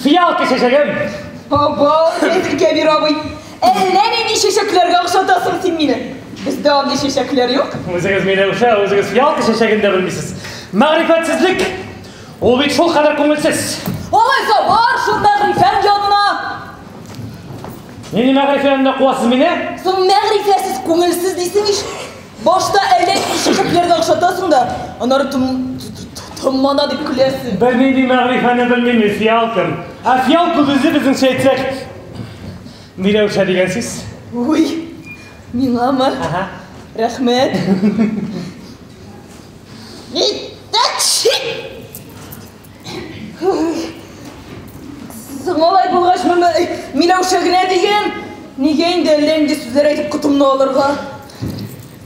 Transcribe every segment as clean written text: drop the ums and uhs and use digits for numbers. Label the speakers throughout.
Speaker 1: Фиалка чәчәгем!
Speaker 2: Абау, Фәйзелкәбир абый, әллә нинди чәчәкләргә охшатасың син мине. Бездә андый чәчәкләр юк.
Speaker 1: Үзегез миләүшә, үзегез фиалка чәчәген дә белмисез. Мәгърифәтсезлек! Ул бит шул кадәр күңелсез.
Speaker 2: Алайса бар шул мәгърифәң янына.
Speaker 1: Нинди мәгърифә янына куасыз мине?
Speaker 2: Соң мәгърифәсез күңелсез дисең ич. Башта әллә нинди чәчәкләргә охшатасың да, аннары томана дип көләсең.
Speaker 1: Бернинди мәгърифәне белмим мин, фиалкам. Ә фиалка үзе безнеңчә әйтсәк, миләүшә дигән сүз.
Speaker 2: Уй, миңамы?
Speaker 1: Ага.
Speaker 2: Рәхмәт. Соң алай булгач, моны миләүшә генә диген. Нигә инде әллә нинди сүзләр әйтеп котымны алырга?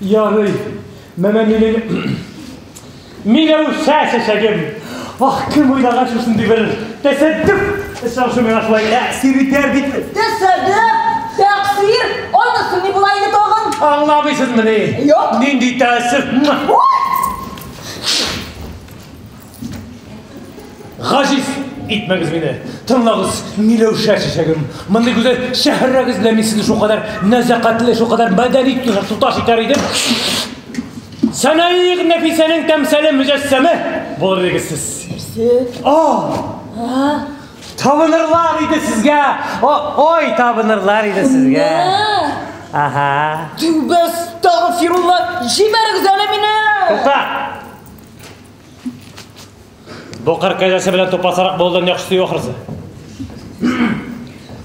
Speaker 1: Ярый, менә минем миләүшә чәчәгем. Ах, кем уйлаган шушындый бер тәсәддүф очрашу миңа шулай тәэсир итәр дип.
Speaker 2: Тәсәддүф, тәкъсир, анысы ни була инде тагын?
Speaker 1: Аңламыйсызмыни?
Speaker 2: Юк.
Speaker 1: Нинди тәэсир? Гаҗиз итмәгез мине. Тыңлагыз, миләүшә чәчәгем. Мондый гүзәл шәһәррәгез белән мин сезне шулкадәр нәзакәтле, шулкадәр мәдәни туташ итәр идем. Сәнаигъ Нәфисәнең тәмсәле мөҗәссәме булыр идегез сез.
Speaker 2: Нәрсә?
Speaker 1: О! Табынырлар иде сезгә. Ой, табынырлар иде сезгә. Ага.
Speaker 2: Тәүбә, әстәгъфирулла, җибәрегез әле мине.
Speaker 1: Тукта! Бу кыр кәҗәсе белән тупасрак булудан яхшысы юк ахрысы.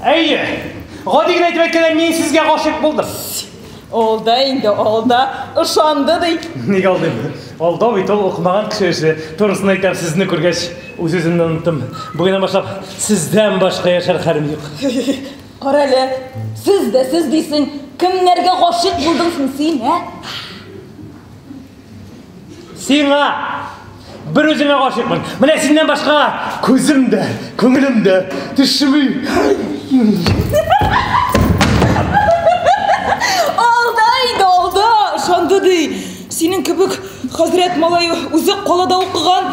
Speaker 1: Әйе, гади генә әйтеп әйткәндә, мин сезгә гашыйк булдым.
Speaker 2: Алда инде, алда. Ышанды ди.
Speaker 1: Ник алдыйм? Алдау бит ул укымаган кеше эше. Турысын әйтәм, сезне күргәч, үз-үземне оныттым. Бүгеннән башлап сездән башка яшәр хәлем юк.
Speaker 2: Кара әле, сез дә сез дисең. Кемнәргә гашыйк булдың соң син, ә?
Speaker 1: Сиңа! Бер үзеңә гашыйкмын. Менә синнән башка күзем дә, күңелем дә төшми.
Speaker 2: Алда инде, алда, ышанды ди. Синең кебек хәзрәт малае үзе калада укыган,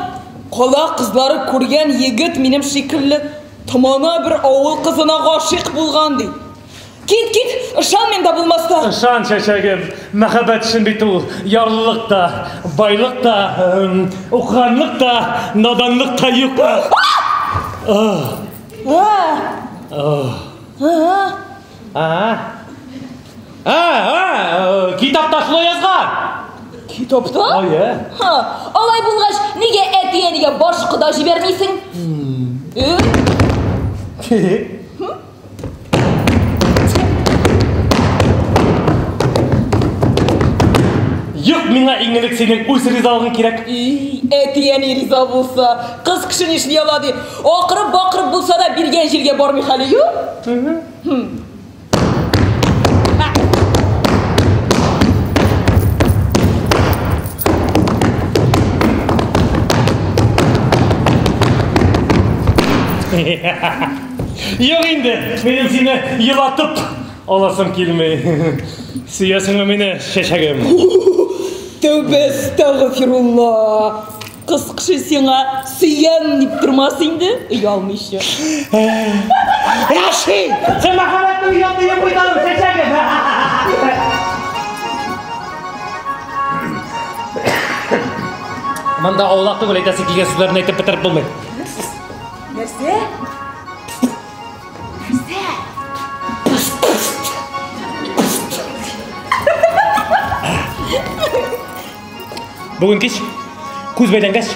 Speaker 2: кала кызлары күргән егет минем шикелле томана бер авыл кызына гашыйк булган ди. Кит, кит, ышанмыйм да булмаста.
Speaker 1: Ышан, чәчәгем, мәхәббәт өчен бит ул ярлылык та, байлык та, укыганлык та, наданлык та юк. Китапта шулай язган.
Speaker 2: Китапта?
Speaker 1: Әйе.
Speaker 2: Ха, алай булгач, нигә әти-әнигә баш кода җибәрмисең?
Speaker 1: Юк, миңа иң элек синең үз ризалыгың кирәк.
Speaker 2: Әти-әни риза булса, кыз кеше нишли ала ди. Акырып-бакырып булса да биргән җиргә бармый хәле юк.
Speaker 1: Юк инде, минем сине елатып аласым килми. Сөясеңме мине, чәчәгем?
Speaker 2: Тәүбә, әстәгъфирулла. Кыз кеше сиңа сөям дип тормас инде, оялмыйча.
Speaker 1: Яши! Син мәхәббәтнең оятын куйдың, чәчәгем. Монда аулак түгел, әйтәсе килгән сүзләрне әйтеп бетереп булмый.
Speaker 2: Нәрсә? Нәрсә?
Speaker 1: Бүген кич, күз бәйләнгәч,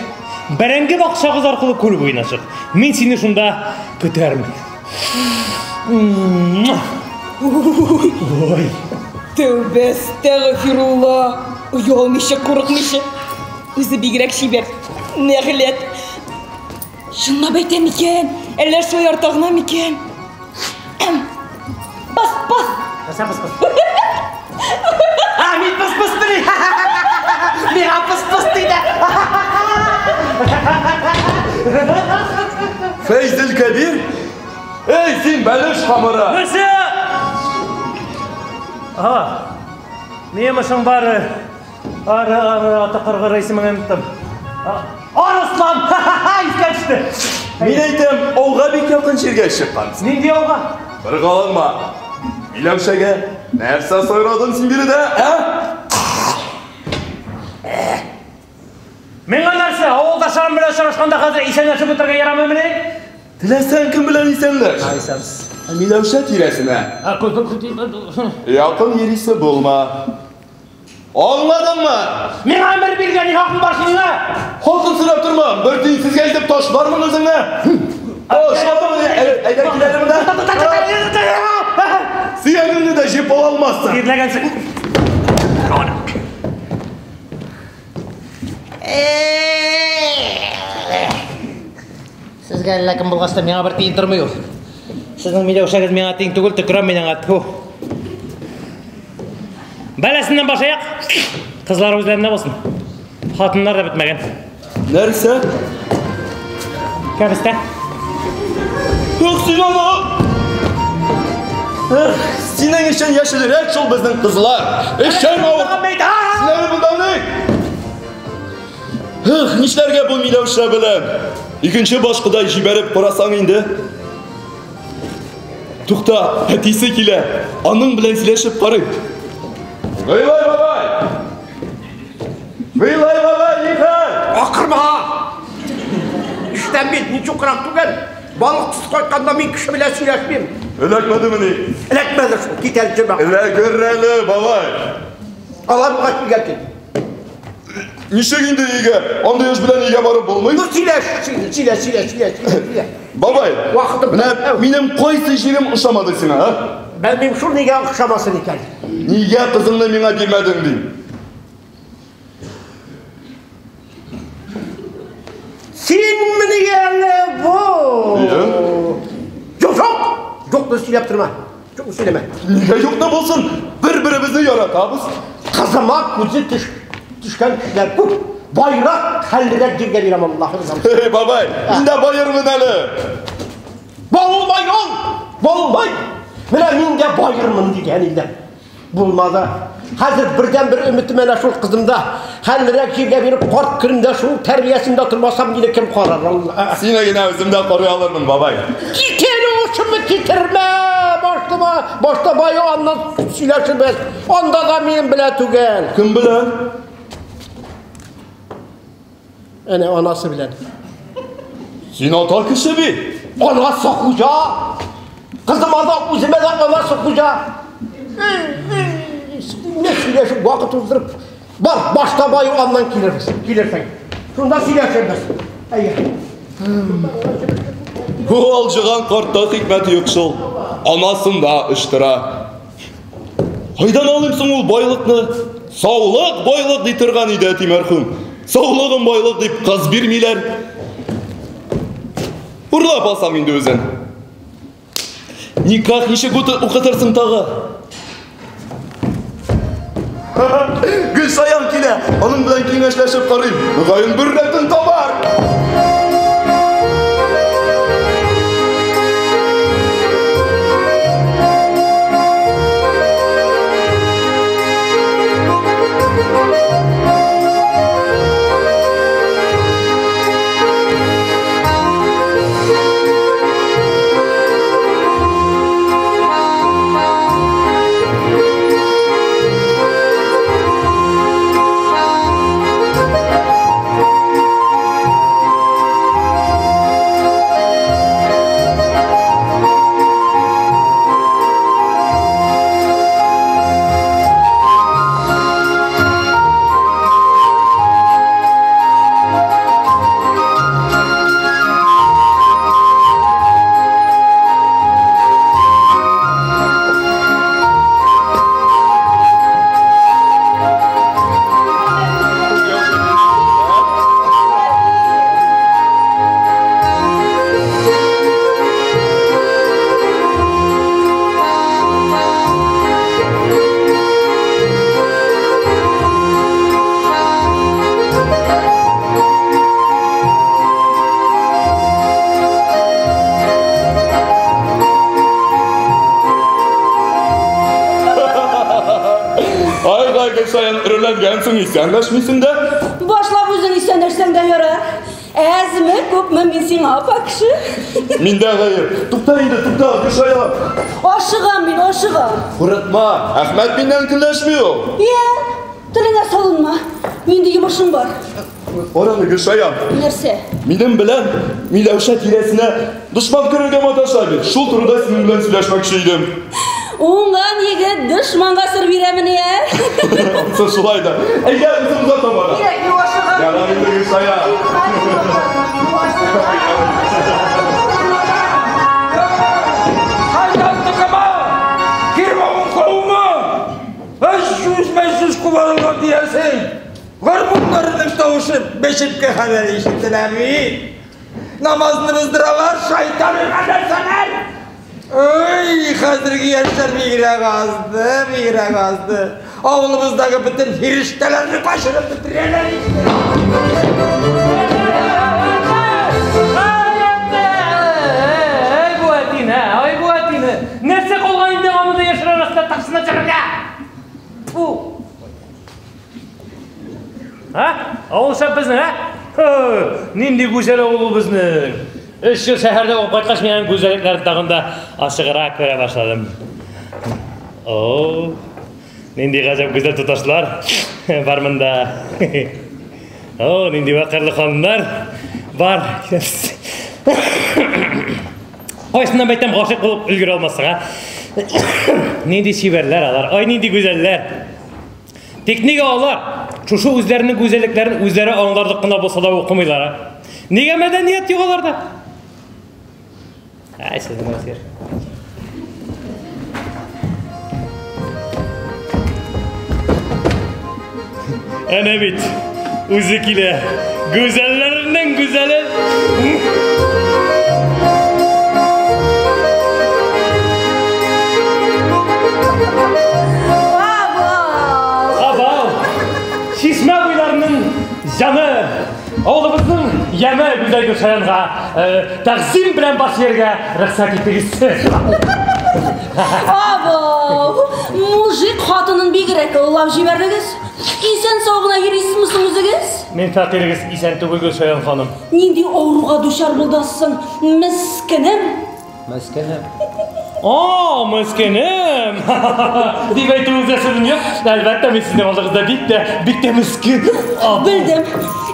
Speaker 1: бәрәңге бакчагыз аркылы күл буена чык. Мин сине шунда көтәрмен. Ой.
Speaker 2: Тәүбә, әстәгъфирулла. Оялмыйча, курыкмыйча. Үзе бигрәк чибәр. Нәгъләт. Чынлап әйтә микән? Әллә шаярта гына микән? Бас, бас.
Speaker 1: Нәрсә пыс пыс? А, мин пыс пыс дим. Миңа пыс пыс диде.
Speaker 3: Фәйзелкәбир? Эй, син бәлеш хамыры!
Speaker 1: Нәрсә? Ага. Ни йомышың бар? Ары, ары, аты кыргыр исемеңне оныттым. Арыслан! Искә төште.
Speaker 3: Мин әйтәм, ауга бик якын Кайчан җиргә чыккансың?
Speaker 1: Нинди ауга?
Speaker 3: Боргаланма. Миләүшәгә нәрсә сайрадың син биредә, ә?
Speaker 1: Миңа нәрсә, авылдашларым белән очрашканда хәзер исәнләшеп утырырга ярамыймыни?
Speaker 3: Теләсәң кем белән исәнләш.
Speaker 1: Исәнсез.
Speaker 3: Ә Миләүшә тирәсенә якын йөрисе булма. Аңладыңмы?
Speaker 1: Миңа әмер биргән ни хакың бар синең?
Speaker 3: Хакын сорап торма. Бер тиенсезгә әйтеп ташлармын үзеңне. Ошадымы? Әйдә кил әле монда. Сөягеңне дә җыеп ала алмассың.
Speaker 1: Тирләгәнсең. Сезгә әллә кем булгач та миңа бер тиен тормый ул. Сезнең Миләүшәгез миңа тиң түгел, төкерәм мин аңа. Тьфу. Бәласеннән башаяк. Кызлар үзләрендә булсын. Хатыннар да бетмәгән.
Speaker 3: Нәрсә?
Speaker 1: Кәбестә.
Speaker 3: Юк, син аны! Эх, синең өчен яшелрәк шул безнең кызлар. Эшчән авыр. Син әле монда ни? Эх, нишләргә бу Миләүшә белән? Икенче башкыдай җибәреп карасаң инде. Тукта, әтисе килә. Аның белән сөйләшеп карыйм. Гыйлай бабай! Гыйлай бабай, нихәл?
Speaker 4: Акырма! Эштән бит, ничукрак түгел. Балык тотып кайтканда мин кеше белән сөйләшмим.
Speaker 3: Эләкмәдемени?
Speaker 4: Эләкмәде шул, кит әле җырма.
Speaker 3: Эләгер әле, бабай.
Speaker 4: Алар буга килгән кит.
Speaker 3: Ничек инде өйгә? Андый эш белән өйгә барып булмый.
Speaker 4: Ну сөйләш, сөйлә, сөйлә, сөйлә, сөйлә, сөйлә.
Speaker 3: Бабай,
Speaker 4: Вакытым
Speaker 3: менә
Speaker 4: әү.
Speaker 3: минем кайсы җирем ошамады сиңа, а?
Speaker 4: Белмим шул нигә охшамасын икән.
Speaker 3: Нигә кызыңны миңа бирмәдең дим?
Speaker 4: Синмени әле бу?
Speaker 3: Иә.
Speaker 4: Юк, юк! Юкны сөйләп торма. Юкны сөйләмә.
Speaker 3: Нигә юкны булсын? Бер-беребезне яратабыз.
Speaker 4: Кызыма күзе төшкән кешеләр күп. Байрак хәллерәк җиргә бирәм Аллаһым.
Speaker 3: Эй, бабай, мин дә баермын әле.
Speaker 4: Булмай ул! Булмай! Менә мин дә баермын дигән инде. Булмады. Хәзер бердән-бер өметем әнә шул кызымда. Хәллерәк җиргә биреп, карт көнемдә шул тәрбиясендә тормасам, мине кем карар? Алла.
Speaker 3: Сине генә үзем дә карый алырмын, бабай.
Speaker 4: Китер ушымны китермә! Башлыма, башта баю аннан сөйләшербез. Анда да минем белә түгел.
Speaker 3: Кем белән?
Speaker 4: Әнә анасы белән.
Speaker 3: Син ата кеше бит.
Speaker 4: Анасы хуҗа. Кызыма да, үземә дә анасы хуҗа. Не сөйләшеп вакыт уздырып. Бар, башта баю аннан килербез. Килерсең. Шунда сөйләшербез. Әйе.
Speaker 3: Бу алҗыган картта хикмәт юк шул. Анасын да оштыра. Кайдан алыйм соң ул байлыкны? Саулык байлык ди торган иде әти мәрхүм. Саулыгым байлык дип кыз бирмиләр. Урлап алсам инде үзен. Никах ничек укытырсың тагы? Гөлсаян килә. Аның белән киңәшләшеп карыйм. Мөгаен бер рәтен табар. Ай-гай, Гөлсаян, өреләнгәнсең, исәнләшмисең дә.
Speaker 5: Башлап үзең исәнләшсәң дә ярар. Әзме, күпме мин сиңа апа кеше.
Speaker 3: Миндә гаеп. Тукта инде, тукта, Гөлшаян.
Speaker 5: Ашыгам мин, ашыгам.
Speaker 3: Курыкма, Әхмәт миннән көнләшми ул.
Speaker 5: Йә, телеңә салынма. Нинди йомышың бар?
Speaker 3: Араны, Гөлшаян.
Speaker 5: Нәрсә?
Speaker 3: Минем белән Миләүшә тирәсенә дошман керергә маташа бит. Шул турыда синең белән сөйләшмәкче идем.
Speaker 5: Уңган егет дошманга сыр бирәмени, ә?
Speaker 3: Анысы шулай да. Әйдә, үзем озата бара.
Speaker 5: Кирәкми, ашыгам.
Speaker 3: Ярар инде, Гөлшаян.
Speaker 6: Шайтан токымы! Фирмавын кавымы! Өч сүз кубарылган диярсең. Гармуннарының тавышы бешеккә кадәр ишетелә бит. Намазны боздыралар, шайтан нәрсәләр! Ой, хәзерге яшьләр бигрәк азды, бигрәк азды. Авылыбыздагы бөтен фирештәләрне качырып бетерәләр инде.
Speaker 1: Ай бу әтине, ай бу әтине. Нәрсә калган инде аны да яшьләр арасында ташына чыгарга? Фу. Һа? Авыл шәп безнең, һа? Нинди гүзәл авыл ул безнең. 3 ел шәһәрдә укып кайткач, мин аның гүзәллекләрен тагын да ачыграк күрә башладым. О, нинди гаҗәп гүзәл туташлар бар монда. О, нинди вәкарлы ханымнар бар. Кайсыннан әйтәм, гашыйк булып өлгерә алмассың, а? Нинди чибәрләр алар, ай нинди гүзәлләр. Тик нигә алар шушы үзләренең гүзәллекләрен үзләре аңларлык кына булса да укымыйлар, а? Нигә мәдәният юк аларда? Ай, сезнең әсир. Әнә бит, үзе килә. Гүзәлләрнең гүзәле.
Speaker 5: Абау!
Speaker 1: Абау! Чишмә буйларының җаны, авылыбызның яме Гүзәл Гөлшаянга тәгъзим белән баш ияргә рөхсәт итегез.
Speaker 5: Абау! Мужик хатынын бигрәк олылап җибәрдегез. Исән сау гына йөрисезме соң үзегез?
Speaker 1: Мин фәкыйрегез исән түгел, Гөлшаян ханым.
Speaker 5: Нинди авыруга дучар булдасың, мескенем?
Speaker 1: Мескенем. О, мескенем! Дип әйтүегездә сүзем юк. Әлбәттә, мин сезнең алдыгызда бик тә, бик тә мескен.
Speaker 5: Белдем.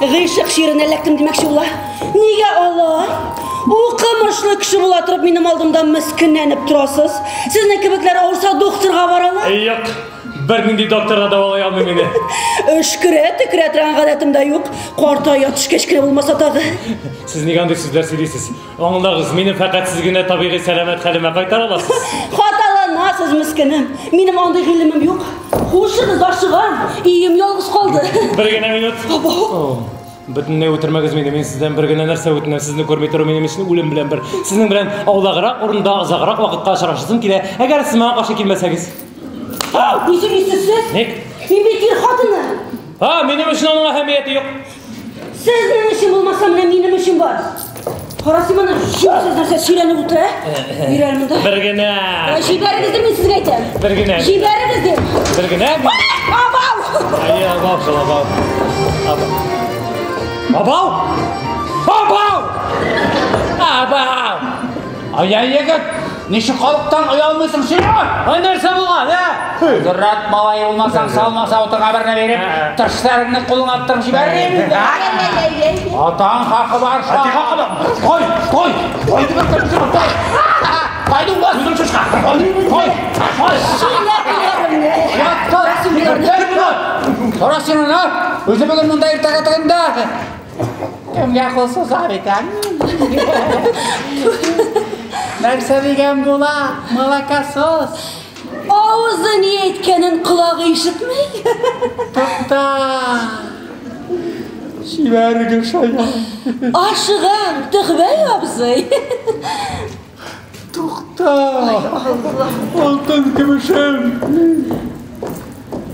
Speaker 5: Гыйшык чиренә эләктем димәкче була. Нигә алай? Укымышлы кеше була торып минем алдымда мескенләнеп торасыз. Сезнең кебекләр авырса докторга баралар.
Speaker 1: Юк, бернинди доктор да дәвалый алмый мине.
Speaker 5: Өшкерә, төкерә торган гадәтем дә юк. Картая төшкәч кенә булмаса тагы.
Speaker 1: Сез нигә андый сүзләр сөйлисез? Аңлагыз, мине фәкать сез генә табигый сәламәт хәлемә кайтара аласыз.
Speaker 5: Хаталанасыз, мескенем. Минем андый гыйлемем юк. Хушыгыз, ашыгам. Өем ялгыз калды.
Speaker 1: Бер генә минут.
Speaker 5: Абау.
Speaker 1: Бөтенләй үтермәгез мине, мин сездән бер генә нәрсә үтенәм. Сезне күрми тору минем өчен үлем белән бер. Сезнең белән аулаграк урында озаграк вакытка очрашасым килә. Әгәр сез миңа каршы килмәсәгез.
Speaker 5: Ни сөйлисез сез?
Speaker 1: Ник?
Speaker 5: Мин бит ир хатыны.
Speaker 1: Һа, минем өчен аның әһәмияте юк.
Speaker 5: Сезнең өчен булмаса, менә минем өчен бар. Кара син моны, сүзсез нәрсә сөйләнеп утыра, ә? Бир әле монда.
Speaker 1: Бер генә.
Speaker 5: Җибәрегез дим, мин сезгә әйтәм.
Speaker 1: Бер генә.
Speaker 5: Җибәрегез дим.
Speaker 1: Бер генә.
Speaker 5: Абау!
Speaker 1: Әйе, абау шул, абау. Абау. Абау! Абау! Абау!
Speaker 6: Ай, егет, ничек халыктан оялмыйсың син?
Speaker 1: Ай, нәрсә булган, ә?
Speaker 6: Зуррак малай булмасаң, салмаса утыңа берне биреп, тышларыңны кулыңа аттырып җибәрер инде. Атаң хакы бар, әти хакы бар. Кой, кой, кой дип әйтәм сиңа, кой. Кайда ул? Үзең чышка. Кой, кой, кой. Тора син аны. Үзе бүген монда иртәгә тегендә. Кемгә кул сузар икән? Нәрсә дигән була? Молокосос.
Speaker 5: Авызы ни әйткәнен колагы ишетми.
Speaker 6: Тукта. Чибәр Гөлшаян.
Speaker 5: Ашыгам, Төхбәй абзый.
Speaker 6: Тукта. Алтын көмешем.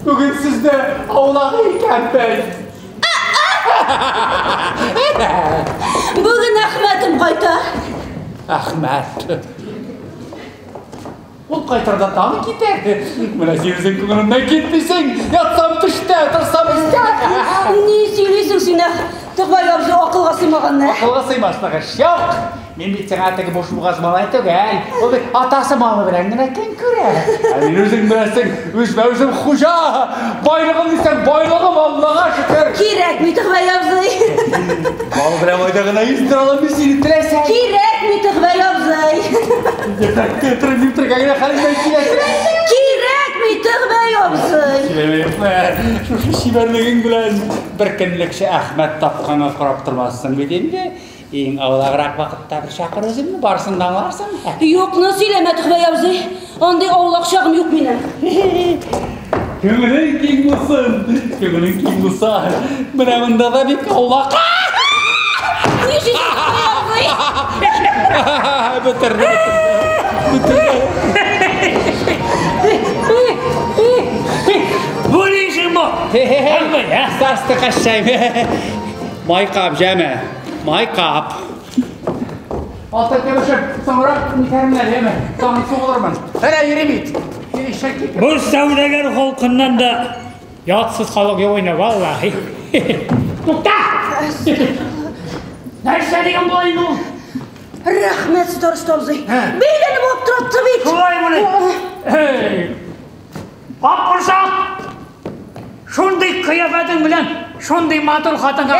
Speaker 6: Бүген сездә аулак икәнмен.
Speaker 5: Бүген Әхмәтем кайта.
Speaker 6: Әхмәт. Ул кайтыр да тагы китәр. Менә син үзең күңелемнән китмисең. Ятсам төштә, торсам истә.
Speaker 5: Ни сөйлисең син, Тукбай абзый акылга сыймаганны.
Speaker 7: Акылга сыймаслык эш юк. Мин бит сиңа теге буш бугаз малай түгел. Ул бит атасы малы белән генә көн күрә.
Speaker 1: Ә мин үзең беләсең, үземә үзем хуҗа. Байлыгым дисәң, байлыгым Аллага шөкер.
Speaker 5: Кирәкми, Тукбай абзый.
Speaker 1: Мал белән майда гына йөздерә алам мин сине теләсәң.
Speaker 5: Кирәкми, Тукбай абзый.
Speaker 1: Йөрәккә торып йөртергә генә хәлеңнән киләсең.
Speaker 5: Кирәкми, Тукбай абзый.
Speaker 1: Шушы чибәрлегең белән бер көнлекче Әхмәт тапканга карап тормассың бит инде. Иң аулаграк вакытта бер чакыр үзеңне, барысын да аңларсың.
Speaker 5: Юкны сөйләмә, Тукбай абзый. Андый аулак чагым юк минем.
Speaker 1: Күңелең киң булсын. Күңелең киң булса, менә монда да бик аулак.
Speaker 5: Нишлисең, Тукбай абзый?
Speaker 1: Бетерде, бетерде.
Speaker 8: Бу ни эшең бу?
Speaker 7: Староста кашчай. Майкап, җәмә. Майкап.
Speaker 1: Алтын көмешем, соңрак нитәрмен әле, яме. Тагын сугылырмын. Әнә йөри бит. Йөри шәкки.
Speaker 8: Бу сәүдәгәр холкыннан да ятсыз халык юк инде, валлаһи. Тукта! Нәрсә дигән була инде ул?
Speaker 5: Рәхмәт, староста абзый. Бәйләнеп аптыратты бит.
Speaker 8: Шулаймыни? Эй! Капкорсак! Шундый кыяфәтең белән шундый матур хатынга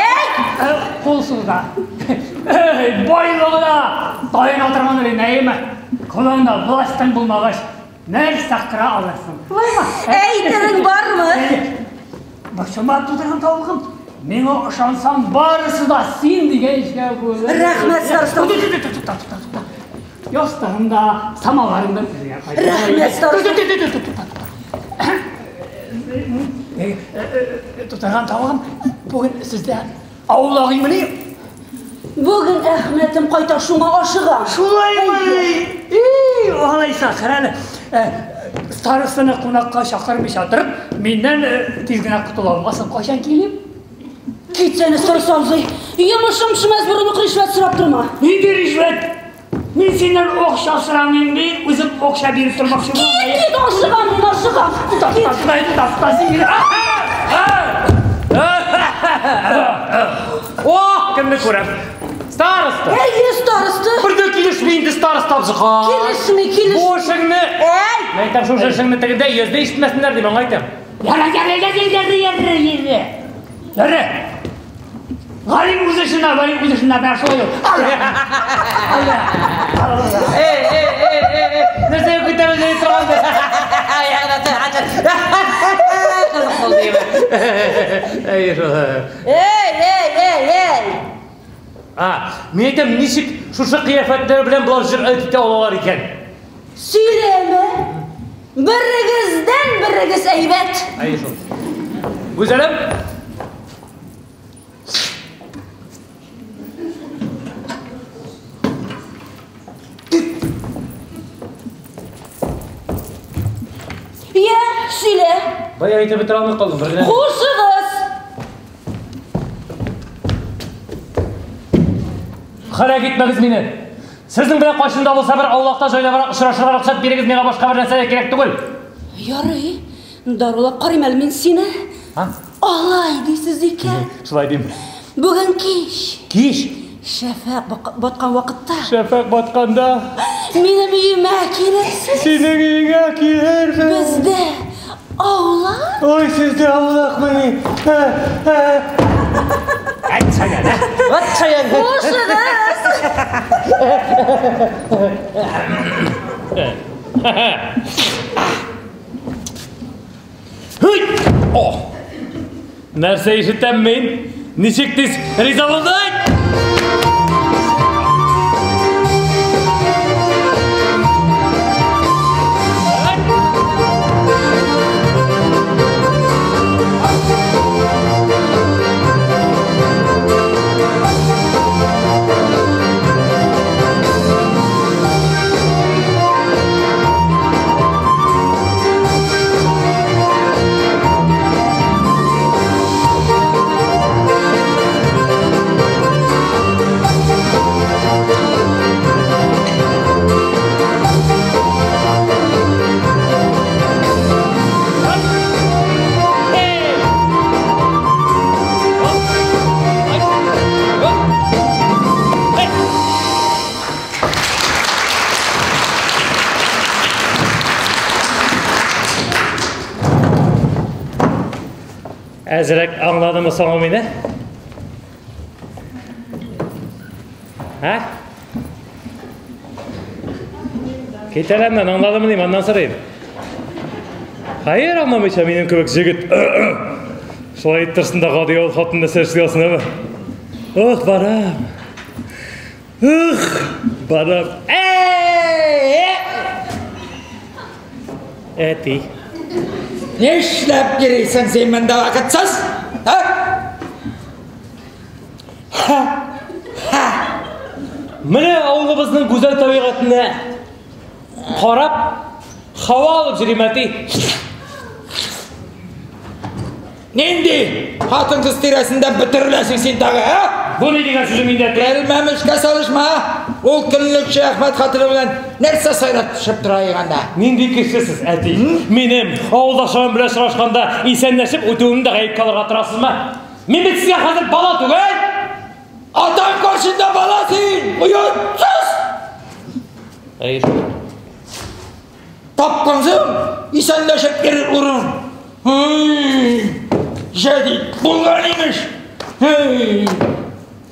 Speaker 8: кул суза. Эй, байлыгына таяна торган әле, нәйме? Кулыңда властың булмагач, нәрсә кыра алырсың? Шулаймы?
Speaker 5: Әйтерең бармы?
Speaker 8: Борчылма, тудырган тавыгым. Миңа ышансаң, барысы да син дигәнчә булыр.
Speaker 5: Рәхмәт, староста.
Speaker 8: Тукта, тукта, тукта. Ястыгың да, самаварың да үзеңә кайтыр.
Speaker 5: Рәхмәт, староста.
Speaker 8: Тукта, тукта. Тутырган тавыгым, бүген сездә аулак өймени?
Speaker 5: Бүген Әхмәтем кайта, шуңа ашыга.
Speaker 8: Шулаймыни? И, алайса, кара әле. Старостаны кунакка чакырмыйча торып, миннән тиз генә котыла алмассың. Кайчан килим?
Speaker 5: Китсәне, староста абзый. Йомышым төшмәс борын ук ришвәт сорап торма.
Speaker 8: Нинди ришвәт? Мин синнән акча сорамыйм, мин үзем акча биреп тормакчы булам.
Speaker 5: Кит, кит, ашыгам, мин ашыгам.
Speaker 8: Тукта, тукта, тукта, тукта, син.
Speaker 1: О, кемне күрәм? Староста.
Speaker 5: Әйе, староста.
Speaker 1: Бер дә килешми инде староста абзыкай.
Speaker 5: Килешми, килешми.
Speaker 1: Бу эшеңне.
Speaker 5: Әй!
Speaker 1: Мин әйтәм, шушы эшеңне тегендә йөздә ишетмәсеннәр дип, аңа әйтәм.
Speaker 8: Яра, яра, яра, яра, яра, яра. Яра. Галим үз эшенә, Галим үз эшенә, менә шулай ул.
Speaker 1: Эй, эй, эй, эй, эй, нәрсә көтәбез дип торган. Кызык булды. Әй, шулай.
Speaker 5: Эй, эй, эй, эй.
Speaker 1: А, мин әйтәм, ничек шушы кыяфәтләр белән болар җөрьәт итә алалар икән?
Speaker 5: Сөйләмә. Берегездән берегез әйбәт.
Speaker 1: Әй, шул. Гүзәлем.
Speaker 5: Я, сөйлә.
Speaker 1: Бая әйтеп бетерә алмый калдым, бер генә.
Speaker 5: Хушыгыз.
Speaker 1: Хәрәк итмәгез мине. Сезнең белән кайчан да булса бер аулакта җайлабрак очрашырга рөхсәт бирегез, миңа башка бер нәрсә дә кирәк түгел.
Speaker 5: Ярый, дарулап карыйм әле мин сине.
Speaker 1: А?
Speaker 5: Алай дисез икән.
Speaker 1: Шулай дим.
Speaker 5: Бүген кич.
Speaker 1: Кич?
Speaker 5: Шәфәкъ баткан вакытта.
Speaker 1: Шәфәкъ батканда.
Speaker 5: Минем өемә килерсез.
Speaker 1: Синең өеңә килермен.
Speaker 5: Бездә аулак.
Speaker 1: Ой, сездә аулакмыни? Әйтсәгән, әйтсәгән.
Speaker 5: Хушыгыз.
Speaker 1: Һөй! О! Нәрсә ишетәм мин? Ничек тиз риза булдың? Әзрәк аңладымы соң ул мине? Ә? Кит әле аннан, аңладымы дим, аннан сорыйм. Хәер, аңламыйча минем кебек җегет. Шулай иттерсен дә гади авыл хатыны нәрсә эшли алсын, әме? Ох, барам. Ух, барам. Әй! Әти.
Speaker 6: Нишләп йөрисең син монда вакытсыз? Ә?
Speaker 1: Менә авылыбызның гүзәл табигатенә карап, һава алып йөрим, әти.
Speaker 6: Нинди хатын-кыз тирәсендә бөтереләсең син тагы, ә?
Speaker 1: Бу ни дигән сүзем инде, әти?
Speaker 6: Белмәмешкә салышма. Ул көнлекче Әхмәт хатыны белән нәрсә сайрап төшеп тора игәндә?
Speaker 1: Нинди кеше сез, әти? Минем авылдашларым белән очрашканда исәнләшеп үтүемне дә гаепкә алырга торасызмы? Мин бит сезгә хәзер бала түгел!
Speaker 6: Атаң каршында бала син! Оятсыз!
Speaker 1: Әйе.
Speaker 6: Тапкансың, исәнләшеп йөрер урын. Һей, җәдит булган имеш. Һей,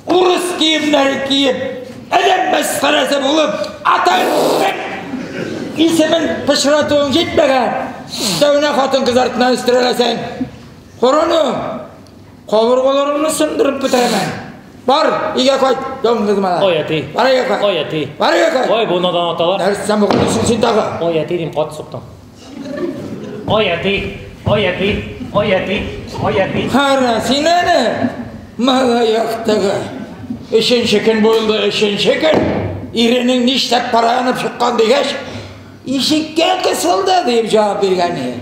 Speaker 6: урыс киемнәре киеп, адәм мәсхәрәсе булып, атаң исемен пычратуың җитмәгән. Өстәвенә хатын-кыз артыннан өстерәләсең. Караны, кабыргаларыңны сындырып бетерәмен. Бар, өйгә кайт, дуңгыз малай.
Speaker 1: Ой, әти.
Speaker 6: Бар өйгә кайт.
Speaker 1: Ой, әти.
Speaker 6: Бар өйгә кайт.
Speaker 1: Ой, бу надан аталар.
Speaker 6: Нәрсә мыгырдыйсың син тагы?
Speaker 1: Ой, әти дим, каты суктың. Ой, әти. Ой, әти. Ой, әти. Ой, әти.
Speaker 6: Кара син әне, малай актыгы. Өченче көн булды, өченче көн. Иренең нишләп караянып чыккан дигәч, ишеккә кысылды дип җавап биргән иде.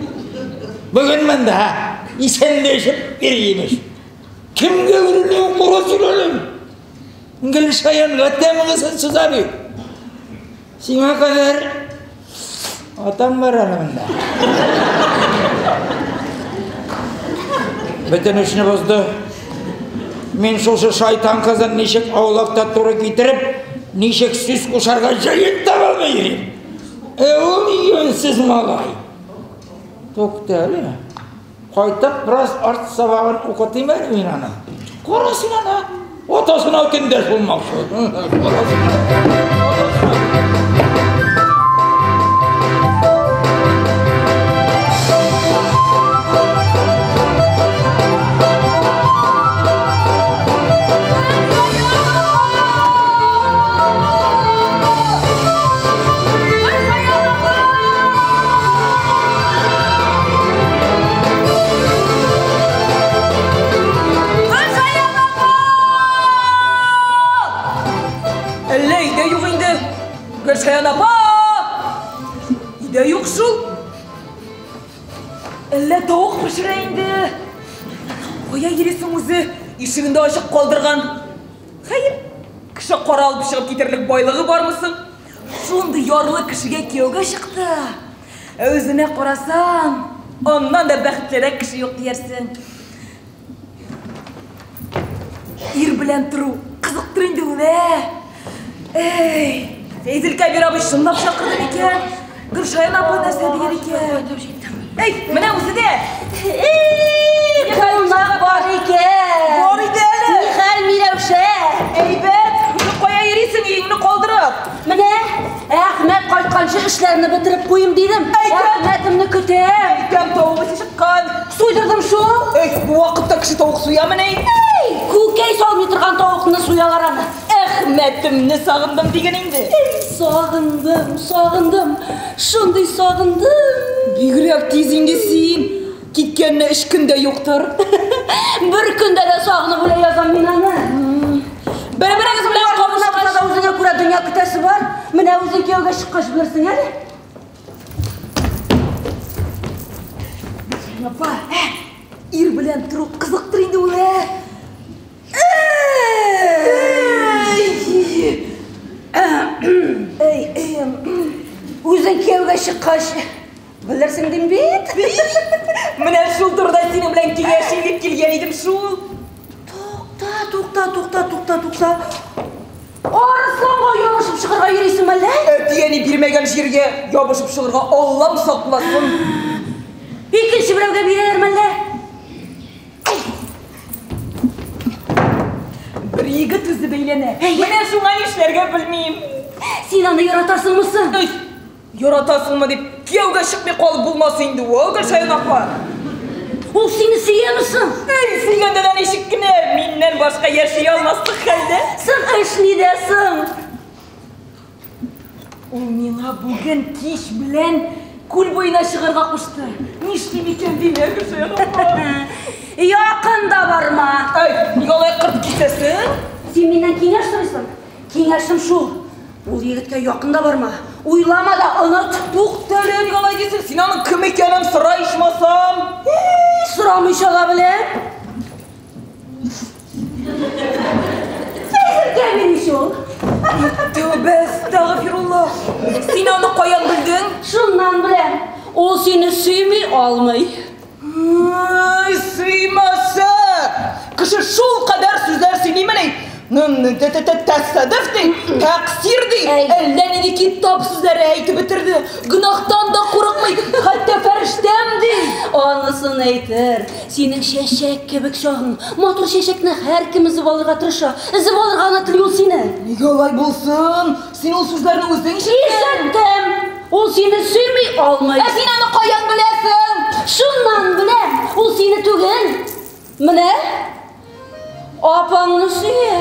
Speaker 6: Бүген монда исәнләшеп йөри имеш. Кемгә үрелү кара сөйләлем? Гөлшаянга тәмгысен сыза бит. Сиңа кадәр атам бар әле монда. Бөтен эшне бозды. Мин шушы шайтан кызын ничек аулакта туры китереп, ничек сүз кушарга җаен таба алмый йөрим. Ә ул юньсез малай. Тукта әле. Кайтып бераз арт сабагын укытыйм әле мин аны. Кара син аны. Атасына көндәш булмакчы. Кара син аны. Атасына.
Speaker 2: Әллә өйдә юк инде. Гөлшаян апа! Өйдә юк шул. Әллә тавык пешерә инде. Кая йөрисең үзе? Ишеген дә ачык калдырган. Хәер, кеше кара алып чыгып китерлек байлыгы бармы соң? Шундый ярлы кешегә кияүгә чыкты. Ә үзенә карасаң, аннан да бәхетлерәк кеше юк диярсең. Ир белән тору кызыктыр инде ул, ә? Әй, Фәйзелкәбир абый чынлап чакырды микән? Гөлшаян апа нәрсә дияр икән? Әй, менә үзе дә!
Speaker 5: Эй, кунак бар икән.
Speaker 2: Бар иде әле.
Speaker 5: Нихәл, Миләүшә?
Speaker 2: Әйбәт, үзең кая йөрисең өеңне калдырып?
Speaker 5: Менә Әхмәт кайтканчы эшләрне бетереп куйым дидем.
Speaker 2: Әйтәм.
Speaker 5: Әхмәтемне көтәм.
Speaker 2: Әйтәм, тавыгы чыккан.
Speaker 5: Суйдырдым шул.
Speaker 2: Әй, бу вакытта кеше тавык суямыни?
Speaker 5: Эй, күкәй салмый торган тавыкны суялар аны.
Speaker 2: Әхмәтемне сагындым диген инде.
Speaker 5: Эй, сагындым, сагындым. Шундый сагындым.
Speaker 2: Бигрәк тиз инде син. Киткәнне өч көн дә юктыр.
Speaker 5: Бер көндә дә сагынып үлә язам мин аны.
Speaker 2: Бер-берегез белән
Speaker 5: Кабына
Speaker 2: кавышкач.
Speaker 5: да үзеңә күрә дөнья көтәсе бар. Менә үзең кияүгә чыккач белерсең әле.
Speaker 2: Апа, ир белән тору кызыктыр инде ул, ә? Әй, әй,
Speaker 5: Үзең кияүгә чыккач белерсең дим бит.
Speaker 2: Менә шул турыда синең белән киңәшим дип килгән идем шул.
Speaker 5: Тукта, тукта, тукта, тукта, тукта. Арысланга ябышып чыгарга йөрисең әллә?
Speaker 2: Әти-әни бирмәгән җиргә ябышып чыгарга Аллам сакласын.
Speaker 5: Икенче берәүгә бирәләр мәллә?
Speaker 2: Егет үзе бәйләнә. Менә шуңа нишләргә белмим.
Speaker 5: Син аны яратасыңмы соң?
Speaker 2: Эй, яратасыңмы дип, кияүгә чыкмый калып булмас инде ул, Гөлшаян апа.
Speaker 5: Ул сине сөяме соң?
Speaker 2: Эй, сөйгәндә дә ничек кенә, миннән башка яши алмаслык хәлдә.
Speaker 5: Соң эш нидә соң?
Speaker 2: Ул миңа бүген кич белән күл буена чыгарга кушты. Нишлим икән дим, ә, Гөлшаян апа?
Speaker 5: Якын да барма.
Speaker 2: Эй, нигә алай кырт кисәсең?
Speaker 5: Син миннән киңәш сорыйсың? Киңәшем шул. Ул егеткә якын да барма. Уйлама да, оныт.
Speaker 2: Тукта әле, нигә алай дисең? Син аның кем икәнен сора ичмасам.
Speaker 5: Эй, сорамыйча да беләм. Фәйзелкә мин ич ул.
Speaker 2: Тәүбә, әстәгъфируллаһ. Син аны каян белдең?
Speaker 5: Шуннан беләм. Ул сине сөйми алмый.
Speaker 2: Ай, сөймәсә! Кеше шул кадәр сүзләр сөйлимени? Тәсәдеф ди, тәкъсир ди, әллә нинди китап сүзләре әйтеп бетерде. Гөнаһтан да курыкмый, хәтта фәрештәм ди.
Speaker 5: Анысын әйтер. Синең чәчәк кебек чагың. Матур чәчәкне һәркем өзеп алырга тырыша. Өзеп алырга гына тели ул сине.
Speaker 2: Нигә алай булсын? Син ул сүзләрне үзең ишеттең.
Speaker 5: Ишеттем. Ул сине сөйми алмый.
Speaker 2: Ә син аны каян беләсең?
Speaker 5: Шуннан беләм. Ул сине түгел. Менә апаңны сөя.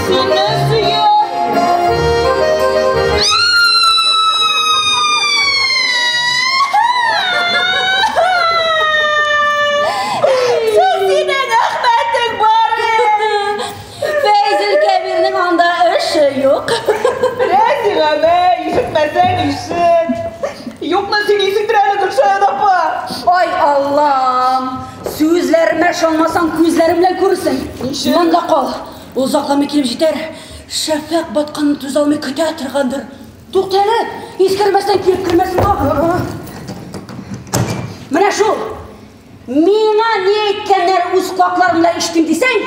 Speaker 2: Сине сөя. Синең Әхмәтең бар.
Speaker 5: Фәйзел Кәбирнең анда эше юк.
Speaker 2: Беләсең аны, ишетмәсәң ишет. Юкны сөйлисеңдер әле, Гөлшаян апа.
Speaker 5: Ай Аллам! Сүзләремә ышанмасаң, күзләрем белән күрерсең.
Speaker 2: Ничек?
Speaker 5: Монда кал. Ул озакламый килеп җитәр. Шәфәкъ батканын түзә алмый көтә торгандыр. Тукта әле, искәрмәстән килеп кермәсен тагын. Менә шул. Миңа ни әйткәннәр үз колакларым белән ишетим дисәң,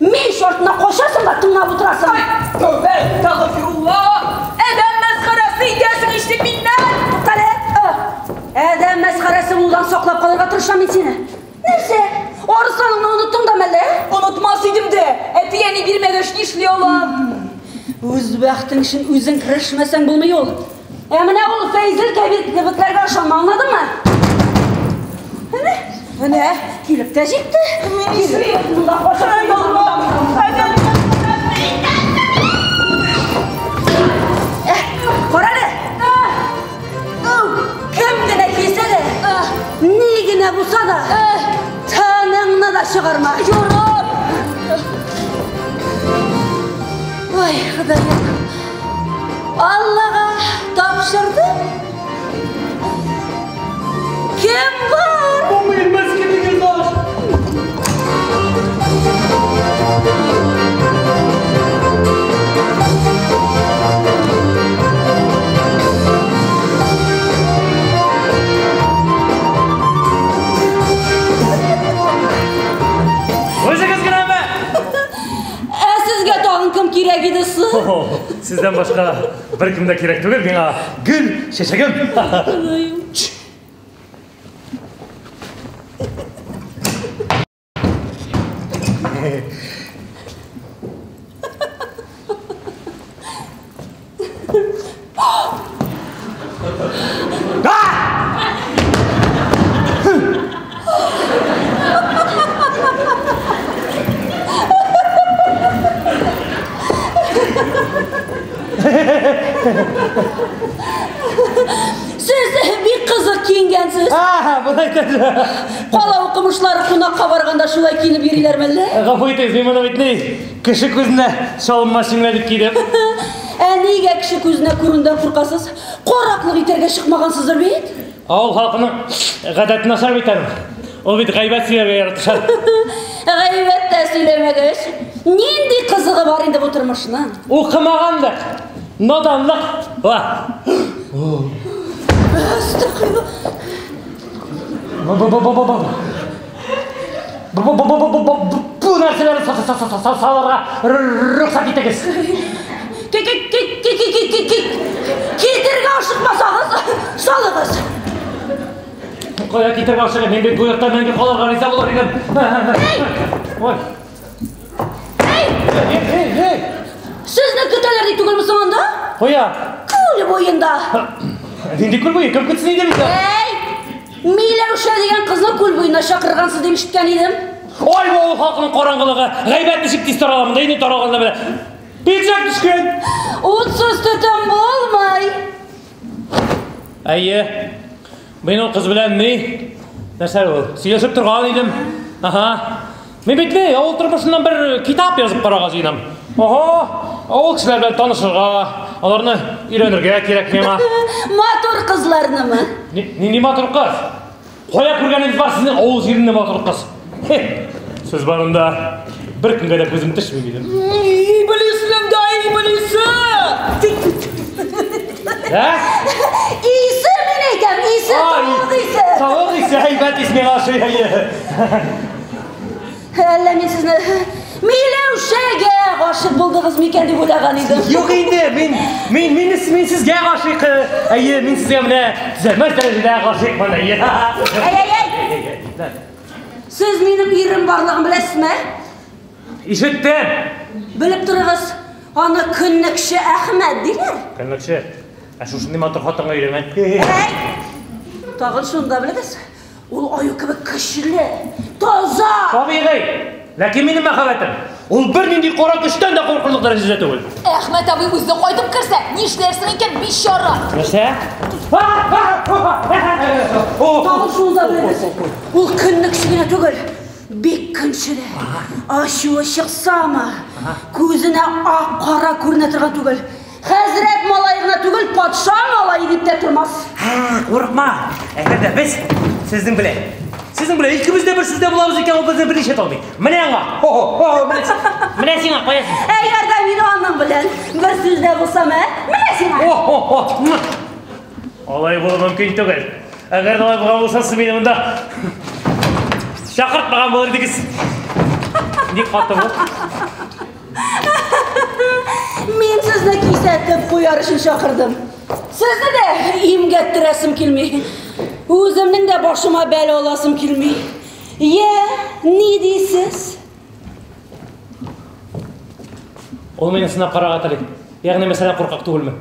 Speaker 5: мич артына качасың да тыңлап утырасың.
Speaker 2: Ай, тәүбә, әстәгъфируллаһ. Адәм мәсхәрәсе итәсең ишетеп миннән.
Speaker 5: Тукта әле. Адәм мәсхәрәсе булудан саклап калырга тырышам мин сине. Нәрсә? Арысланыңны оныттың да мәллә?
Speaker 2: Онытмас идем дә. Әти-әни бирмәгәч нишли алам?
Speaker 5: Үз бәхтең өчен үзең керешмәсәң булмый ул. Ә менә ул Фәйзел Кәбир кебекләргә ышанма, аңладыңмы? Менә, менә килеп тә җитте.
Speaker 2: Мин нишлим?
Speaker 5: Монда качасың.
Speaker 2: Адәм мәсхәрәсе итәсең.
Speaker 5: Кара әле. Кем генә килсә дә, ни генә булса да, тыныңны да чыгарма.
Speaker 2: Ярар.
Speaker 5: Ой, Ходаем. Аллага тапшырдым. Кем бар?
Speaker 1: Бу мескинегез аш. Үзегез генәме?
Speaker 5: Ә сезгә тагын кем кирәк иде соң?
Speaker 1: Сездән башка беркем дә кирәк түгел миңа. Гөл чәчәгем.
Speaker 5: Ходаем. Сез бик кызык киенгәнсез.
Speaker 1: Аһа, болай әйтәсез.
Speaker 5: Кала укымышлары кунакка барганда шулай киенеп йөриләр мәллә?
Speaker 1: Гафу итегез, мин моны бит ни, кеше күзенә чалынмас өчен дип кидем.
Speaker 5: Ә нигә кеше күзенә күренүдән куркасыз? Караклык итәргә чыкмагансыздыр бит?
Speaker 1: Авыл халкының гадәте начар бит аның. Ул бит гайбәт сөйләргә яратыша.
Speaker 5: Гайбәт тә сөйләмәгәч, нинди кызыгы бар инде бу тормышның?
Speaker 1: Укымаганлык, наданлык. Ва.
Speaker 5: Әстәгъфирулла.
Speaker 1: Бу бу бу бу бу бу бу нәрсәләрне салырга рөхсәт итегез.
Speaker 5: Китергә ашыкмасагыз, салыгыз.
Speaker 1: Кая китәргә ашыгыйм? Мин бит бу йортта мәңге калырга риза булыр идем.
Speaker 5: Эй!
Speaker 1: Ой.
Speaker 5: Эй!
Speaker 1: Эй, эй, эй!
Speaker 5: Сезне көтәләр ди түгелме соң анда?
Speaker 1: Кая?
Speaker 5: Күл буенда.
Speaker 1: Нинди күл буе? Кем көтсен иде безне?
Speaker 5: Эй! Миләүшә дигән кызны күл буена чакыргансыз дип ишеткән идем.
Speaker 1: Ой, бу авыл халкының караңгылыгы! Гайбәт ничек тиз тарала монда, инде таралган да белә. Пиджак төшкән!
Speaker 5: Утсыз төтен булмый.
Speaker 1: Әйе. Мин ул кыз белән ни? Нәрсә ул? Сөйләшеп торган идем. Аһа. Мин бит ни, авыл тормышыннан бер китап язып карарга җыенам. Ого, авыл кешеләре белән танышырга, аларны өйрәнергә кирәк миңа.
Speaker 5: Матур кызларнымы?
Speaker 1: Нинди матур кыз? Кая күргәнегез бар сезнең авыл җирендә матур кыз? Сүз барында бер кемгә дә күзем төшми минем.
Speaker 2: Иблиснең дә иблисе!
Speaker 1: Ә?
Speaker 5: Исе мин әйтәм, исе, тавык исе.
Speaker 1: Тавык исе, әйбәт ис миңа ошый, әйе.
Speaker 5: Әллә мин сезне Миләүшәгә гашыйк булдыгыз микән дип уйлаган идем.
Speaker 1: Юк инде, мин мин мин мин сезгә гашыйк. Әйе, мин сезгә менә төзәлмәс дәрәҗәдә гашыйкмын, әйе.
Speaker 5: Әй, әй, әй. Сез минем ирем барлыгын беләсезме?
Speaker 1: Ишеттем.
Speaker 5: Белеп торыгыз, аны көнлекче Әхмәт диләр.
Speaker 1: Көнлекче. Ә шушындый матур хатынга өйләнгән.
Speaker 5: Әй! Тагын шуны да белегез. Ул аю кебек көчле, таза.
Speaker 1: Табигый. Ләкин минем мәхәббәтем ул бернинди кара көчтән дә куркырлык дәрәҗәдә түгел.
Speaker 2: Әхмәт абый үзе кайтып керсә, нишләрсең икән, бичара?
Speaker 1: Нәрсә?
Speaker 5: Тагын шуны да белегез. Ул көнлекче генә түгел, бик көнчел. Ачуы чыксамы, күзенә ак кара күренә торган түгел. Хәзрәт малае гына түгел, патша малае дип тә тормас.
Speaker 1: Курыкма. Әгәр дә без сезнең белән, сезнең белән икебез дә бер сүздә булабыз икән, ул безне берничә талмый. Менә аңа. Хо-хо, менә. Менә сиңа, каясың?
Speaker 5: Әгәр дә мин аның белән бер сүздә булсам, ә? Менә сиңа.
Speaker 1: Хо-хо. Алай булу мөмкин түгел. Әгәр дә алай булган булса, сез мине монда чакыртмаган булыр идегез. Ник каты бу?
Speaker 5: Мин сезне кисәтеп куяр өчен чакырдым. Сезне дә имгәттерәсем килми. Үземнең дә башыма бәла аласым килми. Йә, ни дисез?
Speaker 1: Ул мине сынап карарга тели. Ягъни, мәсәлән, куркак түгелме?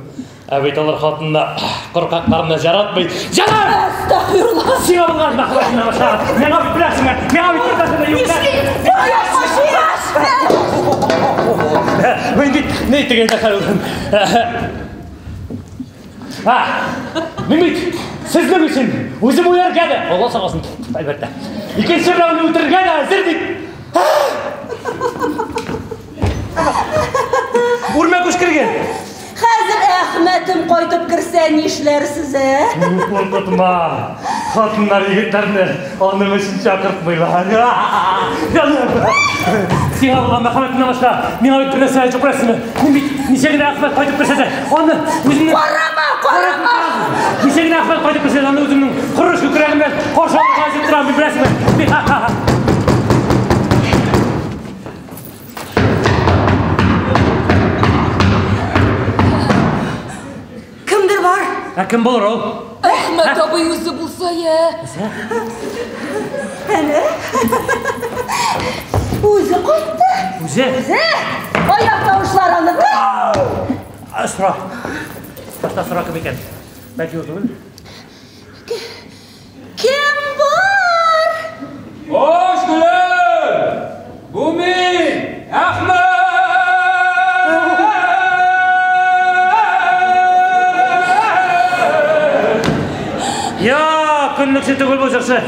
Speaker 1: Ә бит алар хатынна куркакларны яратмый. Җаным!
Speaker 5: Әстәгъфирулла!
Speaker 1: Сиңа булган мәхәббәтемне башка. Миңа бит беләсеңме? Миңа бит беләсеңме? Юк. Мин бит ни дигәндә хәл. Ха! Мин бит сезнең өчен үзем үләргә дә, Алла сакласын, әлбәттә. Икенче берәүне үтерергә дә әзер дип. Үрмәкүч кергән.
Speaker 5: Хәзер Әхмәтем кайтып керсә нишләрсез, ә?
Speaker 1: Куркытма. Хатыннар егетләрне аның өчен чакыртмыйлар. Җаным. Сиңа булган мәхәббәтемнән башка миңа бит бер нәрсә юк беләсеңме? Мин бит ничә генә Әхмәт кайтып керсә дә, аны үземнең
Speaker 5: Карама, карама!
Speaker 1: Ничә генә Әхмәт кайтып керсә дә, аны үземнең корыч күкрәгем белән каршы алырга әзер торам, бит беләсеңме? Мин ха-ха-ха.
Speaker 5: Кемдер бар?
Speaker 1: Ә кем булыр ул?
Speaker 2: Әхмәт абый үзе булса, я.
Speaker 5: Әнә. Үзе кайтты.
Speaker 1: Үзе?
Speaker 5: Үзе. Аяк тавышлары аныкы.
Speaker 1: Сора. Башта сора кем икән? Бәлки ул түгел.
Speaker 5: Кем бар?
Speaker 6: Hoş гülüm! Бу мин, Әхмәт!
Speaker 1: Я, көнлекче түгел бу җырчы.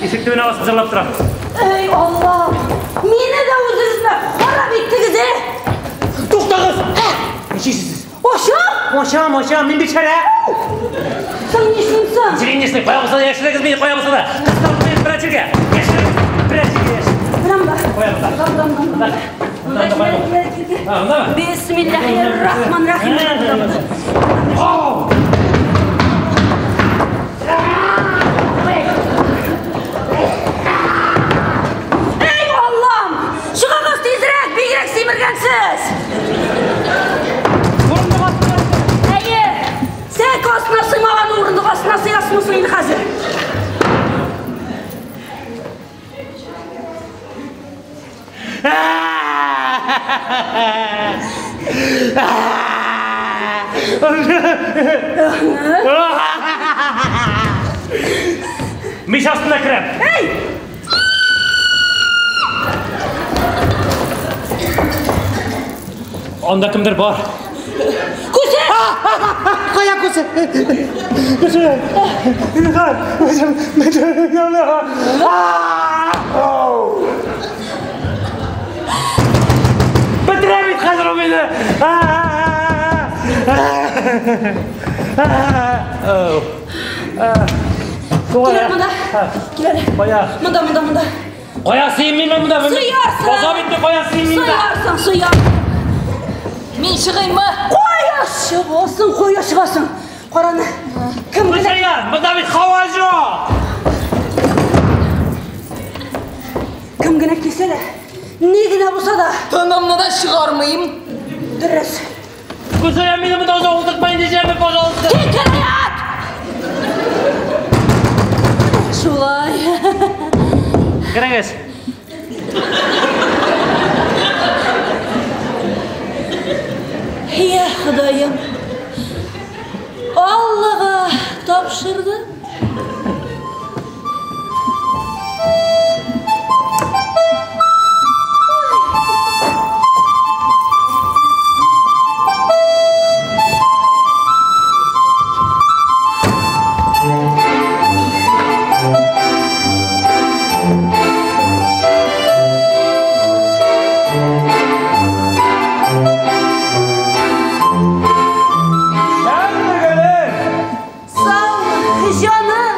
Speaker 1: Ишек төбенә басып җырлап тора.
Speaker 5: Эй, Алла! Мине дә үзегезне харап иттегез, э?
Speaker 1: Туктагыз! Ничек сез?
Speaker 5: Ашам!
Speaker 1: Ашам, ашам, мин бит шәрә.
Speaker 5: Соң нишлим соң?
Speaker 1: Ничек нишлим? Кая булса да яшерегез мине, кая булса да. Кыстырып куегыз берәр җиргә. Яшерегез, берәр җиргә яшерегез.
Speaker 5: Менә монда.
Speaker 1: Кая монда?
Speaker 5: Монда, монда, монда.
Speaker 1: Монда.
Speaker 5: Бисмиллахир-рахман-рахим. Эй, Аллам! Чыгыгыз тизрәк, бигрәк симергәнсез!
Speaker 1: Урындык астына.
Speaker 5: Әйе, сәке астына сыймаган урындык астына сыясмы соң инде хәзер?
Speaker 1: Мич астына керәм.
Speaker 5: Әй!
Speaker 1: Анда кемдер бар.
Speaker 5: Күсе!
Speaker 1: Кая күсе? Күсе! Бетерә бит хәзер ул мине.
Speaker 5: Кил әле монда. Кил әле.
Speaker 1: Кая?
Speaker 5: Монда, монда, монда.
Speaker 1: Кая сыймыйм мин монда?
Speaker 5: Сыярсың.
Speaker 1: База бит мин кая сыймыйм да.
Speaker 5: Сыярсың, сыярсың.
Speaker 2: Мин чыгыйммы?
Speaker 5: Кая чыгасың, кая чыгасың? Караны. Кем генә
Speaker 1: Гүзәлия, монда бит һава юк.
Speaker 5: Кем генә килсә дә, ни генә булса да,
Speaker 2: Тынымны да чыгармыйм.
Speaker 5: дөрес.
Speaker 1: Гүзәлия, мине монда озак утыртма инде, җәме, пожалуйста.
Speaker 5: Кикерәк! Шулай.
Speaker 1: Керегез.
Speaker 5: Я Ходаем. Аллага тапшырдым.
Speaker 6: Сәнме, Гөлем?
Speaker 5: Сау, җаным.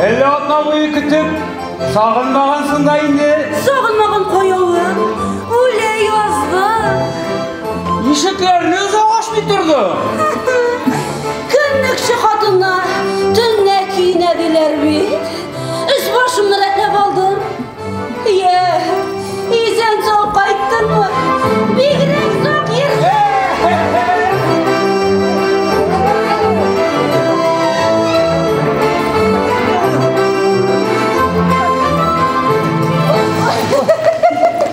Speaker 6: Әллә атна буе көтеп, сагынмагансың да инде.
Speaker 5: Сагынмаган каявым. Үлә яздым.
Speaker 6: Ишекләрне озак ачмый торды.
Speaker 5: Көнлекче хатыннар төнлә киенә диләр бит. Өс башымны рәтләп алдым. Йә, исән сау кайттыңмы? Бигрәк зак йөрдем.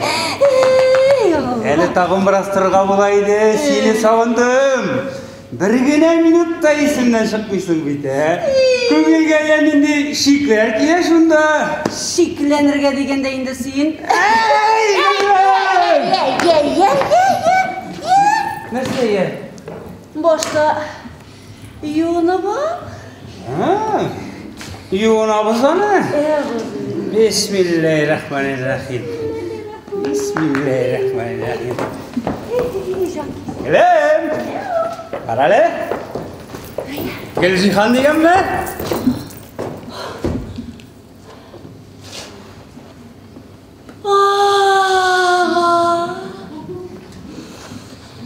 Speaker 5: Эй, Алла.
Speaker 6: Әле тагын бераз торырга була иде, сине сагындым. Бер генә минут та исемнән чыкмыйсың бит, ә? Күңелгә әллә нинди шикләр килә шунда.
Speaker 5: Шикләнергә дигәндә инде син.
Speaker 6: Әй, Гөлем!
Speaker 5: Йә, йә, йә, йә, йә.
Speaker 6: Нәрсә я?
Speaker 5: Башта юынып ал.
Speaker 6: Ha, Юынабыз аны. Бисмиллahirrahmanirrahim. Бисмиллahirrahmanirrahim. Гөлем! Кара әле. Гөлҗиһан дигәнме?
Speaker 5: Ага.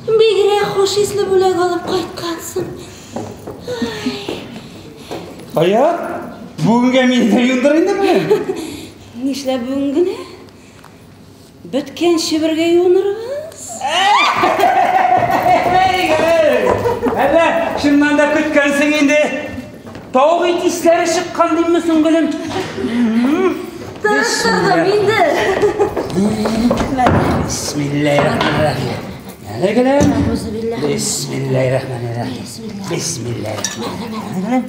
Speaker 5: Бигрәк хуш исле бүләк алып кайткансың.
Speaker 6: Кая? Бүгенгә мине дә юындыр инде бүген.
Speaker 5: Нишләп бүген генә? Беткәнче бергә юынырбыз.
Speaker 6: Эй, Гөлем! Әллә чыннан да көткәнсең инде. Тавык ите исләре чыккан димме соң, Гөлем?
Speaker 5: Тырыштырдым инде.
Speaker 6: Бисмиллahirrahmanirrahim. Әле Гөлем.
Speaker 5: Әгъузубиллаһ.
Speaker 6: Бисмиллahirrahmanirrahim. Бисмиллahirrahmanirrahim.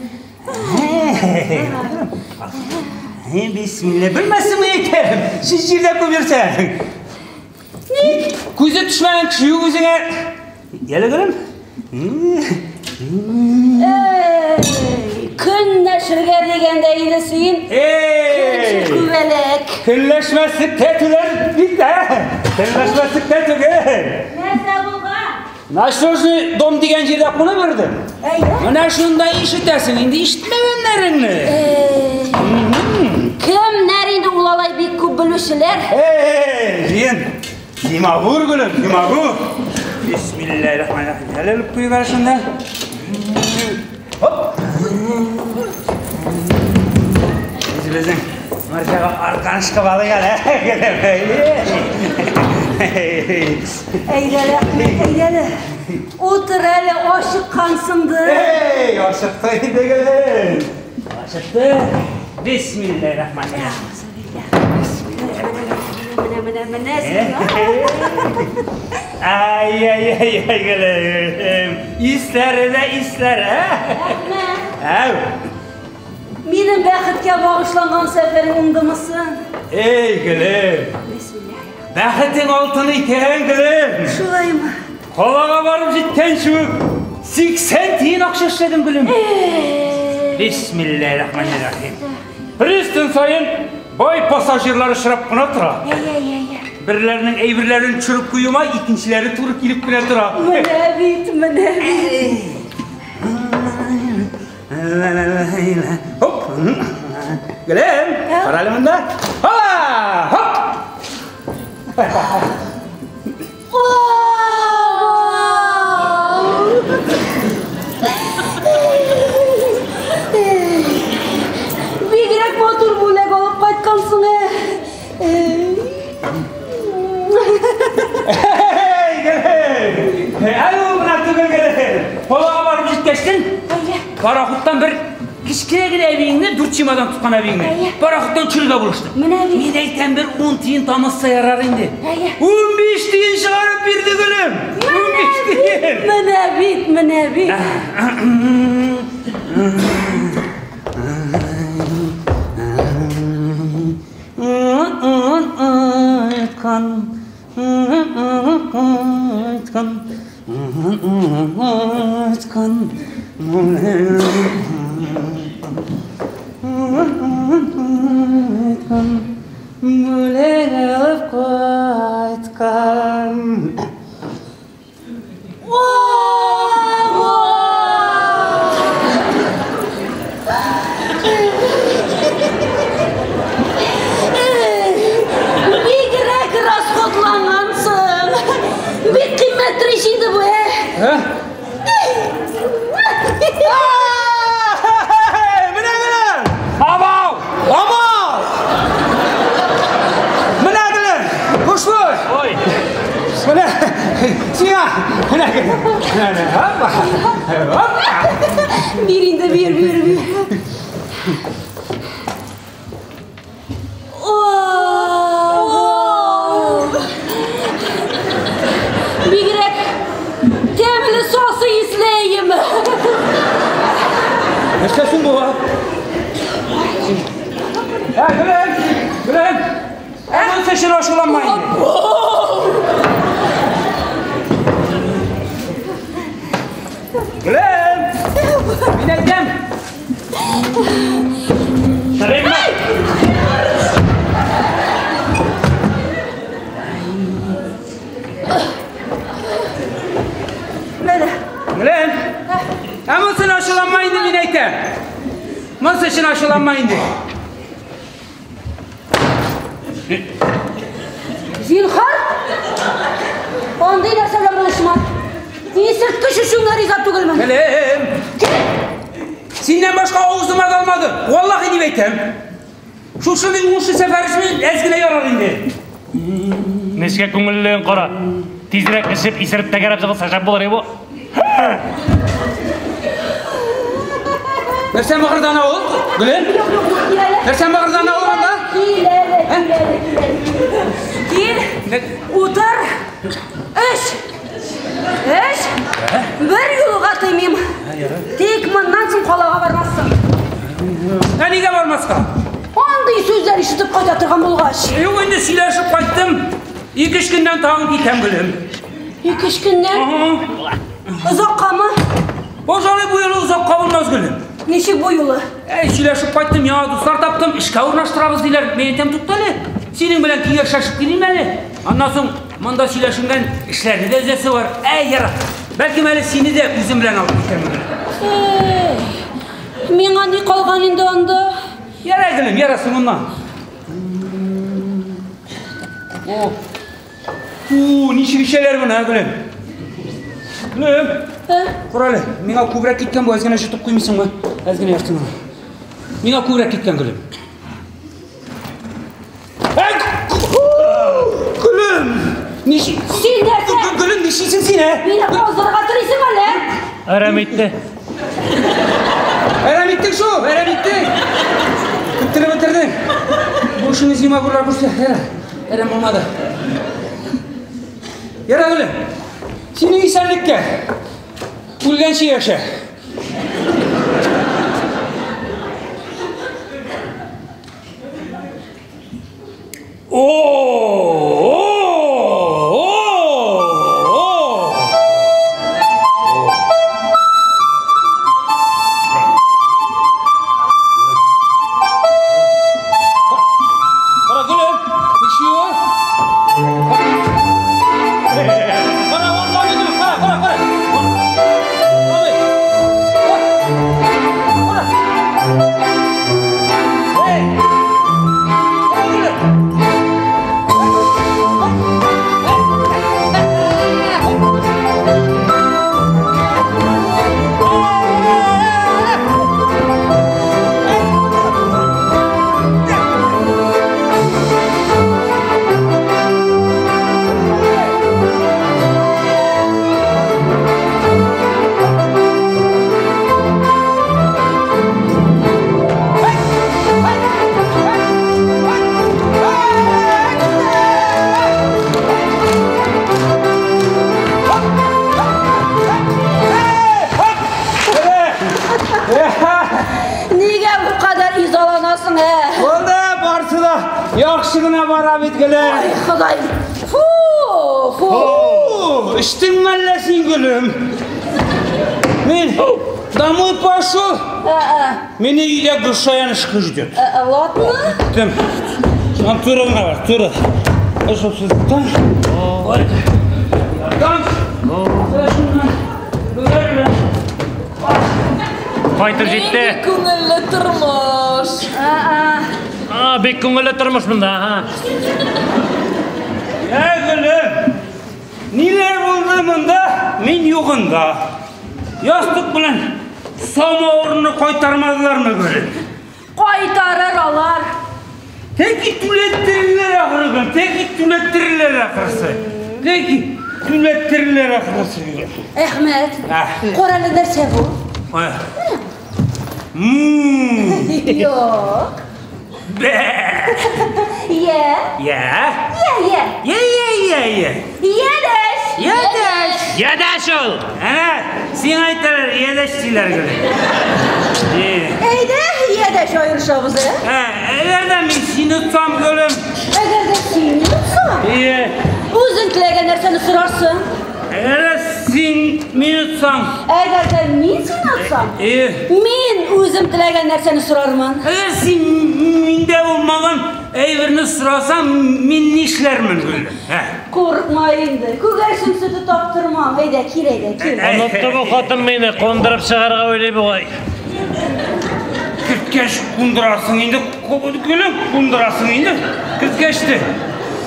Speaker 6: Эй, Бисмилла. Белмәсеңме әйтәм? Син җирдә күп йөрсәң.
Speaker 5: Ник?
Speaker 6: Күзе төшмәгән кеше юк үзеңә. Әле Гөлем.
Speaker 5: Эй, көнләшергә дигәндә инде син.
Speaker 6: Эй!
Speaker 5: Күбәләк.
Speaker 6: Көнләшмәслек тә түгел бит, ә? Көнләшмәслек тә түгел.
Speaker 5: Нәрсә булган?
Speaker 6: Надежный дом дигән җирдә кунып йөрдем.
Speaker 5: Әйе.
Speaker 6: Менә шунда ишетәсең, инде ишетмәгәннәреңне.
Speaker 5: Эй, Кемнәр инде ул алай бик күп белүчеләр?
Speaker 6: Эй, җыен. Зимагур гөлем, зимагур. Бисмиллahirrahmanirrahim. Әле алып куйып бер шунда. Хоп. Без безнең морҗага аркан чыгып алыйк әле. Гөлем.
Speaker 5: Әйдәле, Әхмәт, әйдәле. Утыр әле, ашыккансыңдыр.
Speaker 6: Эй, ашыкты инде гөлем. Ашыкты. Бисмиллahirrahmanirrahim.
Speaker 5: Менә, менә, менә сиңа.
Speaker 1: Ай-яй-яй-яй, гөлем. Исләре дә исләре, ә?
Speaker 5: Рәхмәт.
Speaker 1: Әу.
Speaker 5: Минем бәхеткә багышланган сәфәрең уңдымы соң?
Speaker 1: Эй, гөлем.
Speaker 5: Бисмилла.
Speaker 1: Бәхетең алтын икән, гөлем.
Speaker 5: Шулаймы?
Speaker 1: Калага барып җиткәнче үк 80 тиен акча эшләдем, гөлем. Бисмиллаһир-рахманир-рахим. Пристань саен бай пассажирлар очрап кына тора.
Speaker 5: Әй-әй-әй.
Speaker 1: Берләренең әйберләрен төшереп куюма, икенчеләре туры килеп кенә тора.
Speaker 5: Менә бит, менә бит.
Speaker 1: Хоп. Гөлем, кара әле монда. Һа! Хоп!
Speaker 5: Вау! Бигрәк матур бүләк алып кайткансың, ә.
Speaker 1: Эй, Гөлем! Әле ул гына түгел, Гөлем. Калага барып җиткәчтен, пароходтан бер кечкенә генә әбиеңне, дүрт чемодан тоткан әбиеңне, пароходтан төшерергә булышты.
Speaker 5: Менә бит.
Speaker 1: Мин әйтәм, бер 10 тиен тамызса ярар инде.
Speaker 5: Әйе.
Speaker 1: 15 тиен чыгарып бирде, Гөлем. 15 тиен.
Speaker 5: Менә бит, менә бит.
Speaker 1: Айткан, айткан, айткан, айткан, бүләк алып кайткан.
Speaker 5: Вау! Бигрәк расходлангансың. Бик кыйммәттер ич инде бу, ә?
Speaker 6: Менә, менә! Абау! Абау! Менә, гөлем! Хушлыш!
Speaker 1: Ой,
Speaker 6: Менә, сиңа! Менә, гөлем! Менә, хопа! Хопа!
Speaker 5: Бир инде, бир, бир, бир. Вау! Бигрәк тәмле сасы исләем.
Speaker 6: Нәрсә соң бу?
Speaker 1: Ә, Гөлем, Гөлем! Ә, монысы өчен ачуланма инде. Гөлем! Мин әйтәм. Сарайма!
Speaker 5: Менә.
Speaker 1: Гөлем! Ә монысын ачуланма инде, мин әйтәм. Монысы өчен ачуланма инде.
Speaker 5: Зинһар! Андый нәрсә белән булышма. Исерткеч өчен генә риза түгелмен.
Speaker 1: Гөлем! Синнән башка авызыма да алмады. Валлаһи дип әйтәм. Шушындый уңышлы сәфәр өчен әз генә ярар инде.
Speaker 9: Нечкә күңеллеген кара. Тизрәк эчеп, исереп тәгәрәп чыгылса шәп булыр бу.
Speaker 1: Нәрсә мыгырдана ул? Гөлем?
Speaker 5: Кил әле.
Speaker 1: Нәрсә мыгырдана ул анда?
Speaker 5: Кил әле, кил әле, кил әле. Кил. Утыр. Эч. Эч. Бер юлга тыймыйм. Тик моннан соң калага бармассың.
Speaker 1: Ә нигә бармаска?
Speaker 5: Андый сүзләр ишетеп кайта торган булгач.
Speaker 1: Юк инде сөйләшеп кайттым. Ике-өч көннән тагын китәм, Гөлем.
Speaker 5: Ике-өч көннән озаккамы?
Speaker 1: Пожалуй, бу юлы озакка булмас, Гөлем.
Speaker 5: Ничек бу юлы?
Speaker 1: Әй, сөйләшеп кайттым, яңа дуслар таптым, эшкә урнаштырабыз диләр. Мин әйтәм, тукта әле. Синең белән киңәшләшеп килим әле. Аннан соң монда сөйләшенгән эшләрне дә өзәсе бар. Әй, яра. Бәлкем әле сине дә үзем белән алып китәрмен.
Speaker 5: Эй, миңа ни калган инде анда?
Speaker 1: Яра, Гөлем, яра соңыннан. О. У, ничек эчәләр моны, ә, Гөлем? Гөлем, кара әле, миңа күбрәк киткән бу, әз генә җотып куймыйсыңмы? Әз генә яртыны. Миңа күбрәк киткән, Гөлем. Әй, Гөлем! Ничек?
Speaker 5: Син нәрсә?
Speaker 1: Гөлем, нишлисең син, ә?
Speaker 5: Мине аздырырга телисең әле?
Speaker 9: Әрәм итте.
Speaker 1: Әрәм иттең шул, әрәм иттең. Бетереп бетердең. Бу эшеңне сиңа күрә күрсә.
Speaker 6: Әрәм булмады. Ярар, гөлем. Синең исәнлеккә. Үлгәнче яшә. О! О! О! Кара, гөлем, ничего? Кара, вон, вон, гөлем, кара, кара, кара. Абый. Кара. Эй! Кара, гөлем.
Speaker 5: Нигә бу кадәр изаланасың, ә?
Speaker 6: Монда барсы да яхшы гына бара бит, гөлем.
Speaker 5: Ай, Ходай. Фу, фу.
Speaker 6: О, эчтең мәллә син, гөлем? Мин домой пошел. Мине өйдә Гөлшаянышка ждет.
Speaker 5: Ладно.
Speaker 6: Киттем. Шуңа туры гына бар, туры. Шул сызыктан. Ой. Ярдәм.
Speaker 9: Кайтып җитте.
Speaker 2: Нинди күңелле тормыш.
Speaker 9: А, бик күңелле тормыш монда, а.
Speaker 6: Ә, гөлем. Ниләр булды монда? Мин югында. Ястык белән самавырны кайтармадылармы, гөлем?
Speaker 5: Кайтарыр алар.
Speaker 6: Тәки түләттерерләр ахыры, гөлем. Тәки түләттерерләр ахырысы. Тәки түләттерерләр ахырысы, гөлем.
Speaker 5: Әхмәт,
Speaker 6: А.
Speaker 5: кара әле нәрсә бу?
Speaker 6: Ой. Мм.
Speaker 5: Юк.
Speaker 6: Бә.
Speaker 5: Я.
Speaker 6: Я.
Speaker 5: Я, я.
Speaker 6: Я, я, я, я.
Speaker 5: Ядәш.
Speaker 6: Ядәш.
Speaker 9: Ядәш ул.
Speaker 6: Әнә, сиңа әйтәләр, ядәш диләр, гөлем.
Speaker 5: Әйдә, ядәш аерышабыз, ә?
Speaker 6: Ә, әгәр дә мин сине отсам, гөлем.
Speaker 5: Әгәр дә син отсаң,
Speaker 6: Ие.
Speaker 5: үзең теләгән нәрсәне сорарсың.
Speaker 6: Әгәр дә син мине отсаң.
Speaker 5: Әгәр дә мин сине отсам,
Speaker 6: Ие.
Speaker 5: мин үзем теләгән нәрсәне сорармын.
Speaker 6: Әгәр син миндә булмаган әйберне сорасаң, мин нишләрмен, гөлем? Ә?
Speaker 5: Куркма инде. Күгәрчен сөте таптырмам. Әйдә, кил, әйдә, кил.
Speaker 9: Онытты бу хатын мине, кундырып чыгарга уйлый бугай.
Speaker 6: Керткәч кундырасың инде, гөлем, кундырасың инде. Керткәч тә.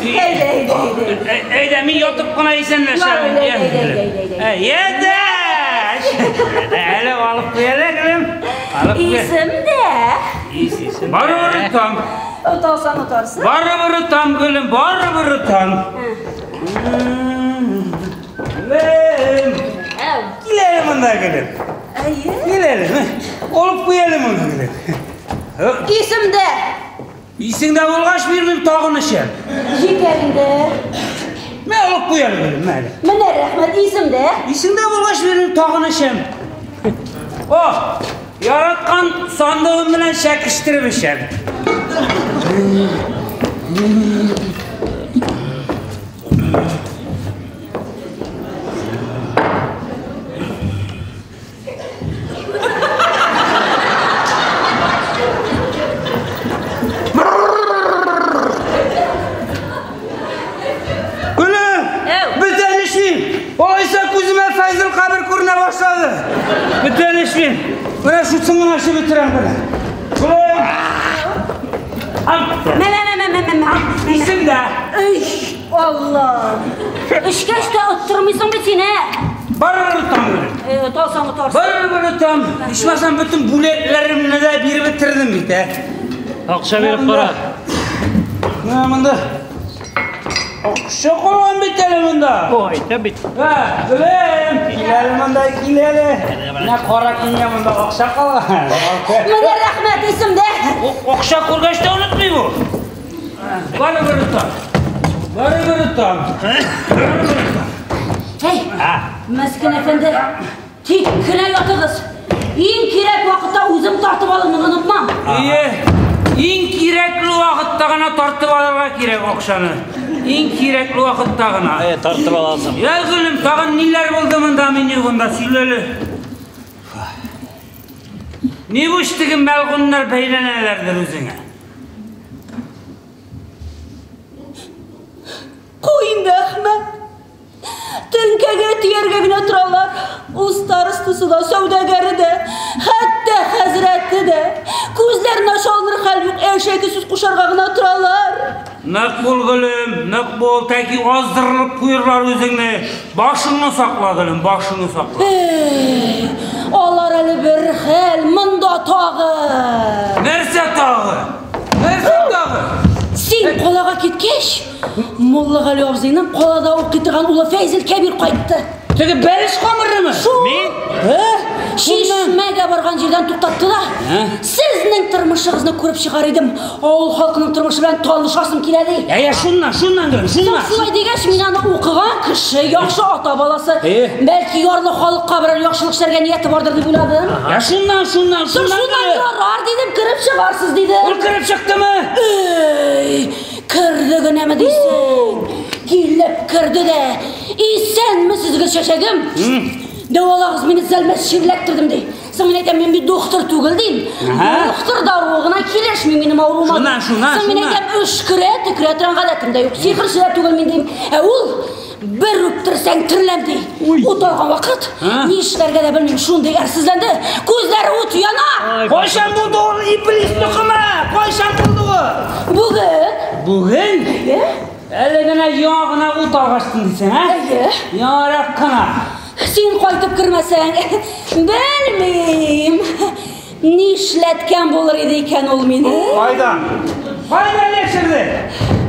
Speaker 5: Әйдә, әйдә, әйдә.
Speaker 6: Әйдә, мин ятып кына исәнләшәм.
Speaker 5: Әйдә, әйдә, әйдә, әйдә.
Speaker 6: Ядәш! Әле алып куй әле, гөлем. Алып куй.
Speaker 5: Исемдә.
Speaker 6: Барыбер отам.
Speaker 5: Оталсаң отарсың.
Speaker 6: Барыбер отам, гөлем, барыбер отам. Гөлем.
Speaker 5: Әу.
Speaker 6: Кил әле монда, гөлем.
Speaker 5: Әйе.
Speaker 6: Кил әле. Алып куй әле монда, гөлем.
Speaker 5: Исемдә.
Speaker 6: Исеңдә булгач бирмим, тагын эчәм.
Speaker 5: Җитәр инде.
Speaker 6: Мә, алып куй әле, гөлем, мә әле.
Speaker 5: Менә рәхмәт, исемдә.
Speaker 6: Исеңдә булгач бирмим, тагын эчәм. О, яраткан сандыгым белән чәкештереп эчәм. Гөлем!
Speaker 5: Әү.
Speaker 6: Бүтән эчмим! Алайса күземә Фәйзел кабер күренә башлады. Бүтән эчмим. Менә шусын гына эчеп бетерәм генә. Гөлем! Ам!
Speaker 5: Мә, мә, мә, мә, мә, мә.
Speaker 6: Исемдә.
Speaker 5: Өй, Алла. Эчкәч тә оттырмыйсың бит син, ә?
Speaker 6: Барыбер отам, гөлем.
Speaker 5: Оталсаң отарсың.
Speaker 6: Барыбер отам. Ичмасам бөтен бүләкләремне дә биреп бетердем бит, ә.
Speaker 9: Акча биреп кара.
Speaker 6: Менә монда акча калган бит әле монда.
Speaker 9: О, әйтә бит.
Speaker 6: Һә, гөлем, кил әле монда, кил әле. Менә кара көнгә монда акча калган.
Speaker 5: Менә рәхмәт, исемдә.
Speaker 6: Акча күргәч тә онытмый бу. Барыбер отам.
Speaker 10: Барыбер отам.
Speaker 5: Әй, мескен әфәнде, тик кенә ятыгыз. Иң кирәк вакытта үзем тартып алырмын, онытмам.
Speaker 10: Ие, иң кирәкле вакытта гына тартып алырга кирәк акчаны. Иң кирәкле вакытта гына.
Speaker 9: Әйе, тартып аласың.
Speaker 10: Я, гөлем, тагын ниләр булды монда мин югында, сөйләле. Ни бу теге мәлгуннар бәйләнәләрдер үзеңә?
Speaker 5: Куй инде, Әхмәт. Теңкәгә тияргә генә торалар. Ул старостасы да, сәүдәгәре дә, хәтта хәзрәте дә. Күзләренә чалыныр хәл юк, әшәке сүз кушарга гына торалар.
Speaker 10: Нык бул, гөлем, нык бул, тәки аздырылып куерлар үзеңне. Башыңны сакла, гөлем, башыңны сакла.
Speaker 5: Эй, алар әле бер хәл, монда тагы.
Speaker 10: Нәрсә тагы? Нәрсә тагы?
Speaker 5: Син калага киткәч, Муллагали абзыйның калада укый торган улы Фәйзел Кәбир кайтты.
Speaker 10: Теге бәлеш камырымы?
Speaker 5: Шул.
Speaker 10: Мин?
Speaker 5: Чишмәгә барган җирдән туктатты да. Сезнең тормышыгызны күреп чыгар идем. Авыл халкының тормышы белән танышасым килә ди.
Speaker 10: Әйе, шуннан, шуннан гөлем, шуннан.
Speaker 5: Шулай дигәч, мин аны укыган кеше, яхшы ата баласы, бәлки ярлы халыкка берәр яхшылык эшләргә нияте бардыр дип уйладым.
Speaker 10: Я шуннан, шуннан,
Speaker 5: Соң
Speaker 10: шуннан.
Speaker 5: шуннан
Speaker 10: гөлем.
Speaker 5: ярар дидем, кереп чыгарсыз дидем.
Speaker 10: Ул кереп чыктымы?
Speaker 5: Эй, керде генәме дисең? Килеп керде дә. Исәнмесез, Гөлчәчәгем? Дәвалагыз мине зәлмәс чирләттердем ди. Соң мин әйтәм, мин бит доктор түгел дим. Доктор даруы гына килешми минем авыруыма.
Speaker 10: Шуннан, шуннан,
Speaker 5: Соң мин
Speaker 10: шуннан.
Speaker 5: әйтәм, өшкерә, төкерә торган гадәтем дә юк. Сихерче дә түгел мин дим. Ә ул бер үптерсәң тереләм ди. Ут алган вакыт, ни эшләргә дә белмим, шундый әрсезләнде. Күзләре ут яна.
Speaker 10: Кайчан булды ул иблис токымы? Кайчан булды ул?
Speaker 5: Бүген.
Speaker 10: Бүген?
Speaker 5: Әйе.
Speaker 10: Әле генә яңа гына ут алгачтың дисең, ә?
Speaker 5: Әйе.
Speaker 10: Яңарак кына.
Speaker 5: Син кайтып кермәсәң, белмим. Нишләткән булыр иде икән ул мине?
Speaker 10: Кайдан? Кайдан яшерде?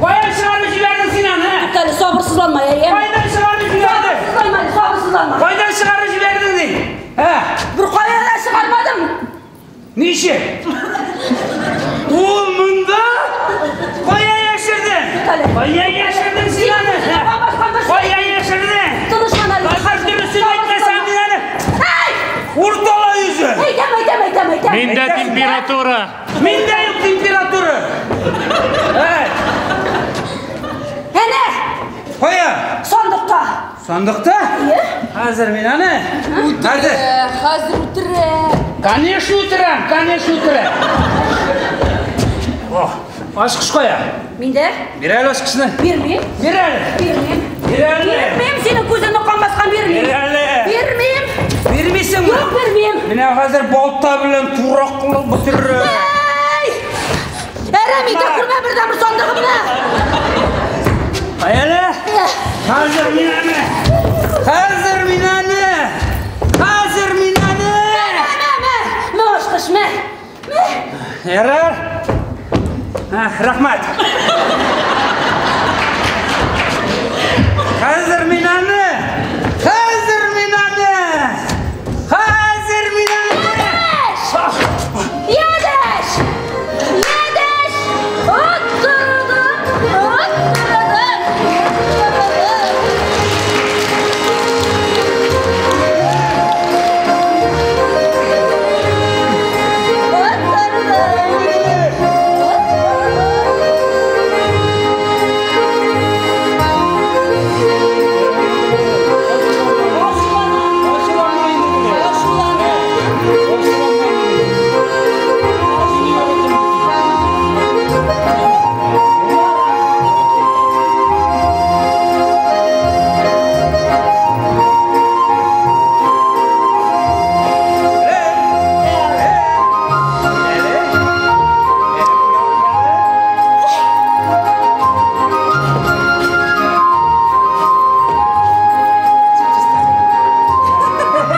Speaker 10: Каян чыгарып җибәрдең син аны?
Speaker 5: Туктале, сабырсызланма, әйе.
Speaker 10: Кайдан чыгарып җибәрдең?
Speaker 5: Сабырсызланма, сабырсызланма.
Speaker 10: Кайдан чыгарып җибәрдең ди? Ә?
Speaker 5: Бер кая да чыгармадым.
Speaker 10: Ничек? Ул монда? Кая яшердең?
Speaker 5: Туктале.
Speaker 10: Кая яшердең син аны? Кая яшердең?
Speaker 5: Тынычлан әле.
Speaker 10: Хәзер дөресен әйтмәсәң мин аны.
Speaker 5: Әй!
Speaker 10: Уртала йөзе.
Speaker 5: Әйтәм, әйтәм, әйтәм, әйтәм.
Speaker 9: Миндә температура.
Speaker 10: Миндә юк температура. Әй!
Speaker 5: Әнә!
Speaker 10: Кая?
Speaker 5: Сандыкта.
Speaker 10: Сандыкта?
Speaker 5: Әйе.
Speaker 10: Хәзер мин аны. Хәзер.
Speaker 2: Хәзер үтерә.
Speaker 10: Конечно үтерәм, конечно үтерәм. О, ачкыч кая?
Speaker 5: Миндә?
Speaker 10: Бир әле ачкычны.
Speaker 5: Бирмим.
Speaker 10: Бир әле.
Speaker 5: Бирмим.
Speaker 10: Бир әле.
Speaker 5: Бирмим, синең күзеңне кан баскан бирмим.
Speaker 10: Бир әле.
Speaker 5: Бирмим.
Speaker 10: Бирмисеңме?
Speaker 5: Юк, бирмим.
Speaker 10: Менә хәзер балта белән турак кылып бетеререм.
Speaker 5: Әй! Әрәм итә күрмә бердән-бер сандыгымны.
Speaker 10: Кая әле? Хәзер мин аны. Хәзер мин аны. Хәзер мин аны.
Speaker 5: Мә, мә, мә. Мә ачкыч, мә. Мә.
Speaker 10: Ярар. Рәхмәт. Хәзер мин аны. Хәзер мин аны. Хәзер мин аны.
Speaker 5: Ядәш! Ядәш! Оттырдым! Оттырдым! Оттырдым!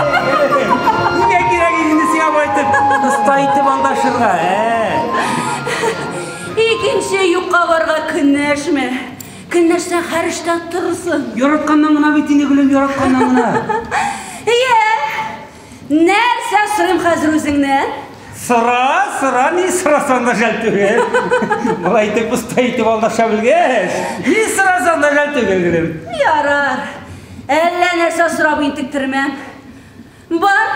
Speaker 10: Нигә кирәк инде сиңа бу әйтеп, оста итеп алдашырга, ә?
Speaker 5: Икенче юкка барга көнләшмә. Көнләшсәң һәр эштә торырсың.
Speaker 10: Яратканнан гына бит инде, гөлем, яратканнан гына.
Speaker 5: Йә, нәрсә сорыйм хәзер үзеңнән?
Speaker 10: Сора, сора, ни сорасаң да жәл түгел. Болай итеп, оста итеп алдаша белгәч, ни сорасаң да жәл түгел, гөлем.
Speaker 5: Ярар. Әллә нәрсә сорап интектермәм. Бар,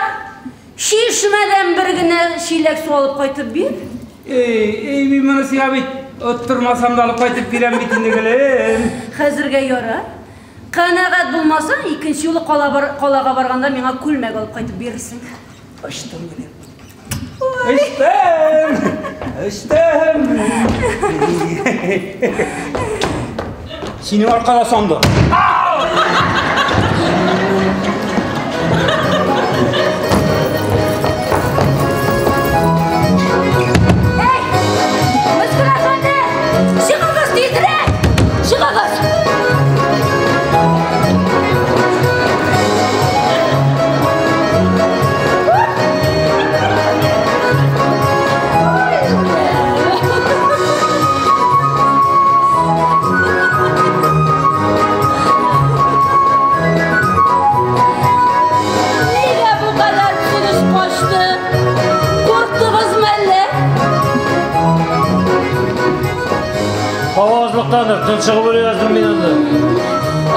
Speaker 5: чишмәдән бер генә чиләк су алып кайтып бир.
Speaker 10: Эй, эй, мин моны сиңа бит оттырмасам да алып кайтып бирәм бит инде, гөлем.
Speaker 5: Хәзергә ярар. Канәгать булмасаң, икенче юлы калага барганда миңа күлмәк алып кайтып бирерсең.
Speaker 10: Очтым, гөлем. Очтым! Очтым! Синең аркада сандык.
Speaker 5: Эй! Мескен әфәнде! Чыгыгыз тизрәк! Чыгыгыз! Нигә бу кадәр көтү качты? Курктыгызмы әллә?
Speaker 1: Һавазлыктандыр, тончыгып үлә яздым мин анда.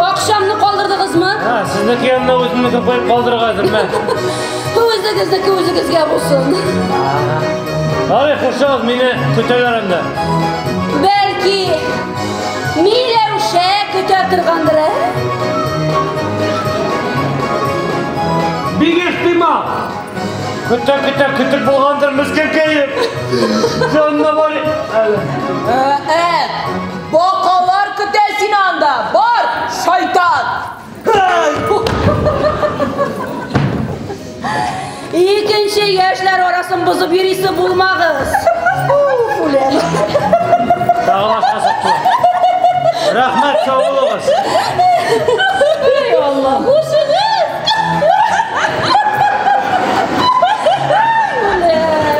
Speaker 5: Акчамны калдырдыгызмы?
Speaker 1: Һа, сезнеке янына үземнекен куеп калдырган идем.
Speaker 5: Үзегезнеке үзегезгә булсын.
Speaker 1: Абый, хушыгыз, мине көтәләр анда.
Speaker 5: Бәлки, Миләүшә көтә торгандыр, ә?
Speaker 1: Бик ихтимал. Көтә, көтә, көтеп булгандыр, мескенкәем. Җанына бар.
Speaker 2: Ә, бакалар көтә сине анда. Бар, шайтан!
Speaker 5: Икенче яшьләр арасын бозып йөрисе булмагыз. Уф, үләм.
Speaker 1: Тагы башка сукты. Рәхмәт, сау булыгыз.
Speaker 5: Эй, Алла, хушыгыз. Үләм.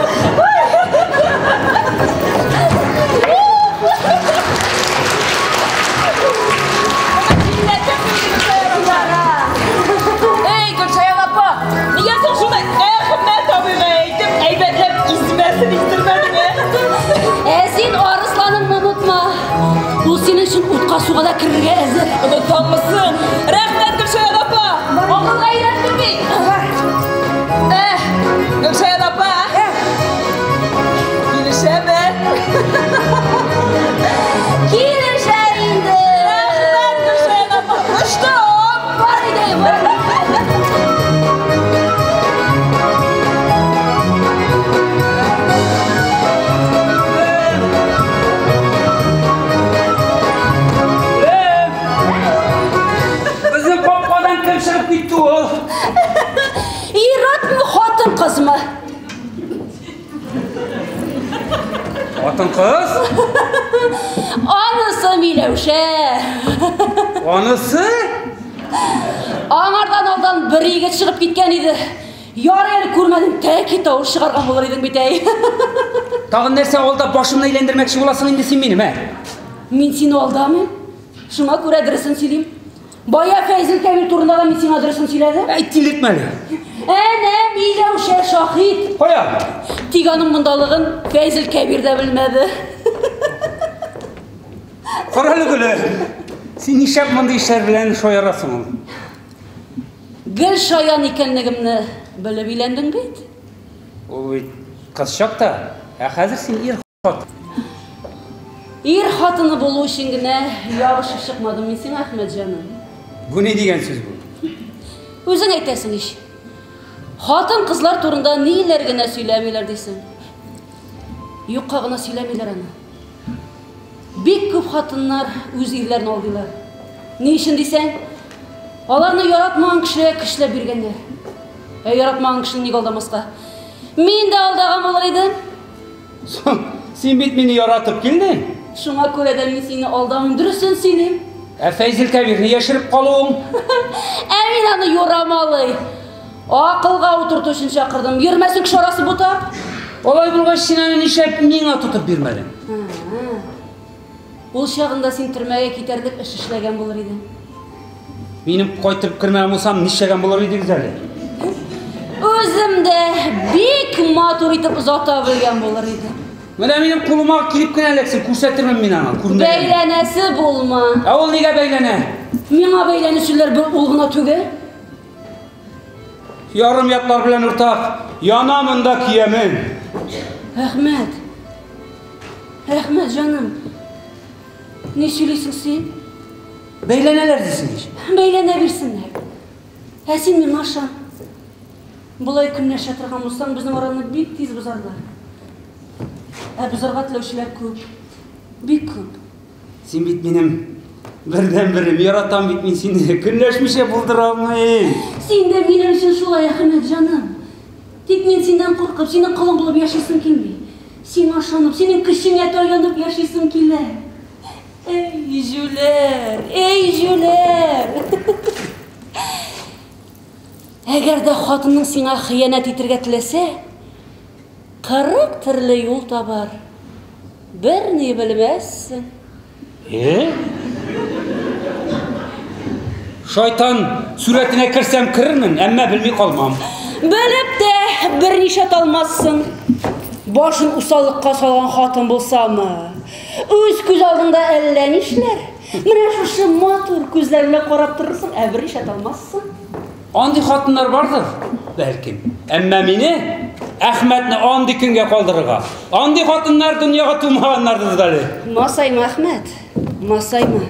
Speaker 2: Эй, Гөлшаян апа, нигә соң шуны Әхмәт абыйга әйтеп, әйбәтләп измәсен издермәдең, ә?
Speaker 5: Ә син Арысланыңны онытма. Ул синең өчен утка суга да керергә әзер.
Speaker 2: Онытаммысың? Рәхмәт, Гөлшаян апа! Акылга өйрәттең бит. Ә, Гөлшаян апа, килешәме?
Speaker 5: Килешә инде.
Speaker 2: Рәхмәт, Гөлшаян апа! Очтым!
Speaker 5: Бар иде, бар.
Speaker 10: Безнең капкадан кем чыгып китте ул?
Speaker 5: Ир-атмы, хатын-кызмы?
Speaker 10: Хатын-кыз?
Speaker 5: Анысы Миләүшә.
Speaker 10: Анысы?
Speaker 5: Аңардан алдан бер егет чыгып киткән иде. Ярый әле күрмәдем, тәки тавыш чыгарган булыр идең бит әй.
Speaker 10: Тагын нәрсә алдап башымны әйләндермәкче буласың инде син минем, ә?
Speaker 5: Мин сине алдамыйм. Шуңа күрә дөресен сөйлим. Бая Фәйзел Кәбир турында да мин сиңа дөресен сөйләдем.
Speaker 10: Әй, тилертмә әле.
Speaker 5: Әнә Миләүшә шаһит.
Speaker 10: Кая?
Speaker 5: Тик аның мондалыгын Фәйзел Кәбир дә белмәде.
Speaker 10: Кара әле, Гөле. Син нишләп мондый эшләр белән шаярасың ул?
Speaker 5: Гел шаян икәнлегемне белеп өйләндең бит.
Speaker 10: Ул бит кыз чакта, ә хәзер син ир хатын.
Speaker 5: Ир хатыны булу өчен генә ябышып чыкмадым мин сиңа, Әхмәтҗаным.
Speaker 10: Бу ни дигән сүз бу?
Speaker 5: Үзең әйтәсең ич. Хатын-кызлар турында ниләр генә сөйләмиләр дисең. Юкка гына сөйләмиләр аны. Бик күп хатыннар үз ирләрен алдыйлар. Ни өчен дисәң, аларны яратмаган кешегә көчләп биргәннәр. Ә яратмаган кешене ник алдамаска? Мин дә алдаган булыр идем.
Speaker 10: Соң, син бит мине яратып килдең.
Speaker 5: Шуңа күрә дә мин сине алдамыйм, дөресен сөйлим.
Speaker 10: Ә Фәйзел Кәбирне яшереп калуың?
Speaker 5: Ә мин аны юрамалый. Акылга утырту өчен чакырдым. Йөрмәсен кеше арасы бутап.
Speaker 10: Алай булгач, син аны нишләп миңа тотып бирмәдең?
Speaker 5: Ул чагында син төрмәгә китәрлек эш эшләгән булыр идең.
Speaker 10: Минем кайтып кермәгән булсам, нишләгән булыр идегез әле?
Speaker 5: Үзем дә бик матур итеп озата белгән булыр идем.
Speaker 10: Менә минем кулыма килеп кенә эләксен, күрсәтермен мин аңа, күрмәгән.
Speaker 5: Бәйләнәсе булма.
Speaker 10: Ә ул нигә бәйләнә?
Speaker 5: Миңа бәйләнүчеләр бер ул гына түгел.
Speaker 10: Ярым ятлар белән уртак, яна монда киямен.
Speaker 5: Әхмәт. Әхмәт җаным. Ни сөйлисең син?
Speaker 10: Бәйләнәләр дисең ич.
Speaker 5: Бәйләнә бирсеннәр. Ә син миңа ышан. Болай көнләшә торган булсаң, безнең араны бик тиз бозарлар. Ә бозарга теләүчеләр күп. Бик күп.
Speaker 10: Син бит минем бердәнберем, яратам бит мин сине. Көнләшмичә булдыра алмыйм.
Speaker 5: Син дә минем өчен шулай, Әхмәт җаным. Тик мин синнән куркып, синең колың булып яшисем килми. Сиңа ышанып, синең көчеңә таянып яшисем килә. Эй, җүләр, эй, җүләр. Әгәр дә хатының сиңа хыянәт итергә теләсә, 40 төрле юл табар. Берни белмәссең.
Speaker 10: Э? Шайтан сурәтенә керсәм керермен, әмма белми калмам.
Speaker 5: Белеп тә берничә талмассың. Башын усаллыкка салган хатын булсамы? Үз күз алдыңда әллә нишләр. Менә шушы матур күзләренә карап торырсың, ә берничә талмассың.
Speaker 10: Андый хатыннар бардыр, бәлкем. Әмма мине Әхмәтне андый көнгә калдырырга. Андый хатыннар дөньяга тумаганнардыр әле.
Speaker 5: Масайма, Әхмәт, масайма.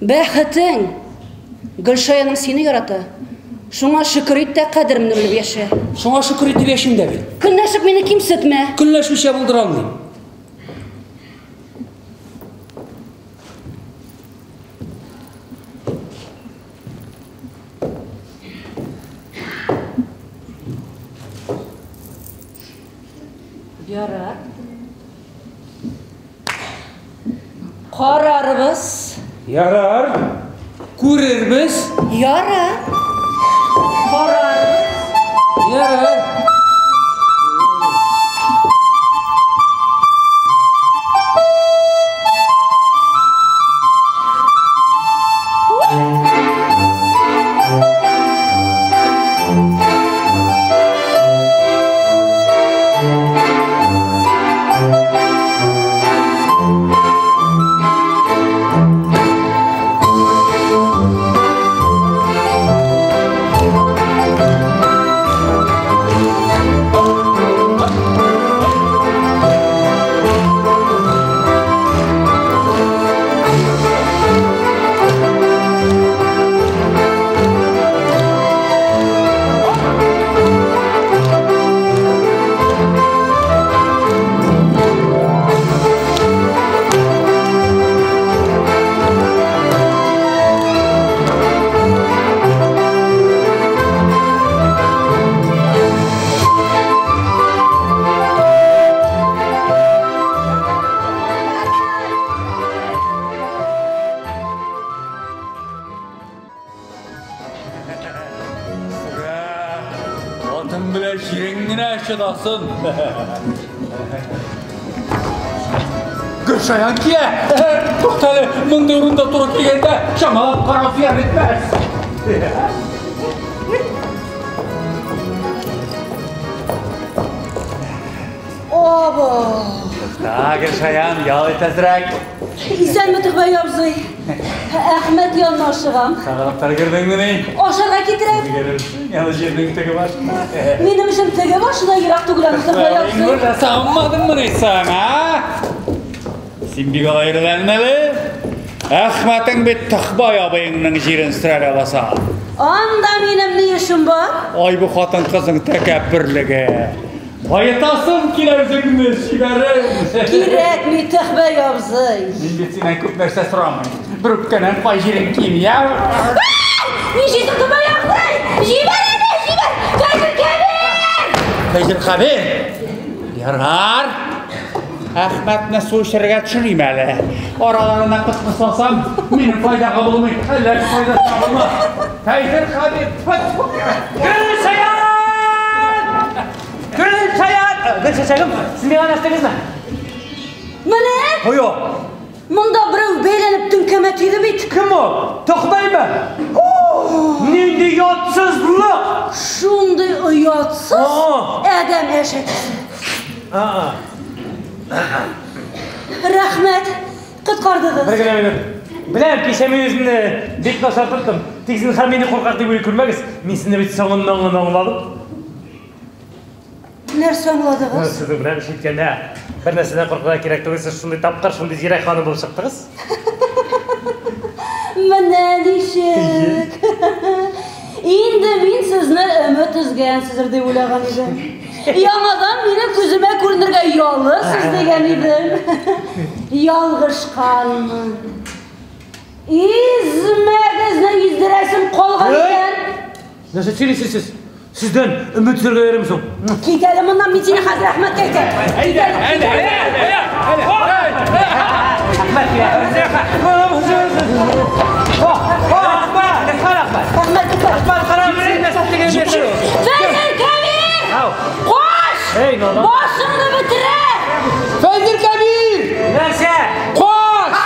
Speaker 5: Бәхетең, Гөлшаяның сине ярата. Шуңа шөкер ит тә кадеремне белеп яшә.
Speaker 10: Шуңа шөкер итеп яшим дә бит.
Speaker 5: Көнләшеп мине кимсетмә.
Speaker 10: Көнләшмичә булдыра алмыйм.
Speaker 5: Ярар. Карарбыз.
Speaker 10: Ярар. Күрербез.
Speaker 5: Ярар. Карарбыз.
Speaker 10: Ярар. Атың белән җирең генә чыдасын. Гөлшаян килә. Туктале, мондый урында туры килгәндә чамалап карау зыян итмәс.
Speaker 5: Оба!
Speaker 7: Тукта, Гөлшаян, ял ит әзрәк.
Speaker 5: Исәнме, Төхбәй абзый. Әхмәт янына ашыгам.
Speaker 7: Сагынып та өлгердеңмени?
Speaker 5: Ашарга китерәм.
Speaker 7: Өлгерерсең, әле җирнең теге башында.
Speaker 5: Минем өчен теге башы да ерак түгел әле, Төхбәй абзый.
Speaker 7: Бер дә сагынмадыңмыни соң, а? Син бик алай эреләнмә әле. Әхмәтең бит Төхбай абыеңның җирен сөрә аласа.
Speaker 5: Анда минем ни эшем бар?
Speaker 7: Ай, бу хатын-кызның тәкәбберлеге. Баетасым килә үзеңне, чибәрем.
Speaker 5: Кирәкми, Төхбәй абзый.
Speaker 7: Мин бит синнән күп нәрсә сорамыйм. Бер үпкәннән кай җирең ким, я?
Speaker 5: Нишлисең, Төхбәй абзый? Җибәр әле, җибәр! Фәйзел Кәбир!
Speaker 7: Фәйзел Кәбир! Ярар. Әхмәтне су эчәргә төшерим әле. Араларына кытны салсам, минем файдага булмый. Әллә ни файдасына булмас. Фәйзел Кәбир!
Speaker 1: Гөлшаян! Гөлшаян! Гөлшәчәгем, сез миңа дәштегезме?
Speaker 5: Менә!
Speaker 1: Ой,
Speaker 5: Монда берәү бәйләнеп түңкәмә тиде бит.
Speaker 1: Кем ул? Төхбәйме? Нинди ятсызлык!
Speaker 5: Шундый оятсыз адәм әшәкесе. Рәхмәт, коткардыгыз.
Speaker 1: Бер генә минут. Беләм, кичә мин үземне бик начар тоттым. Тик зинһар мине куркак дип уйлый күрмәгез. Мин сезне бит соңыннан гына аңладым.
Speaker 5: Нәрсә аңладыгыз?
Speaker 1: Сезнең белән эш иткәндә бер нәрсәдән куркырга кирәк түгел. Сез шундый тапкыр, шундый зирәк ханым булып чыктыгыз.
Speaker 5: Менә ничек. Инде мин сезне өмет өзгәнсездер дип уйлаган идем. Яңадан минем күземә күренергә оялырсыз дигән идем. Ялгышканмын. Измәгезне издерәсем калган икән.
Speaker 1: Нәрсә сөйлисез сез? Сездән өмет өзәргә ярыймы соң?
Speaker 5: Кит әле моннан, мин сине хәзер Әхмәткә әйтәм.
Speaker 1: Әйдә, әйдә, әйдә, әйдә. Әхмәт килә. Әхмәт,
Speaker 5: Әхмәт, туктат.
Speaker 1: Әхмәт, кара, син нәрсә дигән нәрсә?
Speaker 5: Фәйзел Кәбир! Кош!
Speaker 1: Эй, надан.
Speaker 5: Башыңны бетерә!
Speaker 6: Фәйзел Кәбир!
Speaker 1: Нәрсә?
Speaker 6: Кош!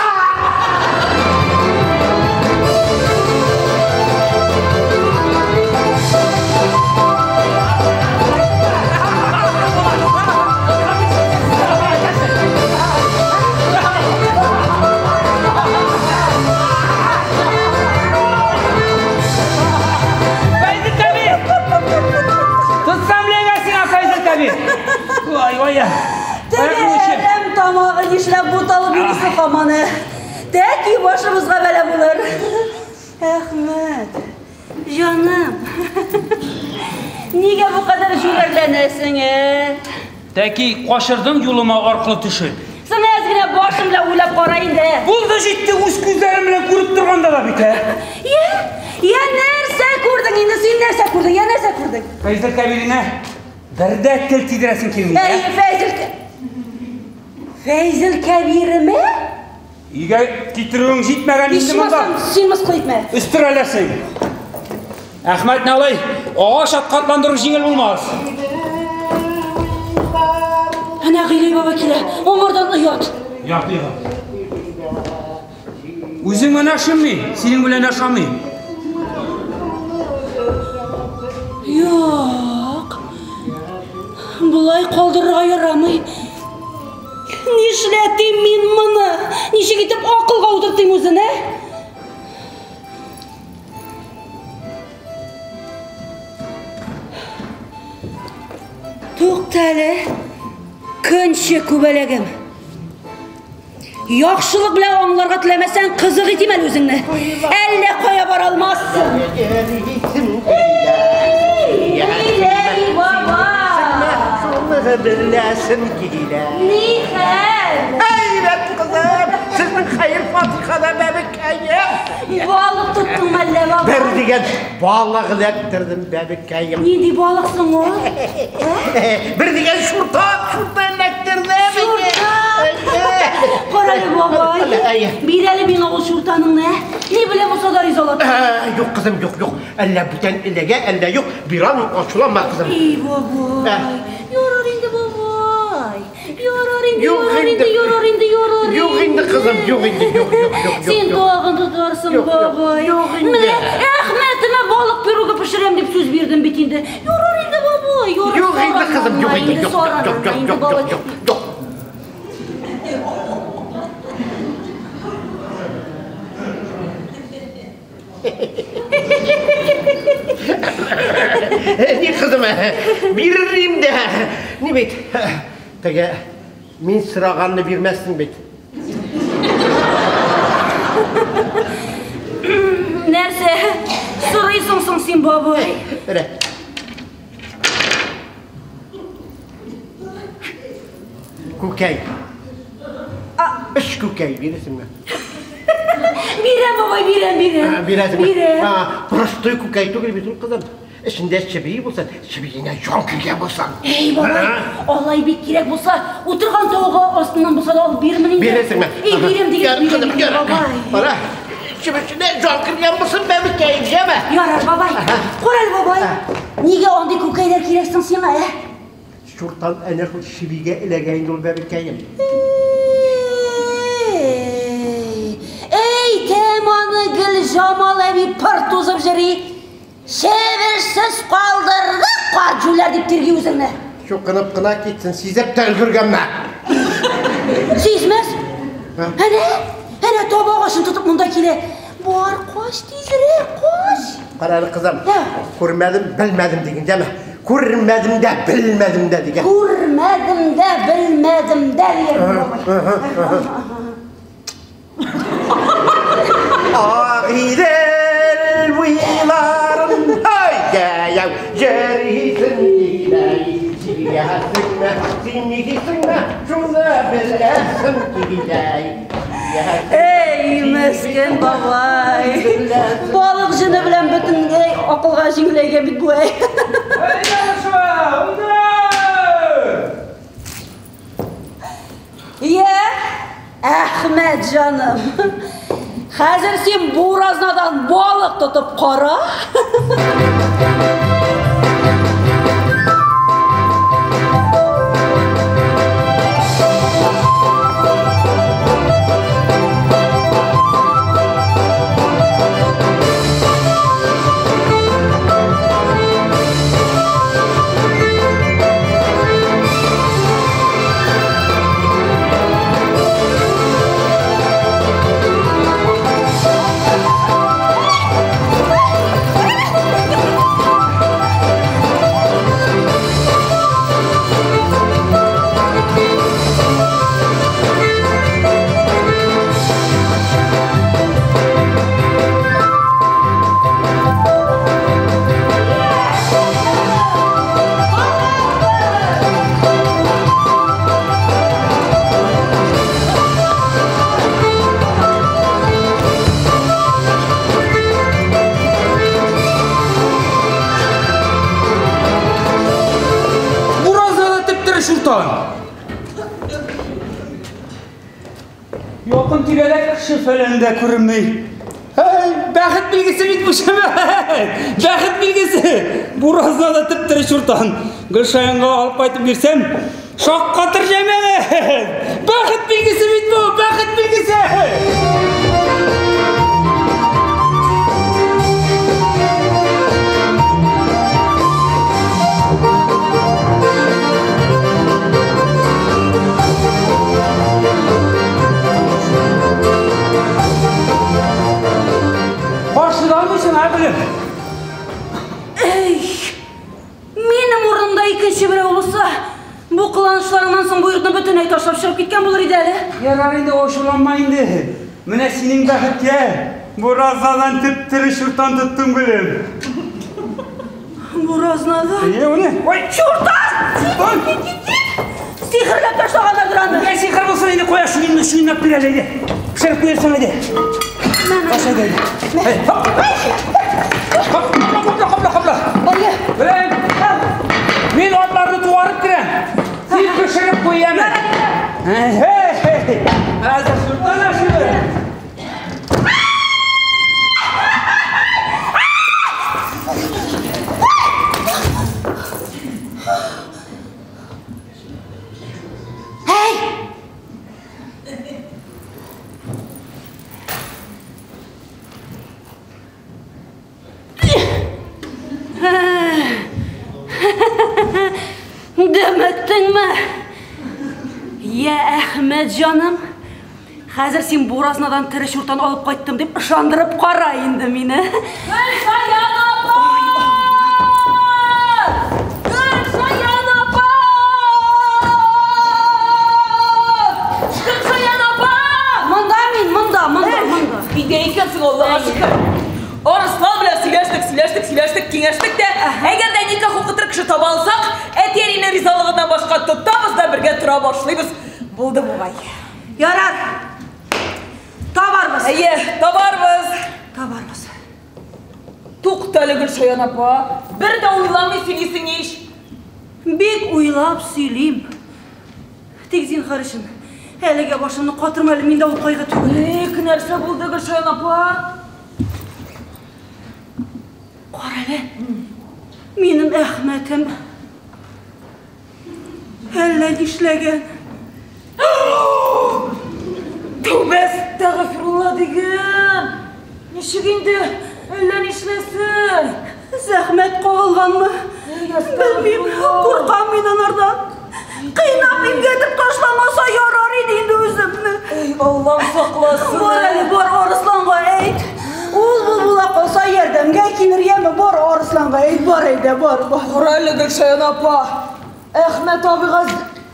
Speaker 10: Фәйзел Кәбир! Тотсам эләгәсең, Фәйзел Кәбир! Ой, ой.
Speaker 5: Теге адәм тамагы нишләп буталып йөрисең һаман, ә? Тәки башыбызга бәла булыр. Әхмәт, җаным. Нигә бу кадәр җүләрләнәсең, ә?
Speaker 10: Тәки качырдың юлыма аркылы төшеп.
Speaker 5: Син әз генә башың белән уйлап кара инде.
Speaker 10: Булды җитте, үз күзләрем белән күреп торганда да бит, ә?
Speaker 5: Я, я нәрсә күрдең инде, син нәрсә күрдең, я нәрсә күрдең?
Speaker 10: Фәйзел Кәбиренә бер дә тел тидерәсең килми, ә?
Speaker 5: Әй, Фәйзел Фәйзел Кәбиреме?
Speaker 10: Өйгә китерүең җитмәгән инде монда.
Speaker 5: Ичмасам, син мыскыл итмә.
Speaker 10: Өстерәләсең. Әхмәтне алай агач атка атландыру җиңел булмас.
Speaker 5: Әнә Гыйләй баба килә. Аңардан оят.
Speaker 10: Оят, оят. Үзең менә ашыйм, синең белән ашамыйм.
Speaker 5: Юк. Болай калдырырга ярамый. Нишләтим мин моны? Ничек итеп акылга утыртыйм үзен, ә? Тукта әле, көнче күбәләгем. Яхшылык белән аңларга теләмәсәң, кызык итим әле үзеңне. Әллә кая бара алмассың. Гыйләй баба!
Speaker 4: Беләсем килә.
Speaker 5: Ни хәл?
Speaker 4: Әйбәт кызым, сезнең хәер фатихада бәбекәем.
Speaker 5: Балык тоттың мәллә, баба?
Speaker 4: Бер дигән балык эләктердем бәбекәем.
Speaker 5: Нинди балык соң ул?
Speaker 4: Бер дигән шуртан, шуртан эләктердем.
Speaker 5: Шуртан! Кара әле, бабай. Бир әле миңа ул шуртаныңны, ә? Ни белән булса да ризалат.
Speaker 4: Юк, кызым, юк, юк. Әллә бүтән эләгә, әллә юк. Бирам, ачуланма, кызым.
Speaker 5: Эй, бабай. Ярар инде, бабай. Ярар инде,
Speaker 4: Юк
Speaker 5: ярар инде,
Speaker 4: инде.
Speaker 5: ярар инде, ярар
Speaker 4: Юк инде, кызым, юк инде, юк, юк, юк, юк,
Speaker 5: Син
Speaker 4: юк.
Speaker 5: тагын тотарсың,
Speaker 4: Юк, юк,
Speaker 5: бабай.
Speaker 4: юк инде.
Speaker 5: Менә Әхмәтемә балык пирогы пешерәм дип сүз бирдем бит инде. Ярар инде, бабай, ярар.
Speaker 4: Юк инде, кызым, юк инде, юк, юк,
Speaker 5: саран
Speaker 4: юк, юк,
Speaker 5: инде,
Speaker 4: юк,
Speaker 5: бабай.
Speaker 4: юк, юк. Ни кызым, бирерим дә. Ни бит? Теге мин сораганны бирмәссең бит.
Speaker 5: Нәрсә? Сорыйсың соң син, бабай?
Speaker 4: Менә. Күкәй. Өч күкәй бирәсеңме?
Speaker 5: Бирәм, бабай, бирәм, бирәм.
Speaker 4: Бирәсеңме?
Speaker 5: Бирәм.
Speaker 4: Простой күкәй түгел бит ул, кызым. Эчендә чеби булсын, чебиенә җан кергән булсын.
Speaker 5: Эй, бабай, алай бик кирәк булса, утырган тавыгы астыннан булса да алып бирмен инде.
Speaker 4: Бирәсеңме?
Speaker 5: Эй, бирәм дигән,
Speaker 4: Яр,
Speaker 5: бирәм,
Speaker 4: кызым,
Speaker 5: бирәм,
Speaker 4: яр.
Speaker 5: бабай.
Speaker 4: Кара, чебешенә җан кергән булсын, бәбекәем, яме?
Speaker 5: Ярар, бабай. Кара әле, бабай. Нигә андый күкәйләр кирәк соң сиңа, ә?
Speaker 4: Чуртан әнә шул чебигә эләгә инде ул, бәбекәем.
Speaker 5: Эй, тәм аны Гөлҗамал әби пыр тузып йөри. Чебешсез калдырмам. Юләр дип тирги үзеңне.
Speaker 4: Чукынып кына китсен, сизеп тә өлгергәнме?
Speaker 5: Сизмәс. Әнә, әнә таба агачын тотып монда килә. Бар, кач тизрәк, кач.
Speaker 4: Кара әле, кызым. Күрмәдем, белмәдем диген, яме. Күрмәдем дә, белмәдем дә диген.
Speaker 5: Күрмәдем дә, белмәдем дә диген.
Speaker 4: Агыйдел буйларын ай-яй-яй, йөрисең килә, сөясеңме, сөймисеңме, шуны беләсең килә.
Speaker 5: Эй, мескен бабай. Балык җене белән бөтенләй акылга җиңеләйгән бит бу, әй. Йә, Әхмәт җаным. Хәзер син буразнадан балык тотып кара.
Speaker 6: Буразна да теп-тере чуртан.
Speaker 10: Якын тирәдә кеше фәлән дә күренми. Әй, бәхет билгесе бит бу шәмәт. Бәхет билгесе. Буразна да теп-тере чуртан. Гөлшаянга алып кайтып бирсәм, шаккатыр җәмәгать. Бәхет билгесе бит бу, бәхет билгесе. Каршыламыйсың, ә, белем?
Speaker 5: Эй, минем урында икенче берәү булса, бу кыланышларыңнан соң бу йортны бөтенләй ташлап чыгып киткән булыр иде әле.
Speaker 10: Ярар инде, ачуланма инде. Менә синең бәхеткә буразнадан теп-тере чуртан тоттым, гөлем.
Speaker 5: Буразнадан?
Speaker 10: Әйе, менә. Ой,
Speaker 5: чуртан! Сихерләп ташлаганнардыр аны.
Speaker 10: Нигә сихер булсын инде, куя шуны чуйнап бир әле, әйдә. Пешереп куярсың, әйдә. Баш әйдә, әйдә. Әй, хоп. Хоп, капла, капла, капла. Беләм. Мин атларны туарып керәм. Син пешереп куй, яме. Әй, хәзер чуртан ашыйбыз.
Speaker 5: Әй! Дөмектеңме? Йә, Әхмәт җаным, хәзер син буразнадан тере чуртан алып кайттым дип ышандырып кара инде мине.
Speaker 2: Гөлшаян апа! Гөлшаян апа! Гөлшаян апа!
Speaker 5: Монда мин, монда, монда, монда.
Speaker 2: Өйдә икәнсең, Аллага шөкер. Арыслан белән сөйләштек, сөйләштек, сөйләштек, киңәштек тә, әгәр дә никах укытыр кеше таба алсак, әти-әнинең ризалыгыннан башка тотабыз да бергә тора башлыйбыз. Булды бугай.
Speaker 5: Ярар. Табарбыз.
Speaker 2: Әйе, табарбыз.
Speaker 5: Табарбыз.
Speaker 2: Тукта әле, Гөлшаян апа. Бер дә уйламый сөйлисең ич.
Speaker 5: Бик уйлап сөйлим. Тик зинһар өчен, әлегә башымны катырма әле, миндә ул кайгы түгел.
Speaker 2: Ник, нәрсә булды, Гөлшаян апа?
Speaker 5: Кара әле, минем Әхмәтем әллә нишләгән.
Speaker 2: Тәүбә әстәгъфирулла диген. Ничек инде әллә нишләсен?
Speaker 5: Зәхмәт кагылганмы? Белмим, куркам мин алардан. Кыйнап имгәтеп ташламаса ярар иде инде үземне.
Speaker 2: Эй, Аллам сакласын.
Speaker 5: Бар әле, бар Арысланга әйт. Ул бу була калса ярдәмгә килер, яме, бар Арысланга әйт, бар әйдә, бар, бар.
Speaker 2: Кара әле, Гөлшаян апа. Әхмәт абыйга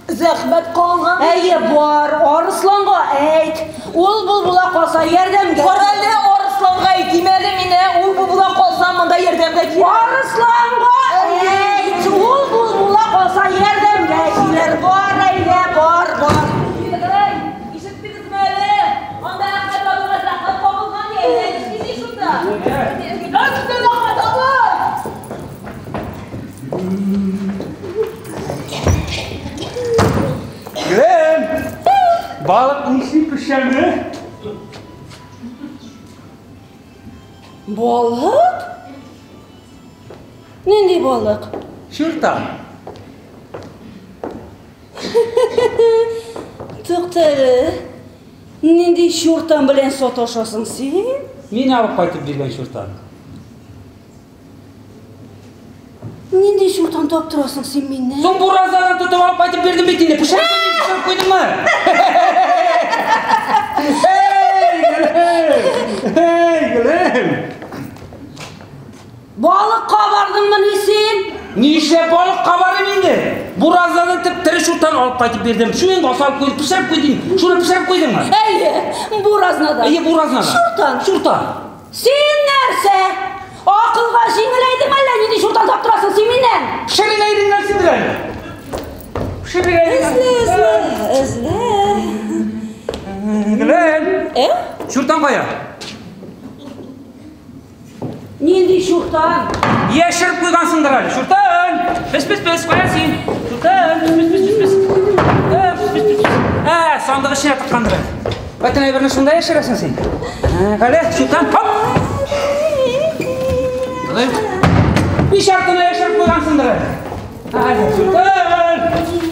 Speaker 2: зәхмәт калган.
Speaker 5: Әйе, бар, Арысланга әйт. Ул бу була калса ярдәмгә.
Speaker 2: Кара әле, Арысланга әйтим әле мин, ул бу була калса монда ярдәмгә килер.
Speaker 5: Арысланга әйт. Ул бу була калса ярдәмгә килер. Бар әйдә, бар, бар.
Speaker 2: Ишеттегезме әле? Анда Әхмәт абыйга зәхмәт кагылган, әйдә, нишлисең шунда? Әхмәт абый!
Speaker 10: Гөлем! Балык ничек пешәме?
Speaker 5: Балык? Нинди балык?
Speaker 10: Чуртан.
Speaker 5: Тукта әле. Нинди чуртан белән саташасың син?
Speaker 10: Мин алып кайтып биргән чуртан.
Speaker 5: Нинди чуртан таптырасың син миннән?
Speaker 10: Соң буразадан тотып алып кайтып бирдем бит инде. Пешереп куйдым, пешереп куйдыңмы? Эй, Гөлем! Эй, Гөлем!
Speaker 5: Балыкка бардыңмыни син?
Speaker 10: Нишләп балыкка барыйм инде? Буразадан тип-тере чуртан алып кайтып бирдем. Шуны салып куйдым, пешереп куйдым. Шуны пешереп куйдыңмы?
Speaker 5: Әйе, буразнадан.
Speaker 10: Әйе, буразнадан.
Speaker 5: Чуртан.
Speaker 10: Чуртан.
Speaker 5: Син нәрсә? Акылга җиңеләйдең әллә, нинди чуртан таптырасың син миннән?
Speaker 10: Пешерергә нәрсәдер әле? Пешерергә.
Speaker 5: Эзлә, эзлә, эзлә.
Speaker 10: Гөлем!
Speaker 5: Ә?
Speaker 10: Чуртан кая?
Speaker 5: Нинди чуртан?
Speaker 10: Яшереп куйгансыңдыр әле. Чуртан! Пес, пес, пес, кая син? Чуртан, пес, пес, пес, пес. Пес, пес, пес, пес. Ә, сандык эченә тыккандыр әле. Бөтен әйберне шунда яшерәсең син. Кале, чуртан, хоп! Биш артына яшереп куйгансыңдыр әле. Чуртан!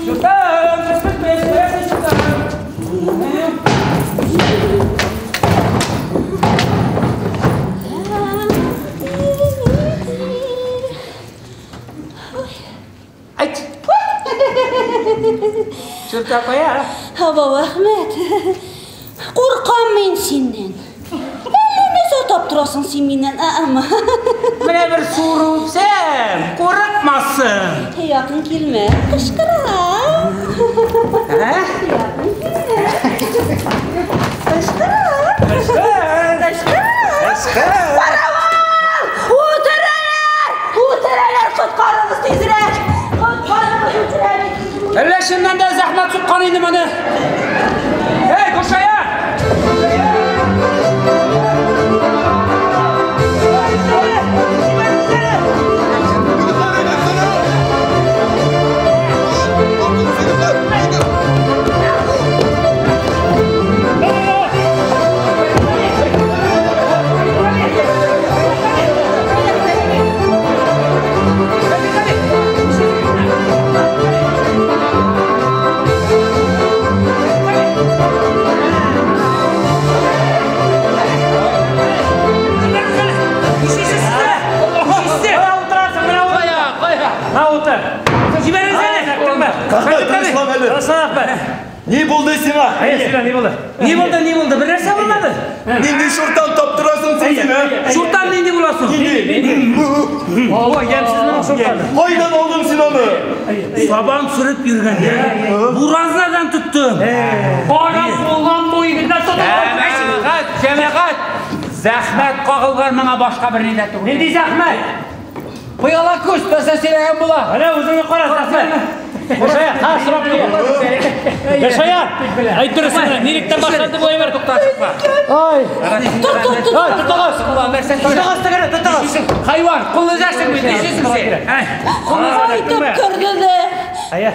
Speaker 10: Чуртан! Пес, пес, пес, кая син, чуртан? Айт! Чуртан кая?
Speaker 5: Абау, Әхмәт, куркам мин синнән. Әллә нәрсә таптырасың син миннән, аама.
Speaker 10: Менә бер суырып үпсәм, курыкмассың.
Speaker 5: Якын килмә, кычкырам.
Speaker 10: Ә?
Speaker 5: Якын килмә. Кычкырам.
Speaker 10: Кычкыр!
Speaker 5: Кычкырам.
Speaker 10: Кычкыр!
Speaker 5: Үтерәләр! Үтерәләр! Коткарыгыз тизрәк! Коткарыгыз, үтерәләр!
Speaker 10: Әллә чыннан да зәхмәт суккан инде моны. Эй, Гөлшая!
Speaker 3: Ни булды сиңа?
Speaker 9: Әйе, ни булды?
Speaker 10: Ни булды, ни булды? Бер нәрсә булмады.
Speaker 3: Нинди чуртан таптырасың син син, ә?
Speaker 10: Чуртан нинди буласың?
Speaker 9: Ой, ямьсезнең чуртаны.
Speaker 3: Кайдан алдың син аны?
Speaker 10: Сабан сөреп йөргәндә. Буразнадан тоттым.
Speaker 8: Кара булган бу егетләр тотып.
Speaker 7: Җәмәгать, җәмәгать! Зәхмәт кагылган моңа башка берни дә түгел.
Speaker 9: Нинди зәхмәт?
Speaker 6: Пыяла күз, нәрсә сөйләгән була?
Speaker 9: Менә үзеңне кара, зәхмәт. Гөлшая, ха, сорап куя. Гөлшая, әйт дөресен, нилектән башланды бу әйбер?
Speaker 7: Тукта, чыкма.
Speaker 9: Ай.
Speaker 5: Тот, тот, тот.
Speaker 9: Ай, тотыгыз. Тотыгыз тегене, тотыгыз.
Speaker 7: Хайван, кулны җәрсең бит, нишлисең син?
Speaker 5: Кайтып керде дә.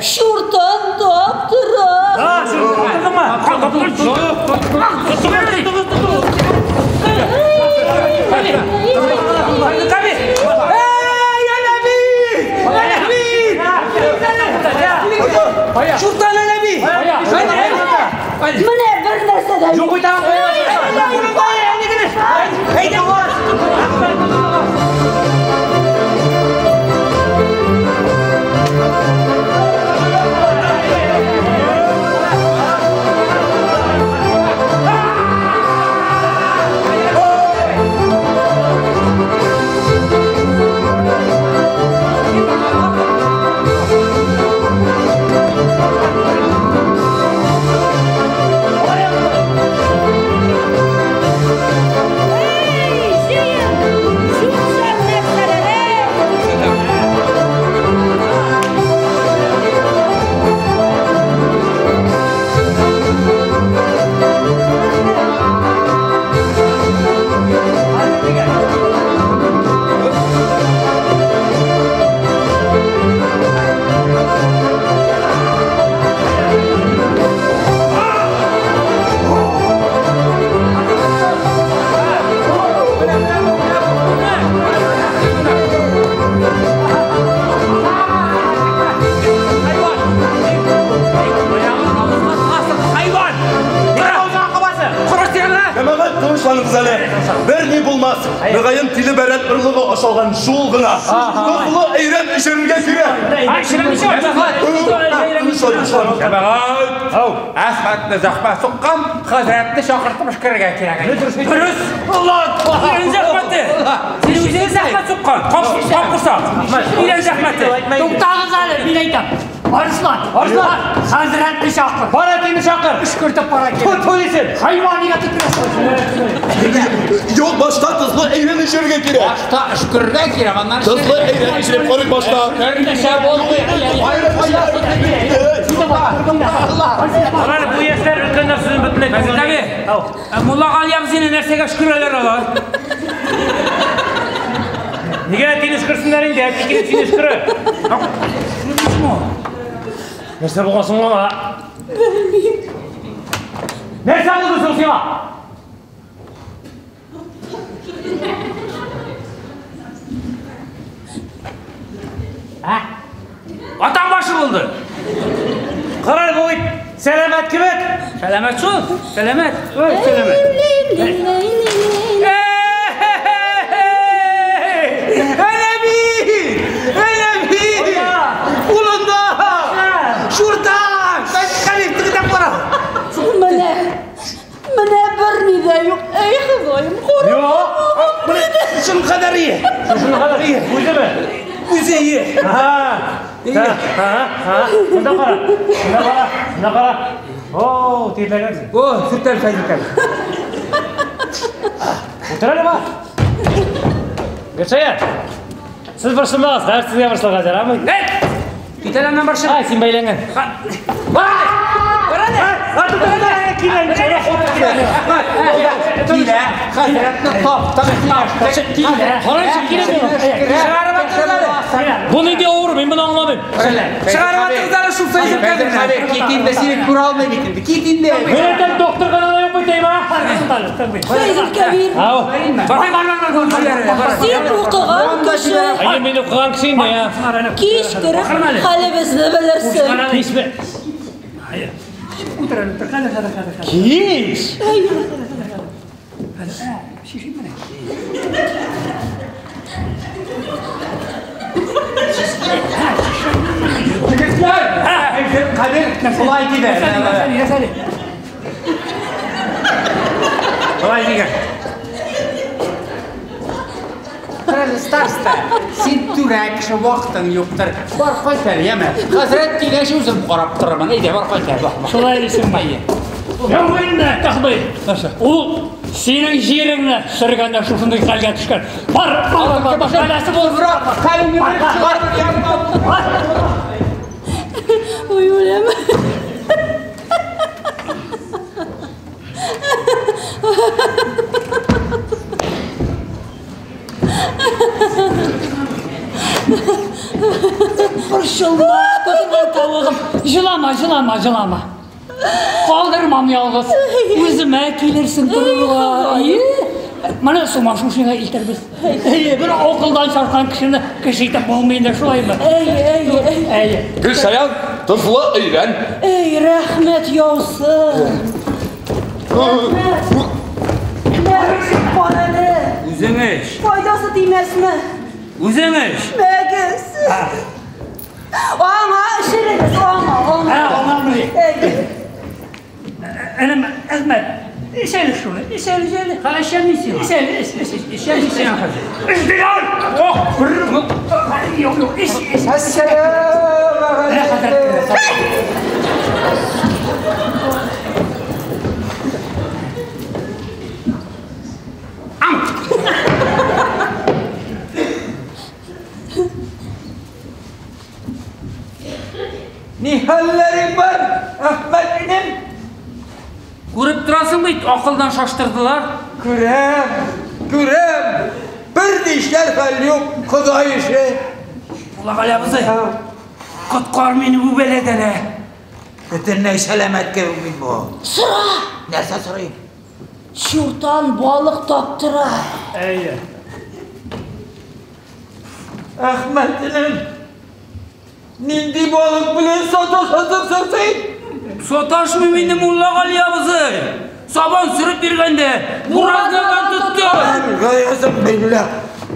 Speaker 5: Чуртан таптыра.
Speaker 9: А, чуртан тоттыңмы? Тотыгыз, тотыгыз, тотыгыз.
Speaker 10: Чуртан әләби!
Speaker 5: Менә бер нәрсә дә юк.
Speaker 9: Юк бит аңа.
Speaker 10: Әйдә,
Speaker 3: Бер ни булмас. Мөгаен тиле бәрән орлыгы ашалган шул гына. Тозлы әйрән эчерергә кирәк.
Speaker 7: Җәмәгать! Әхмәтне зәхмәт суккан, хәзрәтне чакыртып өшкерергә кирәк.
Speaker 10: Дөрес! Ирен зәхмәте! Син үзең зәхмәт суккан. Кап корсак. Ирен зәхмәте.
Speaker 8: Туктагыз әле, мин әйтәм. Арыслан, Арыслан, хәзрәтне чакыр.
Speaker 1: Бар әтине чакыр.
Speaker 8: Өшкертеп бара кирәк.
Speaker 1: Тот полисен.
Speaker 8: Хайван нигә тоттырасың?
Speaker 3: Юк, башта тозлы әйрән эчәргә кирәк.
Speaker 7: Башта өшкерергә кирәк, аннан
Speaker 3: Тозлы әйрән эчереп карыйк башта.
Speaker 7: Берничә булмый.
Speaker 9: Алар бу яшьләр өлкәннәр сүзен бөтенләй
Speaker 10: Хәзрәт абый, Мулла Гали абзыйны нәрсәгә өшкерәләр алар?
Speaker 9: Нигә әтине өшкерсеннәр инде? Әти килеп сине өшкерер. Нәрсә булган соң аңа?
Speaker 5: Белмим.
Speaker 1: Нәрсә булды соң сиңа?
Speaker 10: Ә? Атаң башы булды.
Speaker 1: Карар бу бит сәламәт кебек.
Speaker 10: Сәламәт шул, сәламәт. Ой, сәламәт.
Speaker 6: Әнә бит! Әнә бит! Кулында! Шуртан! Хәлиф, тегедә кара!
Speaker 5: Менә, менә берни дә юк. Әй, Ходаем, куркам.
Speaker 1: Юк.
Speaker 6: Шуның кадәр ие.
Speaker 1: Шуның кадәр ие. Үземе?
Speaker 6: Үзе ие.
Speaker 1: Ага. Ага, ага. Монда кара. Монда кара. Монда кара. О, тирләгәнсең.
Speaker 6: О, сүтәл фәзикәл.
Speaker 1: Утыр әле бар. Гөлшая. Сез борчылмагыз, хәзер сезгә борчылырга ярамый.
Speaker 10: Кит әле аннан борчыл.
Speaker 1: Ай, син бәйләнгән.
Speaker 10: Бар! Бар әле!
Speaker 7: Килә, хәзрәтне таптың. Килә.
Speaker 1: Караңчы, килә миңа.
Speaker 10: Чыгарып атыгыз әле.
Speaker 1: Бу нинди авыру, мин моны аңламыйм.
Speaker 10: Чыгарып атыгыз әле шул Фәйзел
Speaker 7: Хәбир, кит инде, сине күрә алмыйм бит инде. Кит инде.
Speaker 1: Мин әйтәм, доктор гына да юк бит, әйме?
Speaker 5: Фәйзел Кәбир,
Speaker 1: Ау.
Speaker 10: Бар, бар, бар, бар, бар.
Speaker 5: син укыган кеше.
Speaker 1: Әйе, мин укыган кеше инде, я.
Speaker 5: Кич кереп хәлебезне белерсең.
Speaker 1: Кич бе.
Speaker 8: Утыр әле, утыр. Хәзер, хәзер, хәзер.
Speaker 1: Кич.
Speaker 8: Шешеп менә.
Speaker 7: Егетләр! Фәйзел Кадир болай диде.
Speaker 8: Нәрсә әле?
Speaker 7: Болай дигән. Карале, староста, син түрә кеше, вакытың юктыр. Бар кайт әле, яме. Хәзрәт килгәнче үзем карап торырмын. Әйдә, бар кайт әле, бар.
Speaker 8: Шулай дисең.
Speaker 7: Әйе.
Speaker 8: Юк инде, Тәхбый. Ул синең җиреңне сөргәндә шушындый хәлгә төшкән. Бар, бар, бар, бар, бәласе булсын.
Speaker 7: Хәлеңне белеп чыгарып
Speaker 5: Ой, үләм.
Speaker 8: Борчылма, котырган тавыгым. Җылама, җылама, җылама. Калдырмам ялгыз. Үземә килерсең торырга. Ие. Менә сумасшедшийга илтербез. Әйе, бер акылдан шашкан кешене кеше итеп булмый инде, шулаймы?
Speaker 5: Әй, әй, әй.
Speaker 8: Әйе.
Speaker 3: Гөлшаян, тозлы әйрән.
Speaker 5: Әй, рәхмәт яусын. Рәхмәт. Рәхмәт, бар әле.
Speaker 10: Үзең эч.
Speaker 5: Файдасы тимәсме?
Speaker 10: Үзең эч.
Speaker 5: Мәгез. Аңа эчерегез, аңа, аңа.
Speaker 8: Ә, аңамы?
Speaker 5: Әй,
Speaker 8: Энем, Әхмәт, эч әле шуны, эч әле, эч әле.
Speaker 10: Ха, эчәм мин сиңа.
Speaker 8: Эч әле, эч, эч, эч.
Speaker 10: Эчәм мин сиңа хәзер.
Speaker 8: Эч дигән! Ох, бер. Юк, юк, эч, эч. Менә хәзрәт керде.
Speaker 6: Ни хәлләрең бар, Әхмәт энем?
Speaker 10: Күреп торасың бит, акылдан шаштырдылар.
Speaker 6: Күрәм, күрәм. Бер ни эшләр хәл юк, Ходай эше.
Speaker 10: Мулла Гали абзый, коткар мине бу бәладән. ә.
Speaker 6: Бөтенләй сәламәт кебек мин бу.
Speaker 5: Сора!
Speaker 6: Нәрсә сорыйм?
Speaker 5: Чуртан балык таптыра.
Speaker 8: Әйе.
Speaker 6: Әхмәт энем, нинди балык белән саташасың син?
Speaker 10: Саташмыйм инде, Мулла Гали абзый. Сабан сөреп йөргәндә буразнадан тотты.
Speaker 6: Гаязым билләһ.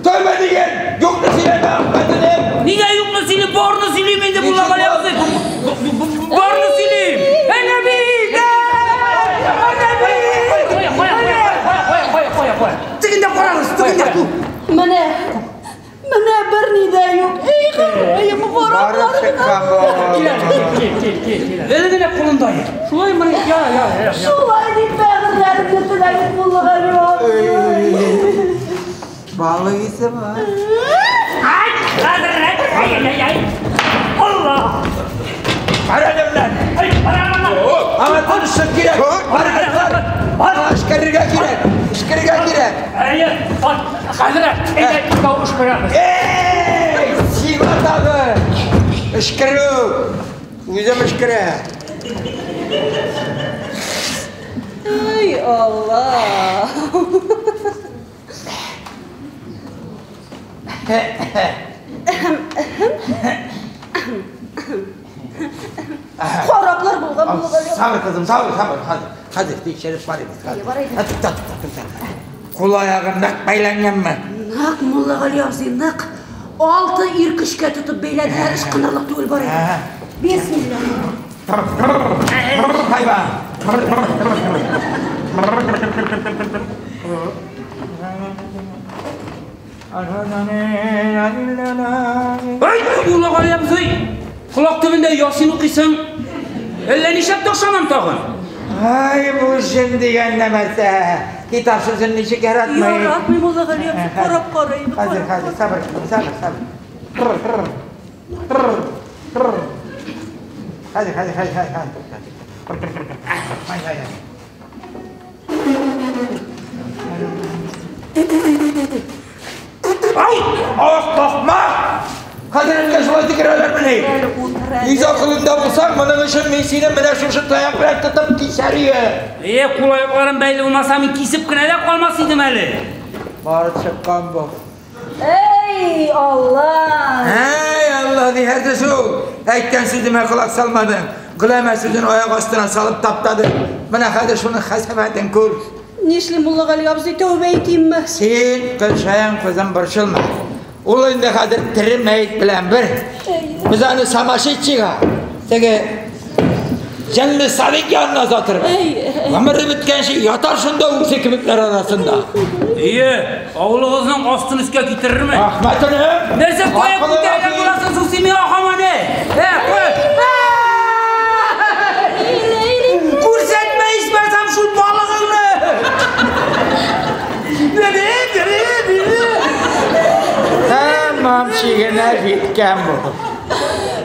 Speaker 6: Тәүбә диген, юкны сөйләмә, Әхмәтенем.
Speaker 10: Нигә юкны сөйлим, барны сөйлим инде Муллагали абзый. Барны сөйлим. Әнә бит! Әнә бит!
Speaker 8: Кая, кая, кая, кая, кая, кая.
Speaker 6: Тегендә карагыз, тегендә.
Speaker 5: Менә, менә берни дә юк. Эй, Ходаем,
Speaker 6: Барып чыккан бу.
Speaker 8: Кил, кил, кил, кил, кил. Әле генә кулында. Шулай мени? Я, я, я.
Speaker 5: Шулай дип бәгырьләремне теләгез Муллагали абзый.
Speaker 6: Балык исе бар.
Speaker 8: Ай, хәзрәт, ай, ай, ай. Алла!
Speaker 6: Кара әле белән.
Speaker 8: Ай, ара, ара, ара.
Speaker 6: Аңа тынычлык кирәк. Бар, бар, бар. Эшкәрергә кирәк. Эшкәрергә кирәк.
Speaker 8: Әйе, бар, хәзрәт, әйдә, икәү өшкерәбез.
Speaker 6: Эй, сиңа тагы. Эшкерү. Үзем эшкерә.
Speaker 2: Ай, Алла!
Speaker 5: Хараплар булган Муллагали абзый.
Speaker 6: Сабыр кызым, сабыр, сабыр. Хәзер, хәзер тикшереп карыйбыз.
Speaker 5: Әйе, бар әйдә.
Speaker 6: Ха, Тукта, тукта, тукта. Кул аягым нык бәйләнгәнме?
Speaker 5: Нык, Муллагали абзый, нык. Алты ир көчкә тотып бәйләделәр, ычкынырлык түгел бар иде. Бисмилла.
Speaker 6: Хайван.
Speaker 10: Ай, Муллагали абзый, колак төбендә Ясин укыйсың. Әллә нишләп ташламам тагын.
Speaker 6: Ай, бу җен дигән нәмәрсә. Китап сүзен ничек яратмый.
Speaker 5: Яратмый Муллагали абзый, карап карый.
Speaker 6: Хәзер, хәзер, сабыр, сабыр, сабыр. Тр, тр, тр, тр. Хәзер, хәзер, хәзер, хәзер, хәзер. Ай, ай, ай. Ай, ах, ахмак! Хәзрәткә шулай төкерәләрмени? Үз акылыңда булсаң, моның өчен мин сине менә шушы таяк белән тотып кисәр идем.
Speaker 10: Е, кул аякларым бәйле булмаса, мин кисеп кенә дә калмас идем әле.
Speaker 6: Барып чыккан бу.
Speaker 5: Эй, Алла!
Speaker 6: Әй, Алла, диһәрсе шул. Әйткән сүземә колак салмадың. Голәмә сүзен аяк астына салып таптадың. Менә хәзер шуның хәсәфәтен күр.
Speaker 5: Нишлим, Муллагали абзый, тәүбә итимме?
Speaker 6: Син, Гөлшәем кызым, борчылма. Ул инде хәзер тере мәет белән бер. Без аны самашетчига, теге җенле садик янына озатырбыз. Гомере беткәнче ятар шунда үзе кебекләр арасында.
Speaker 10: Ие, авылыгызның астын өскә китерерме?
Speaker 6: Рәхмәт, энем.
Speaker 10: Нәрсә кая
Speaker 6: Акылыңа
Speaker 10: күтәргән
Speaker 6: кил.
Speaker 10: буласың соң син миңа һаман, э? Э, кой. Күрсәтмә ичмасам шул балыгыңны. Бире, бире, бире.
Speaker 6: Тәмам чигенә җиткән бу.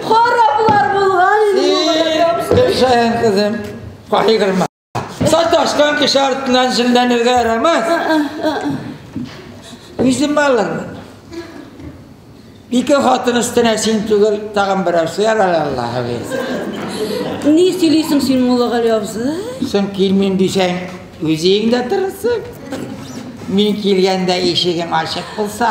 Speaker 5: Хараплар булган инде Муллагали абзый.
Speaker 6: Гөлшәем кызым, кайгырма. Саташкан кеше артыннан җенләнергә ярамас. Үзем алырмын. Ике хатын өстенә син түгел, тагын берәү сыяр әле, Аллаһы бирсә.
Speaker 5: Ни сөйлисең син, Муллагали абзый?
Speaker 6: Соң килмим дисәң, үз өеңдә торырсың. Мин килгәндә ишегең ачык булса,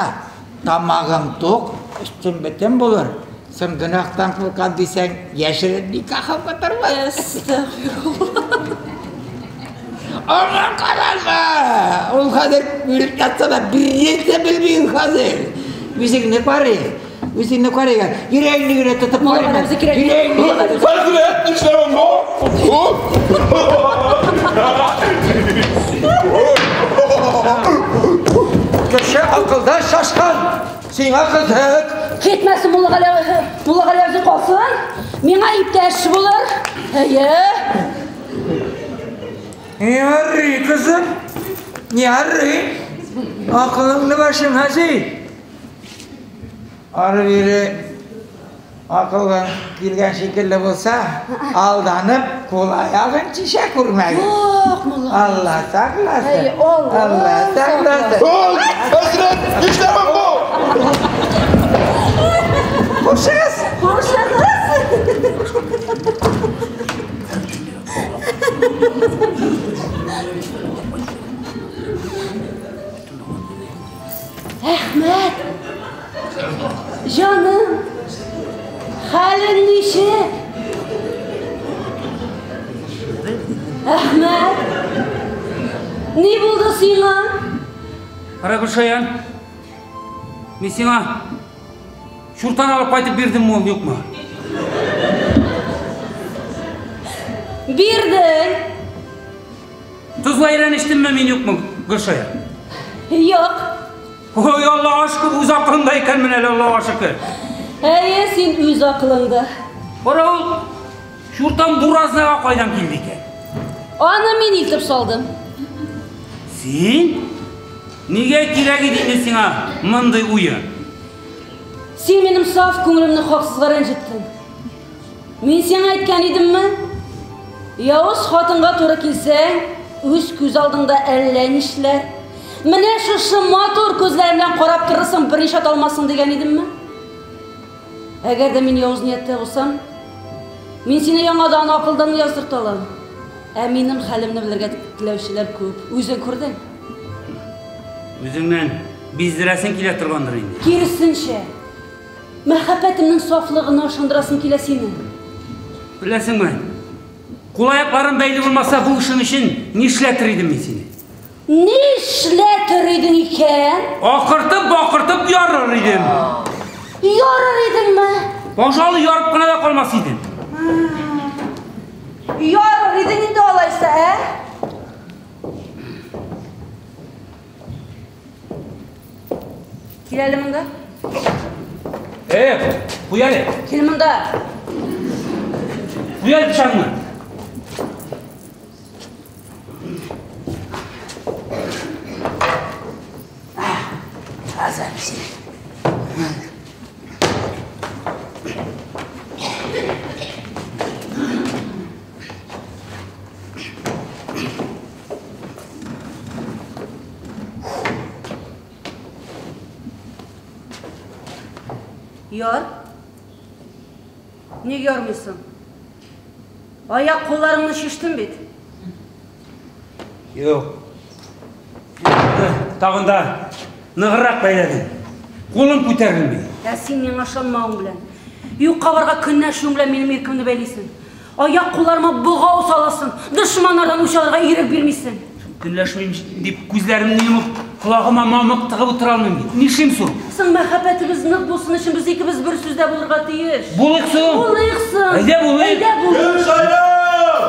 Speaker 6: тамагың тук, өстең бөтен булыр. Соң гөнаһтан куркам дисәң, яшерен никах укытырмын.
Speaker 5: Әстәгъфирулла.
Speaker 6: Аңа карама! Ул хәзер үлеп ятса да бер дә белми хәзер. Үзеңне карый. Үзеңне карый. Йөрәгеңне генә тотып
Speaker 5: Муллагали
Speaker 6: карыйм.
Speaker 5: абзый кирәк.
Speaker 6: Йөрәгеңне генә тотып.
Speaker 3: Хәзрәт, нишләвең бу?
Speaker 6: Кеше акылда шашкан. Сиңа кызык.
Speaker 5: Китмәсен Муллагали Муллагали абзый калсын. Миңа иптәш булыр. Әйе.
Speaker 6: Ярый, кызым. Ярый. Акылыңны башыңа җый. Ары-бире акылың килгән шикелле булса, алданып, кул аягын чишә күрмәгез.
Speaker 5: Юк, Муллагали.
Speaker 6: Алла сакласын.
Speaker 5: Әй, Алла
Speaker 6: Алла сакласын.
Speaker 3: Хәзрәт, нишләвең бу?
Speaker 6: Хушыгыз.
Speaker 5: Хушыгыз. Әхмәт! Җаным! Хәлең ничек? Әхмәт! Ни булды сиңа?
Speaker 10: Кара, Гөлшаян, мин сиңа чуртан алып кайтып бирдемме ул, юкмы?
Speaker 5: Бирдең.
Speaker 10: Тозлы әйрән эчтемме мин, юкмы, Гөлшаян?
Speaker 5: Юк.
Speaker 10: Ой, Аллага шөкер, үз акылымда икәнмен әле, Аллага шөкер.
Speaker 5: Әйе, син үз акылыңда.
Speaker 10: Кара ул чуртан буразнага кайдан килде икән?
Speaker 5: Аны мин илтеп салдым.
Speaker 10: Син? Нигә кирәк иде инде сиңа мондый уен?
Speaker 5: Син минем саф күңелемне хаксызга рәнҗеттең. Мин сиңа әйткән идемме? Явыз хатынга туры килсәң, үз күз алдыңда әллә нишләр. Менә шушы матур күзләрем белән карап торырсың, берничә талмассың дигән идемме? Әгәр дә мин явыз нияттә булсам, мин сине яңадан акылдан яздырта алам. Ә минем хәлемне белергә теләүчеләр күп. Үзең күрдең.
Speaker 10: Үзеңнән биздерәсең килә торгандыр инде.
Speaker 5: Киресенчә, мәхәббәтемнең сафлыгына ышандырасым килә сине.
Speaker 10: Беләсеңме, кул-аякларым бәйле булмаса, бу эшең өчен нишләтер идем мин сине?
Speaker 5: Нишләтер идең икән?
Speaker 10: Акыртып-бакыртып ярыр идем.
Speaker 5: Ярыр идеңме?
Speaker 10: Пожалуй, ярып кына да калмас идем.
Speaker 5: Ярыр идең инде алайса, ә? Кил әле монда.
Speaker 10: Куй әле.
Speaker 5: Кил монда.
Speaker 10: Куй әле пычагыңны. Азап син.
Speaker 5: Яр. Ник ярмыйсың? Аяк кулларыңны чиштем бит.
Speaker 10: Юк. Тагын да ныграк бәйләдең. Кулым күтәрелми.
Speaker 5: Ә син миңа ышанмавың белән, юкка барга көнләшүең белән минем иркемне бәйлисең. Аяк кулларыма богау саласың, дошманнардан үч алырга ирек бирмисең.
Speaker 10: Көнләшмим дип күзләремне йомып, колагыма мамык тыгып утыра алмыйм бит. Нишлим соң?
Speaker 5: Соң мәхәббәтебез нык булсын өчен без икебез бер сүздә булырга тиеш.
Speaker 10: Булыйк соң.
Speaker 5: Булыйк соң.
Speaker 10: Әйдә булыйк.
Speaker 5: Әйдә булыйк.
Speaker 3: Гөлшаян!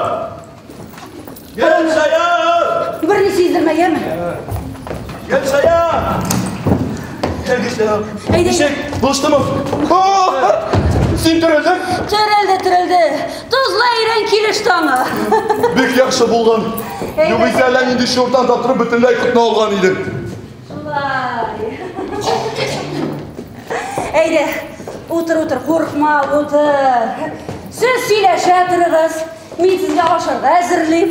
Speaker 3: Гөлшаян!
Speaker 5: Берни сиздермә, яме?
Speaker 3: Гөлшаян! Гөлшаян!
Speaker 5: Әйдә.
Speaker 3: Ничек? Булыштымы? Син терелдең?
Speaker 5: Терелде, терелде. Тозлы әйрән килеште аңа.
Speaker 3: Бик яхшы булган. Югыйсә әллә нинди чуртан таптырып бөтенләй котны алган идең.
Speaker 5: Шулай. Әйдә, утыр, утыр, куркма, утыр. Сез сөйләшә торыгыз. Мин сезгә ашарга әзерлим.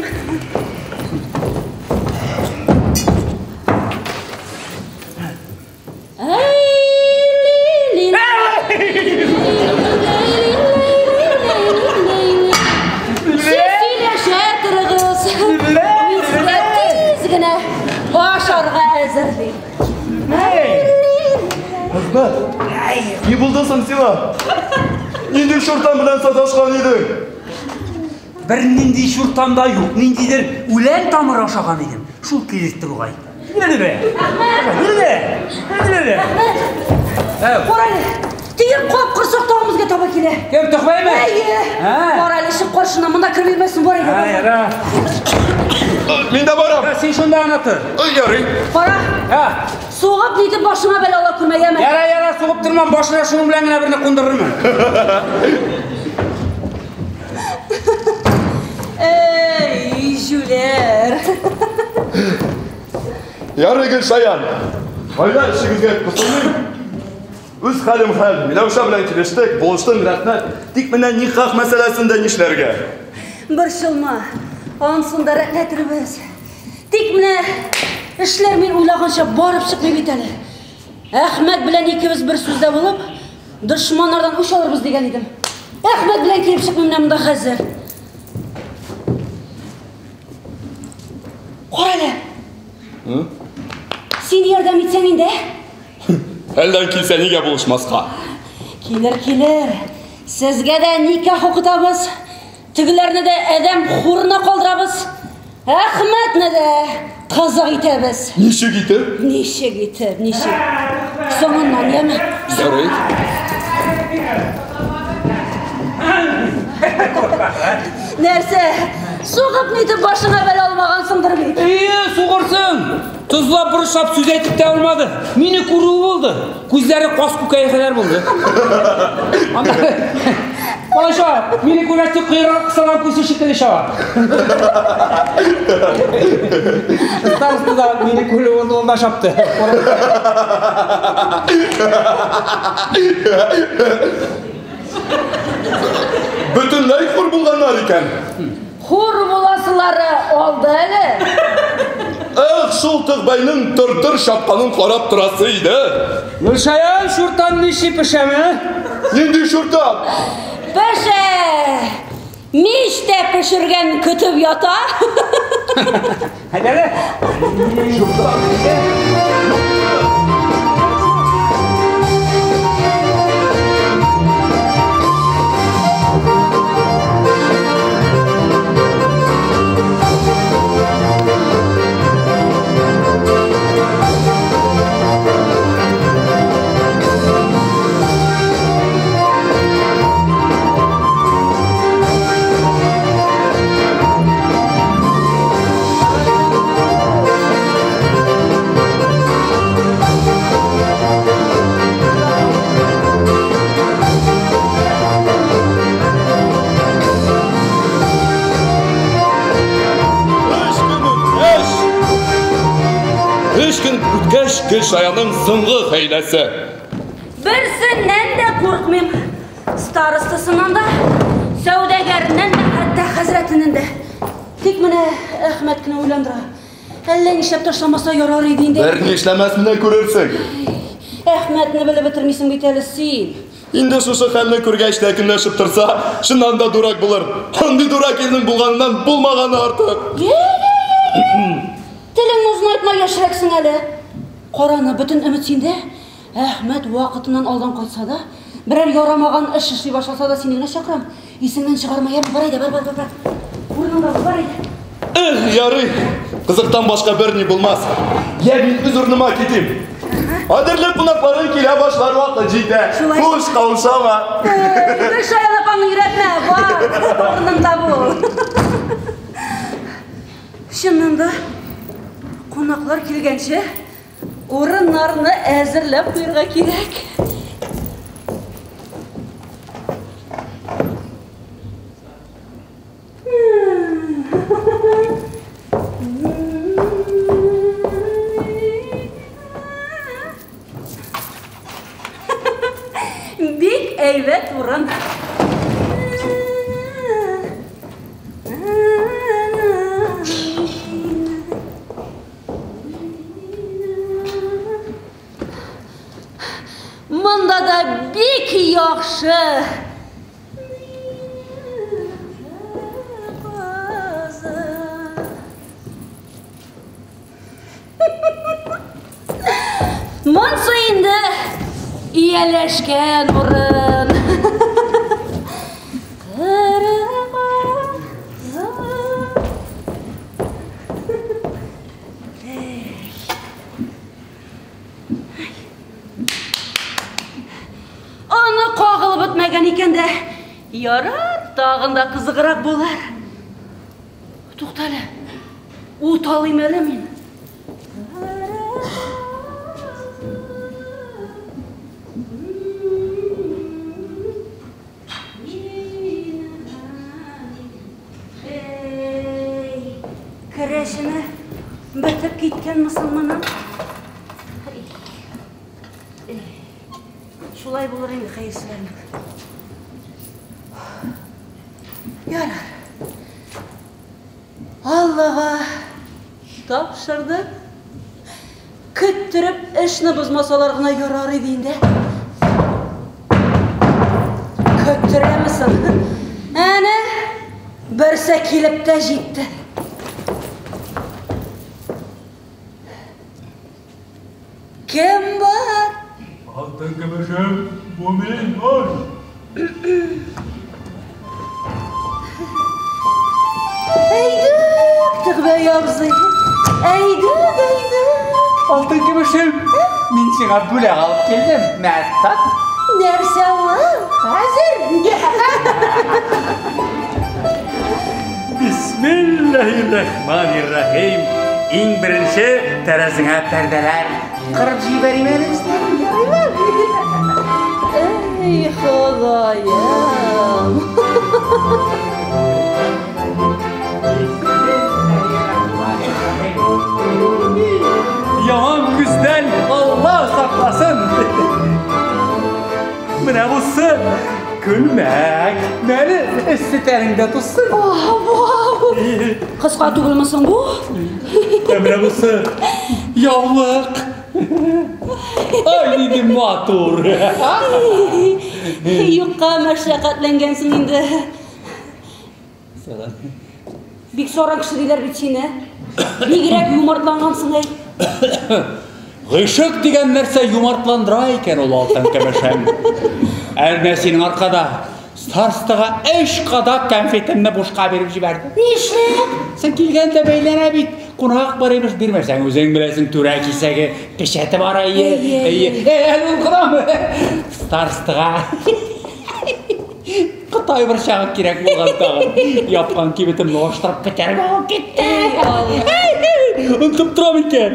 Speaker 5: Сез сөйләшә торыгыз. Мин сезгә тиз генә ашарга әзерлим.
Speaker 3: Әхмәт, ни булды соң сиңа? Нинди чуртан белән саташкан идең?
Speaker 10: Бер нинди чуртан да юк, ниндидер үлән тамыры ашаган идем. Шул килеште бугай.
Speaker 5: Әхмәт! Кара әле, теге капкорсак тагын безгә таба килә.
Speaker 10: Кем, Төхвәйме?
Speaker 5: Әйе. Бар әле, чык каршына, монда кереп йөрмәсен, бар әйдә.
Speaker 10: Ай, ара.
Speaker 3: Мин дә барам.
Speaker 10: Син шунда гына тор.
Speaker 3: Ой, ярый.
Speaker 5: Кара. Сугып нитеп башыңа бәла ала күрмә, яме?
Speaker 10: Яра, яра, сугып тормам, башына шуның белән генә берне кундырырмын.
Speaker 5: Эй, җүләр.
Speaker 3: Ярый, Гөлшаян. Гаилә эшегезгә кысылмыйм. Үз хәлем хәл. Миләүшә белән килештек, булыштың, рәхмәт. Тик менә никах мәсьәләсендә нишләргә?
Speaker 5: Борчылма, анысын да рәтләтербез. Тик менә эшләр мин уйлаганча барып чыкмый бит әле. Әхмәт белән икебез бер сүздә булып, дошманнардан үч алырбыз дигән идем. Әхмәт белән килеп чыкмый менә монда хәзер. Кара әле. Син ярдәм итсәң инде, ә?
Speaker 3: Әлдән килсә нигә булышмаска?
Speaker 5: Килер, килер. Сезгә дә никах укытабыз. Тегеләрне дә адәм хурына калдырабыз. Әхмәтне дә кызык итәбез.
Speaker 3: Ничек итеп?
Speaker 5: Ничек итеп, ничек? Соңыннан, яме?
Speaker 3: Ярый.
Speaker 5: Нәрсә? Сугып нитеп башыңа бәла алмагансыңдыр бит.
Speaker 10: Әйе, сугырсың. Тозлап борычлап сүз әйтеп тә алмады. Мине күрүе булды. Күзләре каз күкәе кадәр булды. Аннары Алайша, мине күргәч тик койрыгы кысылган күсе шикелле чаба. Староста да мине күрүе булды, ул да чапты.
Speaker 3: Бөтенләй хур булганнар икән.
Speaker 5: Хур буласылары алды әле.
Speaker 3: Эх, шул Тыгбайның тыр-тыр чапканын карап торасы иде.
Speaker 10: Гөлшаян, шуртан ничек пешәме?
Speaker 3: Нинди шуртан?
Speaker 5: Пешә! Мич тә пешергән көтеп ята.
Speaker 10: Әйдә әле.
Speaker 3: Шуртан. Өч көн үткәч, өч көн үткәч, Гөлшаяның соңгы хәйләсе.
Speaker 5: Берсеннән дә куркмыйм. Старостасыннан да, сәүдәгәреннән дә, хәтта хәзрәтеннән дә. Тик менә Әхмәт кенә уйландыра. Әллә нишләп ташламаса ярар иде инде.
Speaker 3: Бер ни эшләмәс, менә күрерсең.
Speaker 5: Әхмәтне белеп бетермисең бит әле син.
Speaker 3: Инде шушы хәлне күргәч тә көнләшеп торса, чыннан да дурак булыр. Андый дурак ирнең булганыннан булмаганы артык.
Speaker 5: Телеңне озынайтма, яшьрәксең әле. Караны, бөтен өмет синдә. Әхмәт вакытыннан алдан кайтса да, берәр ярамаган эш эшли башласа да сине генә чакырам. Исеңнән чыгарма, яме, бар әйдә, бар, бар, бар, бар. Урыныңда бул, бар әйдә.
Speaker 3: Эх, ярый. Кызыктан башка берни булмас. Я мин үз урыныма китим. Кадерле кунакларың килә башлар вакыт җитә.
Speaker 5: Шулай.
Speaker 3: Хуш, каушама.
Speaker 5: Гөлшаян апаңны өйрәтмә, бар, урыныңда бул. Чыннан да, кунаклар килгәнче, урыннарны әзерләп куярга кирәк. Бик әйбәт урын. Монда да бик яхшы. Монсы инде ияләшкән урын. Аны кагылып бетмәгән икән дә, ярар, тагын да кызыграк булыр. Туктале, ут алыйм әле мин. Эй, керәшене бетеп киткән мөселманның. Шулай булыр инде хәерчеләрнең. Ярар. Аллага тапшырды. Көттереп эшне бозмасалар гына ярар иде инде. Көттерәмесең? Әнә берсе килеп тә җитте. Кем бар?
Speaker 1: Алтын көмешем, бу мин, ой.
Speaker 5: Әйдүк, Тыгбай абзый. Әйдүк.
Speaker 7: Алтын көмешем, мин сиңа бүләк алып килдем. Мә, тат.
Speaker 5: Нәрсә ул? Хәзер.
Speaker 7: Бисмиллаһир-рахманир-рахим. Иң беренче тәрәзеңә пәрдәләр кырып җибәрим әле.
Speaker 5: Эй, Ходаем.
Speaker 7: Яман күздән Алла сакласын. Менә бусы күлмәк. Мәне эссе тәнеңдә тузсын.
Speaker 5: Вау! Кыска түгелме соң бу?
Speaker 7: Ә менә бусы яулык. Ай, нинди матур.
Speaker 5: Юкка мәшәкатьләнгәнсең инде. Бик саран кеше диләр бит сине. Бигрәк юмартлангансың, әй.
Speaker 7: Гыйшык дигән нәрсә юмартландыра икән ул, алтын көмешем. Әлмә синең аркада старостага өч кадак конфетымны бушка биреп җибәрдем.
Speaker 5: Нишләп?
Speaker 7: Син килгәндә бәйләнә бит. Кунак бар имеш, бирмәсәң, үзең беләсең, түрә кисәге, печәте бар, әйе. Әйе. Әле ул гынамы? Старостага Кытай борчагы кирәк булган тагын. Япкан кибетемне ачтырып бетереп алып китте. Онытып торам икән.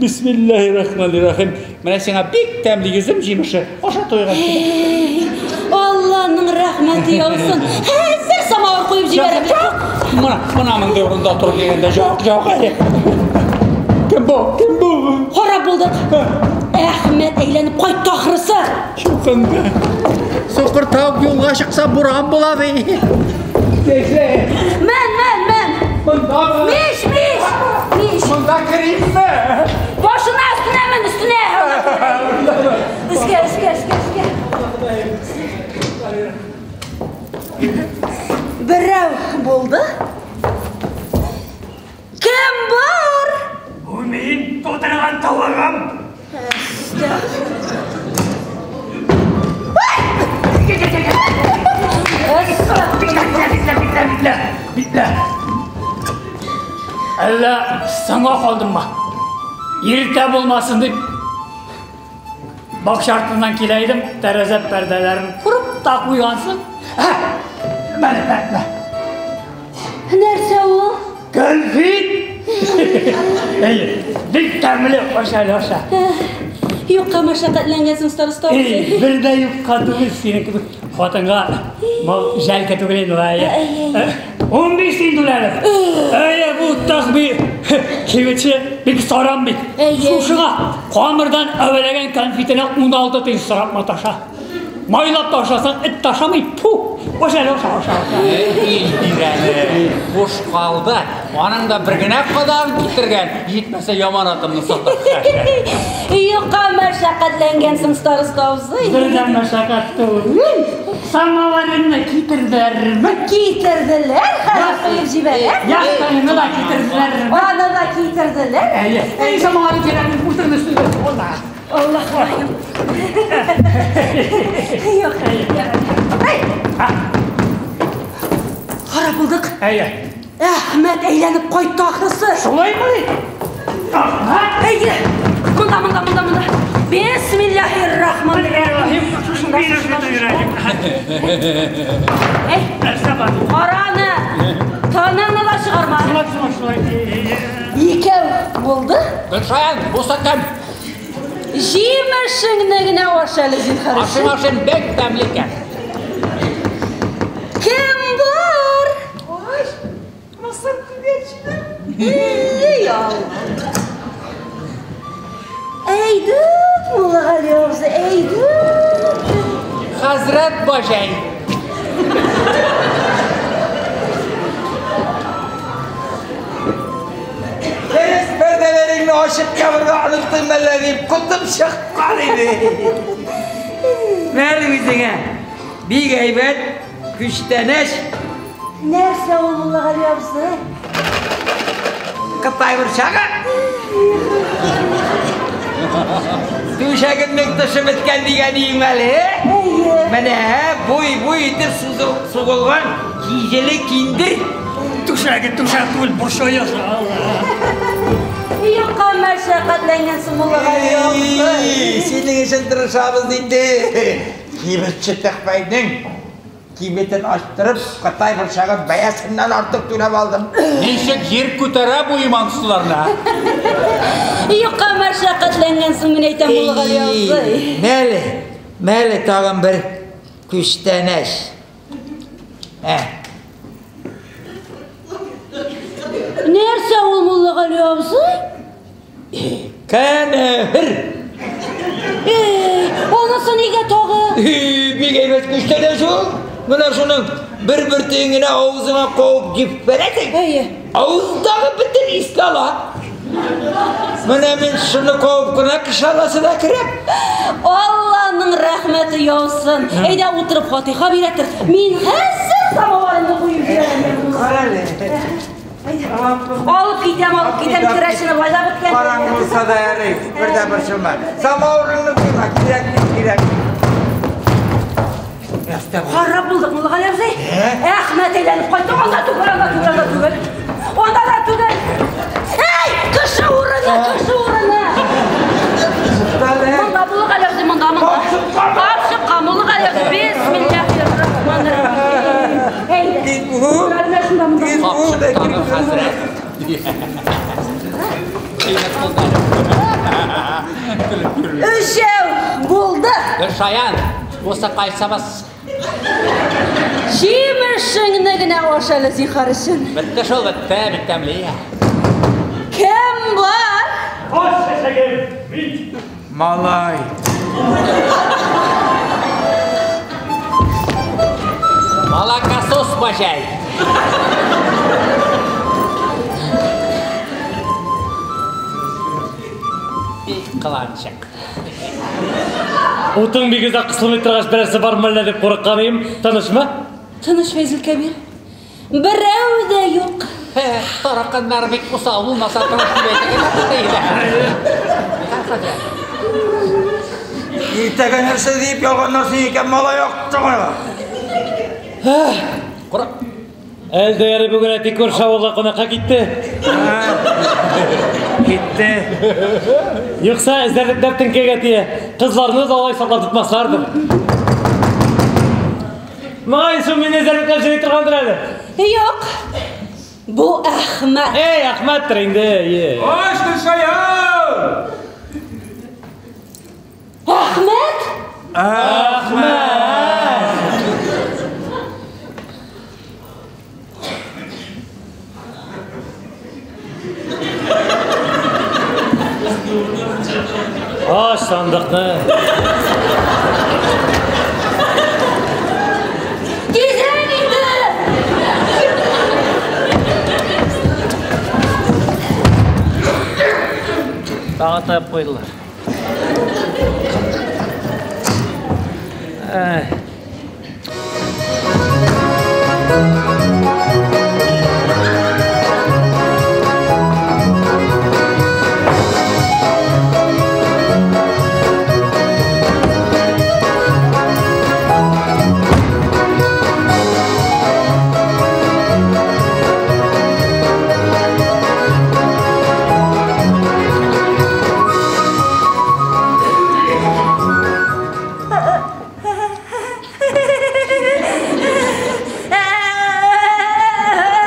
Speaker 7: Бисмиллаһир-рахманир-рахим. Менә сиңа бик тәмле йөзем җимеше. Аша туйганчы.
Speaker 5: Алланың рәхмәте яусын. Хәзер самавыр куеп җибәрәм.
Speaker 7: Менә, менә мондай урында торып дигәндә, жок, жок әле. Кем бу? Кем бу?
Speaker 5: Харап булдык. Әхмәт әйләнеп кайтты ахрысы.
Speaker 7: Чукынды.
Speaker 6: Сукыр тавык юлга чыкса буран була ди.
Speaker 5: Мен, мен, мен.
Speaker 7: Монда.
Speaker 5: Миш, миш. Миш.
Speaker 7: Монда керимме?
Speaker 5: Башына, өстенә мен, өстенә. Өскә, өскә, өскә, өскә. Берәү булды. Кем бар?
Speaker 1: Бу мин тутырган тавыгым. Битлә, битлә. Әллә соңга калдыммы? Иртә булмасын дип бакча артыннан килә идем, тәрәзә пәрдәләрен күреп та куйгансың. Менә, менә.
Speaker 5: Нәрсә ул?
Speaker 1: Конфет! Әйе, бик тәмле, аша әле, аша.
Speaker 5: Юкка мәшәкатьләнгәнсең, староста
Speaker 1: абзый. Бер дә юкка түгел, синең кебек хатынга мал жәлкә түгел инде ул, әйе. 15 тиен түләдем. Әйе, бу тахби кибетче бик саран бит. Шушыга камырдан әвәләгән конфетына 16 тиен сорап маташа. Майлап та ашасаң, эт тә ашамый. Фу! Аша әле, аша, аша, аша.
Speaker 7: Ил бирәне буш калды. Аның да бер генә кадагын китергән. Җитмәсә яман атымны сатып.
Speaker 5: Юкка мәшәкатьләнгәнсең, староста абзый.
Speaker 1: Бер дә мәшәкать түгел. Самаварыңны китерделәрме?
Speaker 5: Китерделәр, хәзер куеп җибәрәм.
Speaker 1: Ястыгыңны да китерделәрме?
Speaker 5: Аны да китерделәр.
Speaker 1: Әйе. Әй, самавар кирәк, утырын өстендә. Алла.
Speaker 5: Аллаһ рахим. Юк. Әй! Харап булдык.
Speaker 1: Әйе.
Speaker 5: Әхмәт әйләнеп кайтты ахрысы.
Speaker 1: Шулаймы? Әхмәт?
Speaker 5: Әйе. Монда, монда, монда, монда. Бисмиллаһир-рахманир-рахим. Шушында, шушында. Әй, караны. Таныңны да чыгарма.
Speaker 1: Шулай, шулай, шулай.
Speaker 5: Икәү булды.
Speaker 7: Гөлшаян, бусы кем?
Speaker 5: Җимешеңне генә аша әле, зинһар өчен.
Speaker 7: Ашым, ашым, бик тәмле икән.
Speaker 5: Кем бар?
Speaker 2: Ой, Мысыр күгәрчене.
Speaker 5: Эй, Алла. Әйдүк, Муллагали абзый, әйдүк.
Speaker 7: Хәзрәт баҗай.
Speaker 6: Дәрес пәрдәләреңне ачып ябырга оныттың мәллә дип котым чыккан иде. Мәл үзеңә. Бик әйбәт күчтәнәч.
Speaker 5: Нәрсә ул, Муллагали абзый?
Speaker 6: Кытай борчагы. Түшәгемнең тышы беткән дигән иң әле.
Speaker 5: Әйе.
Speaker 6: Менә буй-буй итеп сугылган киҗеле киндер.
Speaker 1: Түшәге түшәк түгел, борча яса.
Speaker 5: Юкка мәшәкатьләнгәнсең. мәшәкатьләнгәнсең, Муллагали абзый.
Speaker 6: Синең өчен тырышабыз инде. Кибетче Төхфәйнең кибетен ачтырып, Кытай борчагын бәясеннән артык түләп алдым.
Speaker 7: Ничек җир күтәрә бу имансызларны?
Speaker 5: Юкка мәшәкатьләнгәнсең, мин әйтәм, Муллагали абзый.
Speaker 6: Мәле, мәле тагын бер күчтәнәч.
Speaker 5: Нәрсә ул, Муллагали абзый?
Speaker 6: Кәнәфер.
Speaker 5: Анысы нигә тагы?
Speaker 6: Бик әйбәт күчтәнәч ул. Менә шуның бер бөртеген генә авызыңа куып җибәрәсең. Авыздагы бөтен иске ала. Менә мин шуны куып кына кеше арасына керәм.
Speaker 5: Алланың рәхмәте яусын. Әйдә утырып фатиха бирә тор. Мин хәзер самаварымны куеп җибәрәм.
Speaker 6: Карале.
Speaker 5: Алып китәм, алып китәм, керәшене байлап беткән.
Speaker 6: Караңгы булса да ярый, бер дә борчылма. Самавырыңны куйма, кирәкми, кирәкми.
Speaker 5: Харап булдык, Муллагали абзый. Әхмәт әйләнеп кайтты. Анда түгел, анда түгел, анда түгел. Анда да түгел. Эй, кеше урыны, кеше урыны. Монда Муллагали абзый, монда, монда. Капчыкка, Муллагали абзый. Бисмиллаһир-рахманир-рахим. Әйдә. Менә шунда, монда.
Speaker 7: Капчыктагы хәзрәт.
Speaker 5: Өчәү булды.
Speaker 7: Гөлшаян, бусы кайсыбыз?
Speaker 5: Җимешеңне генә аш әле, зинһар өчен.
Speaker 7: Бетте шул, бетте, бик тәмле.
Speaker 5: Кем бар?
Speaker 1: Аш чәчәгем, мин.
Speaker 6: Малай.
Speaker 7: Малакасос баҗай. Бик кыланчык.
Speaker 1: Утың бик озак кысылмый торгач берәрсе бармы әллә дип курыккан идем. Тынычмы?
Speaker 5: Тыныч, Фәйзелкәбир. Берәү дә юк.
Speaker 7: Тараканнар бик усал булмаса тыныч дип әйтә.
Speaker 6: Иртәгә нәрсә дип ялганнарсың икән, малай актыгы.
Speaker 1: Әлдә ярый бүген әти күрше авылга кунакка китте.
Speaker 6: Китте.
Speaker 1: Юкса эзәрлекләп теңкәгә тия. Кызларны да алай саклап тотмаслардыр. Мөгаен шул мине эзәрлекләп йөри торгандыр әле.
Speaker 5: Юк. Бу Әхмәт.
Speaker 1: Эй, Әхмәттер инде.
Speaker 10: Аш Гөлшаян!
Speaker 5: Әхмәт?
Speaker 1: Әхмәт! Ач сандыкны.
Speaker 5: Тизрәк инде!
Speaker 9: Тагы таеп куйдылар. Эй.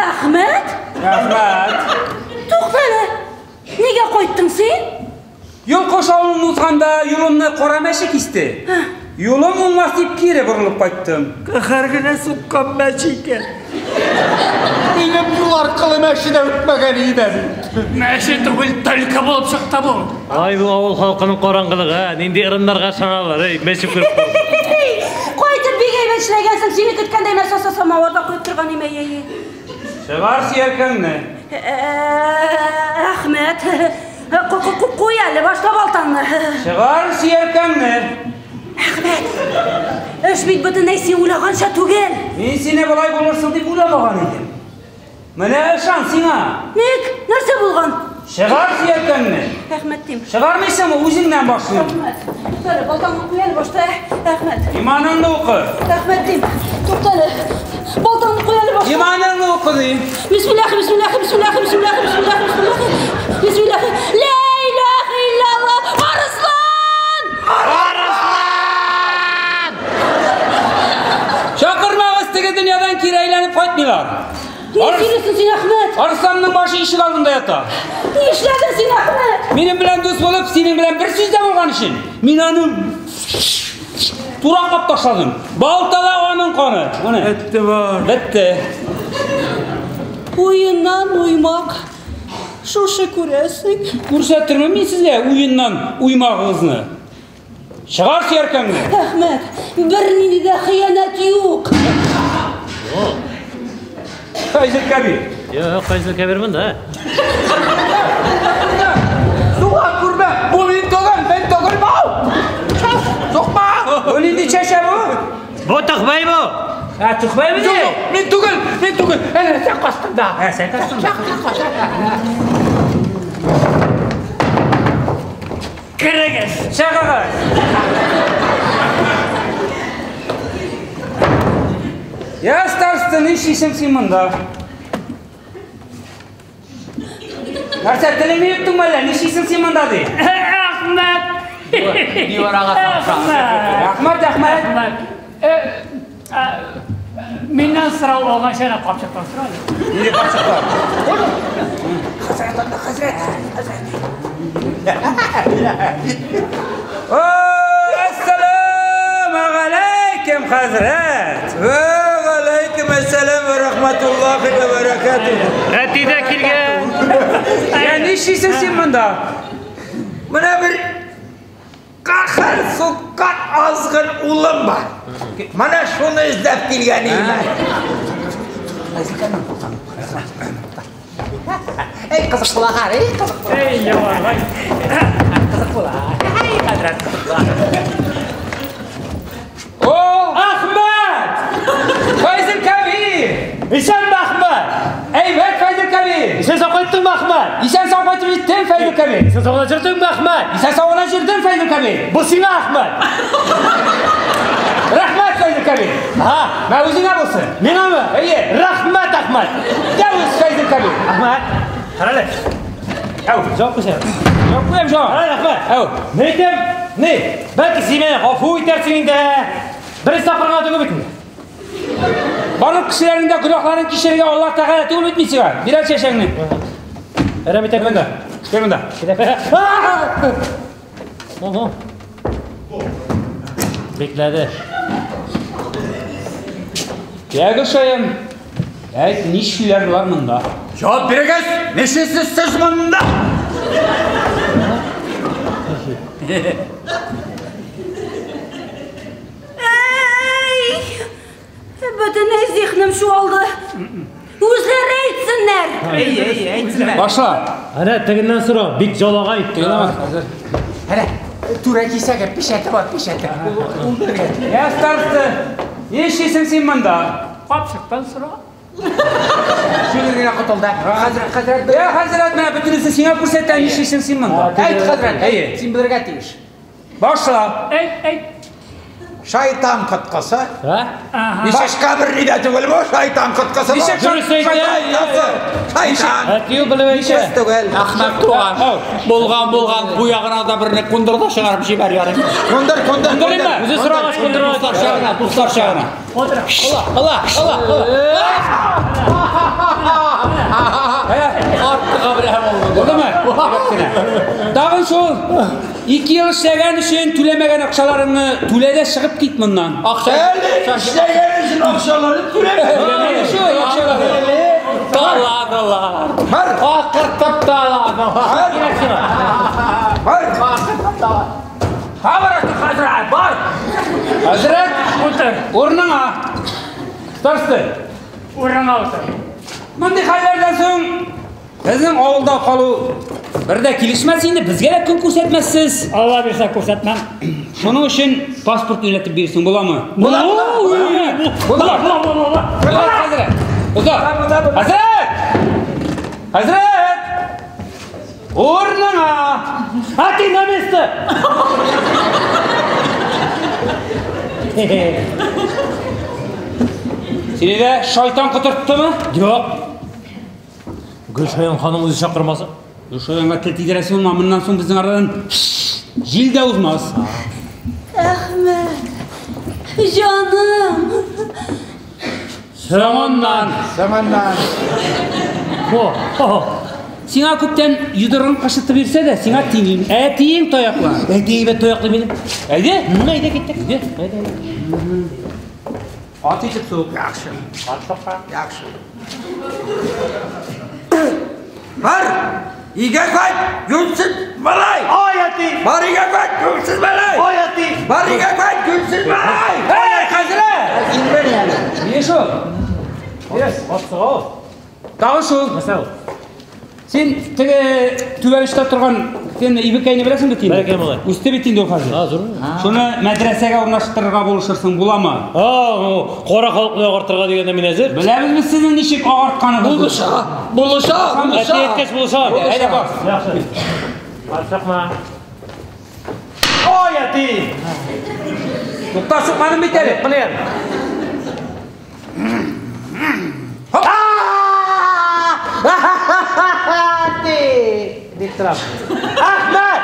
Speaker 5: Әхмәт?
Speaker 10: Рәхмәт.
Speaker 5: Тукта әле. Нигә кайттың син?
Speaker 10: Йолкыш авылын узганда юлымны кара мәче кисте. Юлым уңмас дип кире борылып кайттым.
Speaker 6: Каһәр генә суккан мәче икән. Минем юл аркылы мәче дә үтмәгән иде бит.
Speaker 8: Мәче түгел, төлке булып чыкты бу.
Speaker 1: Ай, бу авыл халкының караңгылыгы, нинди ырымнарга ышаналар, эй, мәче күреп калды.
Speaker 5: Кайтып бик әйбәт эшләгәнсең, сине көткәндәй нәрсә самавырда куеп торган име, әй, әй.
Speaker 10: Чыгар сөяркәңне.
Speaker 5: Әхмәт, куй әле, башта балтаңны.
Speaker 10: Чыгар сөяркәңне.
Speaker 5: Әхмәт, эш бит бөтенләй син уйлаганча түгел.
Speaker 10: Мин сине болай булырсың дип уйламаган идем. Менә ышан сиңа.
Speaker 5: Ник? Нәрсә булган?
Speaker 10: Чыгар сөяркәңне.
Speaker 5: Әхмәт дим.
Speaker 10: Чыгармыйсыңмы, үзеңнән башлыйм.
Speaker 5: Әхмәт, тукта әле, балтаңны куй әле башта. Әхмәт.
Speaker 10: Иманыңны укы.
Speaker 5: Әхмәт дим. Тукта әле. Балтаңны куй әле башта.
Speaker 10: Иманыңны укы дим.
Speaker 5: Бисмиллахи, бисмиллахи, бисмиллахи, бисмиллахи, бисмиллахи, бисмиллахи. Бисмиллахи. Ла
Speaker 10: Теге дөньядан кире әйләнеп кайтмыйлар.
Speaker 5: Ни сөйлисең син, Әхмәт?
Speaker 10: Арысланның башы ишек алдында ята.
Speaker 5: Ни эшләдең син, Әхмәт?
Speaker 10: Минем белән дус булып, синең белән бер сүздә булган өчен, мин аны тураклап ташладым. Балтада аның каны. Моны.
Speaker 6: Бетте бар.
Speaker 10: Бетте.
Speaker 5: Уеннан уймак. Шушы күрәсең.
Speaker 10: Күрсәтермен мин сезгә уеннан уймагыгызны. Чыгар сөяркәңне.
Speaker 5: Әхмәт, бернинди дә хыянәт юк.
Speaker 10: Фәйзел Кәбир.
Speaker 9: Юк, Фәйзел Кәбир монда.
Speaker 6: Суга күрмә, бу мин түгел, мин түгел бу. Сукма.
Speaker 10: Бу нинди чәчә бу?
Speaker 9: Бу Төхбәй бу.
Speaker 10: Ә, Төхбәй ми?
Speaker 6: Юк, мин түгел, мин түгел. Әнә сән кастыңда.
Speaker 10: Ә, сән кастыңда.
Speaker 8: Керегез.
Speaker 10: Чыгыгыз. Я староста, нишлисең син монда? Нәрсә, телеңне йоттыңмы әллә? Нишлисең син монда ди?
Speaker 8: Әхмәт.
Speaker 7: Диварага сапшан.
Speaker 10: Әхмәт, Әхмәт.
Speaker 8: Әхмәт. Миннән сорау алганчы әнә капчыктан сора әле.
Speaker 10: Нинди капчыклар?
Speaker 6: Хәзрәт анда, хәзрәт, хәзрәт.
Speaker 10: О, әссәләмү галәйкем, хәзрәт.
Speaker 6: Вә галәйкем әссәлам вә рахматуллахи вә бәрәкәтүһ.
Speaker 9: Әти дә килгән.
Speaker 10: Я нишлисең син монда?
Speaker 6: Менә бер каһәр суккан азгын улым бар. Менә шуны эзләп килгән идем.
Speaker 4: Эй, кызык була, эй, кызык була.
Speaker 8: Эй, явай.
Speaker 4: Кызык була. Эй, хәзрәт, кызык була.
Speaker 10: О, Әхмәт! Фәйзел Кәбир!
Speaker 1: Исәнме, Әхмәт?
Speaker 10: Әйбәт, Фәйзел Кәбир!
Speaker 1: Исән сау кайттыңмы, Әхмәт?
Speaker 10: Исән сау кайтып җиттем, Фәйзел Кәбир!
Speaker 1: Исән сау гына йөрдеңме, Әхмәт?
Speaker 10: Исән сау гына йөрдем, Фәйзел Кәбир!
Speaker 1: Бу сиңа, Әхмәт.
Speaker 10: Рәхмәт, Фәйзел Кәбир!
Speaker 1: Ага.
Speaker 10: Мә үзеңә булсын.
Speaker 1: Миңамы?
Speaker 10: Әйе.
Speaker 1: Рәхмәт, Әхмәт.
Speaker 10: Дәвис, Фәйзел Кәбир!
Speaker 1: Әхмәт, кара әле.
Speaker 10: Әү,
Speaker 1: Җавап куйсana.
Speaker 10: җавап куям, җавап.
Speaker 1: Кара әле, Әхмәт.
Speaker 10: Әү.
Speaker 1: Ни әйтәм? Ни? Бәлки син мине гафу итәрсең инде. Беренче тапкыр гына түгел бит инде.
Speaker 10: Барлык кешеләрнең дә гөнаһларын кичерергә Аллаһ Тәгалә түгел бит мин сиңа. Бир әле чәчәңне.
Speaker 1: Әрәм итә
Speaker 10: Монда. Кил монда.
Speaker 1: Ого. Бикләде.
Speaker 10: Я Гөлшаем, әйт, нишлиләр болар монда?
Speaker 6: Җавап бирегез, нишлисез сез монда?
Speaker 5: Эй! Бөтенләй зиһенем чуалды. Үзләре әйтсеннәр.
Speaker 6: Эй, эй, әйтсеннәр.
Speaker 10: Башла.
Speaker 1: Әнә тегеннән сора, бик жалагай.
Speaker 6: Әнә, түрә кисәге, пишәте бар, пишәте. Ул бергә.
Speaker 10: Я староста, нишлисең син монда?
Speaker 8: Капчыктан сора.
Speaker 6: Шуны генә котылды. Хәзрәт, хәзрәт.
Speaker 10: Я хәзрәт, менә бөтенесен сиңа күрсәтә, нишлисең син монда?
Speaker 6: Әйт, хәзрәт,
Speaker 10: Әйе.
Speaker 6: син белергә тиеш.
Speaker 10: Башла.
Speaker 8: Әйт, әйт.
Speaker 6: Шайтан коткысы.
Speaker 1: Һа?
Speaker 6: Башка бер ни дә түгел бу, шайтан коткысы.
Speaker 10: Ничек
Speaker 1: Дөрес әйтә.
Speaker 6: Шайтан.
Speaker 1: Әти ул белеп әйтә.
Speaker 6: Без түгел.
Speaker 7: Әхмәт туган. Булган, булган, бу ягына да берне кундыр да чыгарып җибәр ярый.
Speaker 6: Кундыр, кундыр,
Speaker 10: Кундырыймы?
Speaker 1: Үзе сорагач кундыра.
Speaker 7: Дуслар чагына, дуслар чагына.
Speaker 8: Утыр.
Speaker 7: Ала, ала, ала. Артыга белән булды.
Speaker 10: Булдымы? Тагын шул 2 ел эшләгән өчен түләмәгән акчаларыңны түлә дә чыгып кит моннан.
Speaker 7: Акча
Speaker 6: Әле эшләгән өчен акчаларын түләмә.
Speaker 10: Түләмәгән шул акчалары.
Speaker 7: Таладылар.
Speaker 6: Бар,
Speaker 7: Акыртып таладылар.
Speaker 6: бар.
Speaker 10: Хабар артык хәзрәт, бар. Хәзрәт,
Speaker 8: Утыр.
Speaker 10: урыныңа. Староста,
Speaker 8: Урыныңа утыр.
Speaker 10: мондый хәлләрдән соң безнең авылда калу бер дә килешмәс инде, безгә дә көн күрсәтмәссез.
Speaker 8: Алла бирсә күрсәтмәм.
Speaker 10: Шуның өчен паспорт юнәтеп бирсең, буламы?
Speaker 8: Була, була, була, була, була.
Speaker 10: Була, хәзрәт. Уза. Хәзрәт! Хәзрәт! Урыныңа!
Speaker 1: Әти на место.
Speaker 10: Сине дә шайтан котырттымы?
Speaker 1: Юк. Гөлшаян ханым үзе чакырмаса.
Speaker 10: Гөлшаянга тел тидерәсе булма, моннан соң безнең арадан җил дә узмас.
Speaker 5: Әхмәт, җаным.
Speaker 10: Соңыннан.
Speaker 6: Соңыннан.
Speaker 10: Хо, Сиңа күптән йодрыгын кашытып бирсә дә, сиңа тимим. Әтиең таякла.
Speaker 1: Әти әйбәт таяклый минем.
Speaker 10: Әйдә.
Speaker 1: Әйдә киттек.
Speaker 10: Әйдә. Әйдә. Ат итеп сук.
Speaker 6: Яхшы.
Speaker 7: Ат сукка.
Speaker 6: Яхшы. Бар! Өйгә кайт, юньсез малай!
Speaker 1: Ай, әти!
Speaker 6: Бар өйгә кайт, юньсез малай!
Speaker 1: Ай, әти!
Speaker 6: Бар өйгә кайт, юньсез малай!
Speaker 10: Эй, хәзрәт! Ни шул?
Speaker 1: Yes, ат суга ул.
Speaker 10: Тагы шул.
Speaker 1: Нәрсә ул?
Speaker 10: Син теге түбән очта торган син Ибекәйне беләсең бит инде.
Speaker 1: Бәләкәй малай.
Speaker 10: Үсте бит инде ул хәзер.
Speaker 1: А, зурмы?
Speaker 10: Шуны мәдрәсәгә урнаштырырга булышырсың, буламы?
Speaker 1: А, о, кара халыкны агартырга дигәндә мин әзер.
Speaker 10: Беләбез без сезнең ничек агартканыгызны.
Speaker 6: Булыша, булыша,
Speaker 1: Әти
Speaker 6: булыша.
Speaker 1: әйткәч булышам.
Speaker 10: Әйдә бар.
Speaker 1: Яхшы. Ат сукма. Ай, әти!
Speaker 10: Тукта, сукмадым бит әле.
Speaker 1: Кылыйм. Әти! Дип торам. Әхмәт!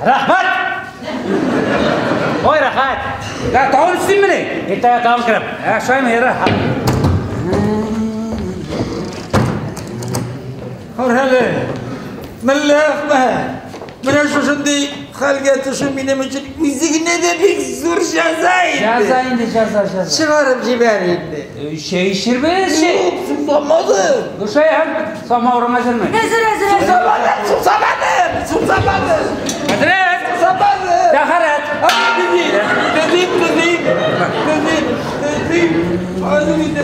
Speaker 1: Рәхмәт! Ой, рәхәт!
Speaker 10: Я, тагын өстиммени?
Speaker 1: Иртәгә тагын керәм.
Speaker 10: Ә, шулаймы, яра.
Speaker 6: Күр әле. Мелла Әхмәт. Менә шушындый хәлгә төшү минем өчен үзе генә дә бик зур җәза инде.
Speaker 10: Җәза инде, җәза, җәза.
Speaker 6: Чыгарып җибәр инде.
Speaker 10: Чәй эчербез, чәй.
Speaker 6: Юк, сусамадым.
Speaker 10: Гөлшаян, самавырың әзерме?
Speaker 5: Әзер, әзер, әзер.
Speaker 6: Сусамадым, сусамадым, сусамадым.
Speaker 10: Хәзрәт!
Speaker 6: Сусамадым.
Speaker 10: Тәһарәт!
Speaker 6: Дидим, дидим, дидим, дидим, дидим. Азым инде.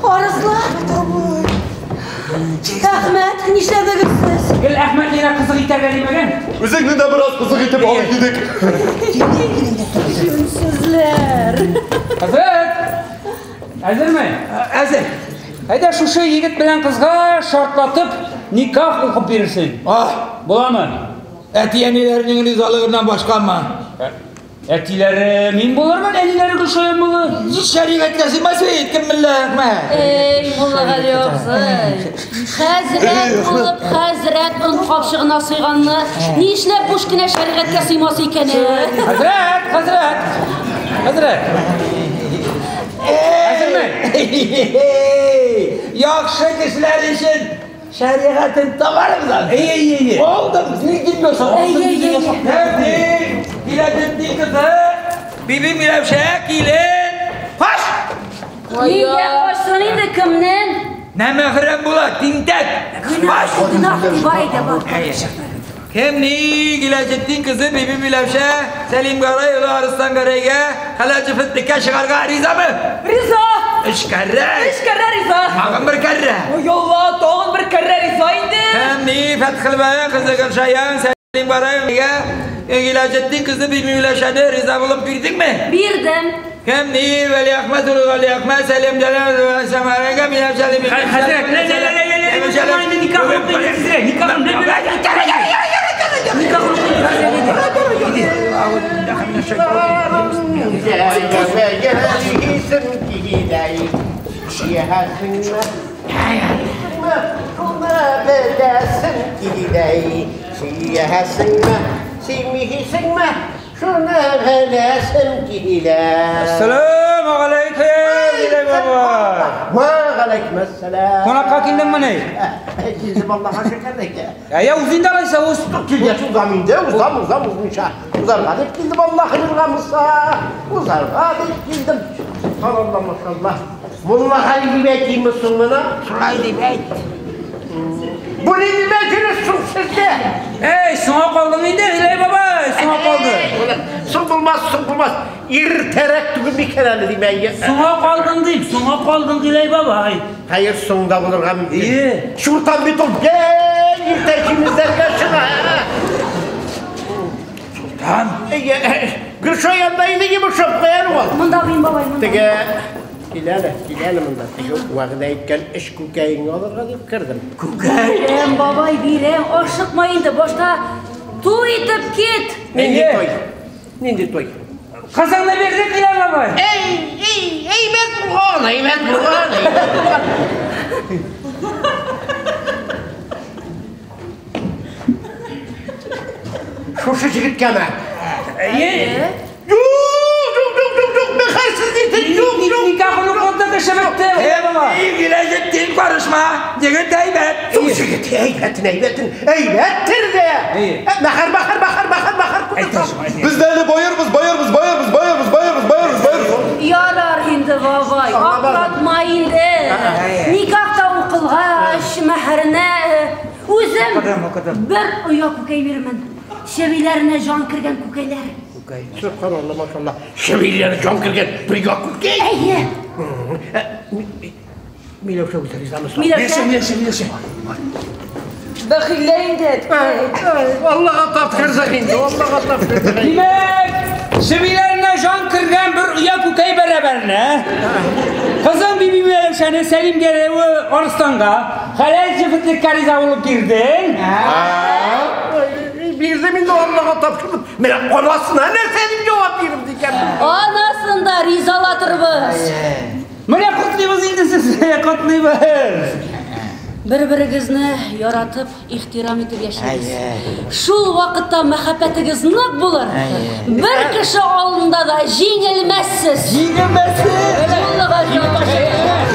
Speaker 5: Арыслан. Әхмәт, нишләдегез сез?
Speaker 10: Гел Әхмәт генә кызык итәргә димәгән.
Speaker 3: Үзеңне дә бераз кызык итеп алып кидек.
Speaker 5: Юньсезләр.
Speaker 10: Хәзрәт! Әзерме?
Speaker 6: Әзер.
Speaker 10: Әйдә шушы егет белән кызга шартлатып никах укып бирерсең.
Speaker 6: Ah,
Speaker 10: Буламы?
Speaker 6: әти-әниләренең ризалыгыннан башкамы?
Speaker 10: Әтиләре мин булырмын, әниләре Гөлшаян булыр.
Speaker 6: Шәригатькә сыймас бит, кем Мелла Әхмәт?
Speaker 5: Эй, Муллагали абзый. Хәзрәт булып, хәзрәт он капчыгына сыйганны, нишләп буш кенә шәригатькә сыймас икән?
Speaker 10: Хәзрәт, хәзрәт. Хәзрәт. Әзерме?
Speaker 6: Яхшы кешеләр өчен шәригатен табарбыз әле.
Speaker 10: Әй, әй, әй.
Speaker 6: Алдым, бирдем ясап.
Speaker 5: Әй, әй, әй.
Speaker 6: Нәби, Гиләҗетдин кызы, Биби Миләүшә килен. Каш!
Speaker 5: Нигә качсын инде кемнән?
Speaker 6: Нәмәхрәм була, тинтәк.
Speaker 5: Гөнаһ, гөнаһ, бар әйдә, бар.
Speaker 6: Кем ни Гиләҗетдин кызы Биби Миләүшә Сәлим Гәрәй улы Арыслан Гәрәйгә хәләл җефетлеккә чыгарга ризамы?
Speaker 2: Риза!
Speaker 6: Өч кәррә.
Speaker 2: Өч кәррә риза!
Speaker 6: Тагын бер кәррә.
Speaker 2: Ой, Алла, тагын бер кәррә риза инде!
Speaker 6: Кем ни Фәтхелбаян кызы Гөлшаян Сәлим Гәрәйгә Гиләҗетдин кызы Биби Миләүшәне риза булып бирдеңме?
Speaker 5: Бирдем.
Speaker 6: Кем ни Вәли Әхмәт улы Гали Әхмәт Сәлим Җәләл Сәмәрәгә Миләүшә
Speaker 10: Хәзрәт, лә, лә, лә, лә, лә, лә, инде никах укый инде, никах, лә, лә, лә, никах укый инде, хәзрәт, Әссәләмү галәйкүм, Гиләй баба.
Speaker 4: Вәгаләйкүмәссәлам.
Speaker 10: Кунакка килдеңмени?
Speaker 4: Килдем, Аллаһка шөкер әйтә.
Speaker 10: Әйә, үзең дә алайса, үз.
Speaker 4: Килгәч узам инде, узам, узам, узмыйча. Узарга дип килдем, Аллаһ ризамыса. Узарга дип килдем. Алла машалла. Мулла дип әйтимме соң моны?
Speaker 6: Шулай дип әйт.
Speaker 4: Бу нинди мәҗлес соң сездә?
Speaker 10: Эй, соңа калдың инде, Гиләй бабай, соңа калды.
Speaker 4: Соң булмас, соң булмас. Иртәрәк түгел микән әле димәй.
Speaker 10: Соңа калдың дип, соңа калдың, Гиләй бабай.
Speaker 4: Хәер, соң да булырга мөмкин.
Speaker 10: Ие.
Speaker 4: Чуртан бит ул гел иртә җимезләргә чыга.
Speaker 6: Чуртан?
Speaker 4: Гөлшаянда инде йомышып куяр ул.
Speaker 5: Монда мин бабай, монда.
Speaker 4: Теге кил әле, кил әле монда. Теге вәгъдә иткән өч күкәеңне алырга дип кердем.
Speaker 6: Күкәй?
Speaker 5: Бирәм, бабай, бирәм. Ашыкма инде, башта туй итеп кит.
Speaker 4: Нинди туй? Нинди туй?
Speaker 10: Кызыңны бирдек, Гиләй бабай.
Speaker 4: Эй, эй, әйбәт булган, әйбәт булган, әйбәт булган. Шушы җегеткәме?
Speaker 10: Әйе.
Speaker 4: Юк, юк, юк, юк, юк, мәхәрсез дисең, юк, юк.
Speaker 10: Никахын укыдык, эше бетте.
Speaker 6: Гиләҗетдин, карышма. Егет әйбәт.
Speaker 4: Юк, җегет, әйбәтен, әйбәтен, әйбәттер дә. Мәхәр, мәхәр, мәхәр, мәхәр, мәхәр.
Speaker 3: Без дә әле баербыз, баербыз, баербыз, баербыз, баербыз, баербыз, баербыз.
Speaker 5: Ярар инде, бабай, аптыратма инде. Никах та укылгач, мәһәренә үзем бер оя күкәй бирермен. Чебиләренә җан кергән күкәйләр.
Speaker 4: Сөбханалла, машалла. Чебиләре җан кергән бер оя күкәй.
Speaker 5: Әйе.
Speaker 4: Миләүшә үзе ризамы соң?
Speaker 5: Миләүшә.
Speaker 10: Миләүшә, Миләүшә.
Speaker 2: Бәхиллә инде, әткәй.
Speaker 4: Аллага тапшырдык инде, Аллага тапшырдык.
Speaker 10: Димәк, чебиләренә җан кергән бер оя күкәй бәрабәренә кызың Биби Миләүшәне Сәлим Гәрәеве Арысланга хәләл җефетлеккә риза булып бирдең.
Speaker 4: Бирдем инде, Аллага тапшырдым. Менә анасына нәрсә дип җавап биреп дикән.
Speaker 5: Анасын да ризалатырбыз.
Speaker 10: Менә котлыйбыз инде сезне, котлыйбыз.
Speaker 5: Бер-берегезне яратып, ихтирам итеп яшәгез. Шул вакытта мәхәббәтегез нык булыр. Бер кеше алдында да җиңелмәссез.
Speaker 10: Җиңелмәссез.
Speaker 5: Аллага тапшырдык.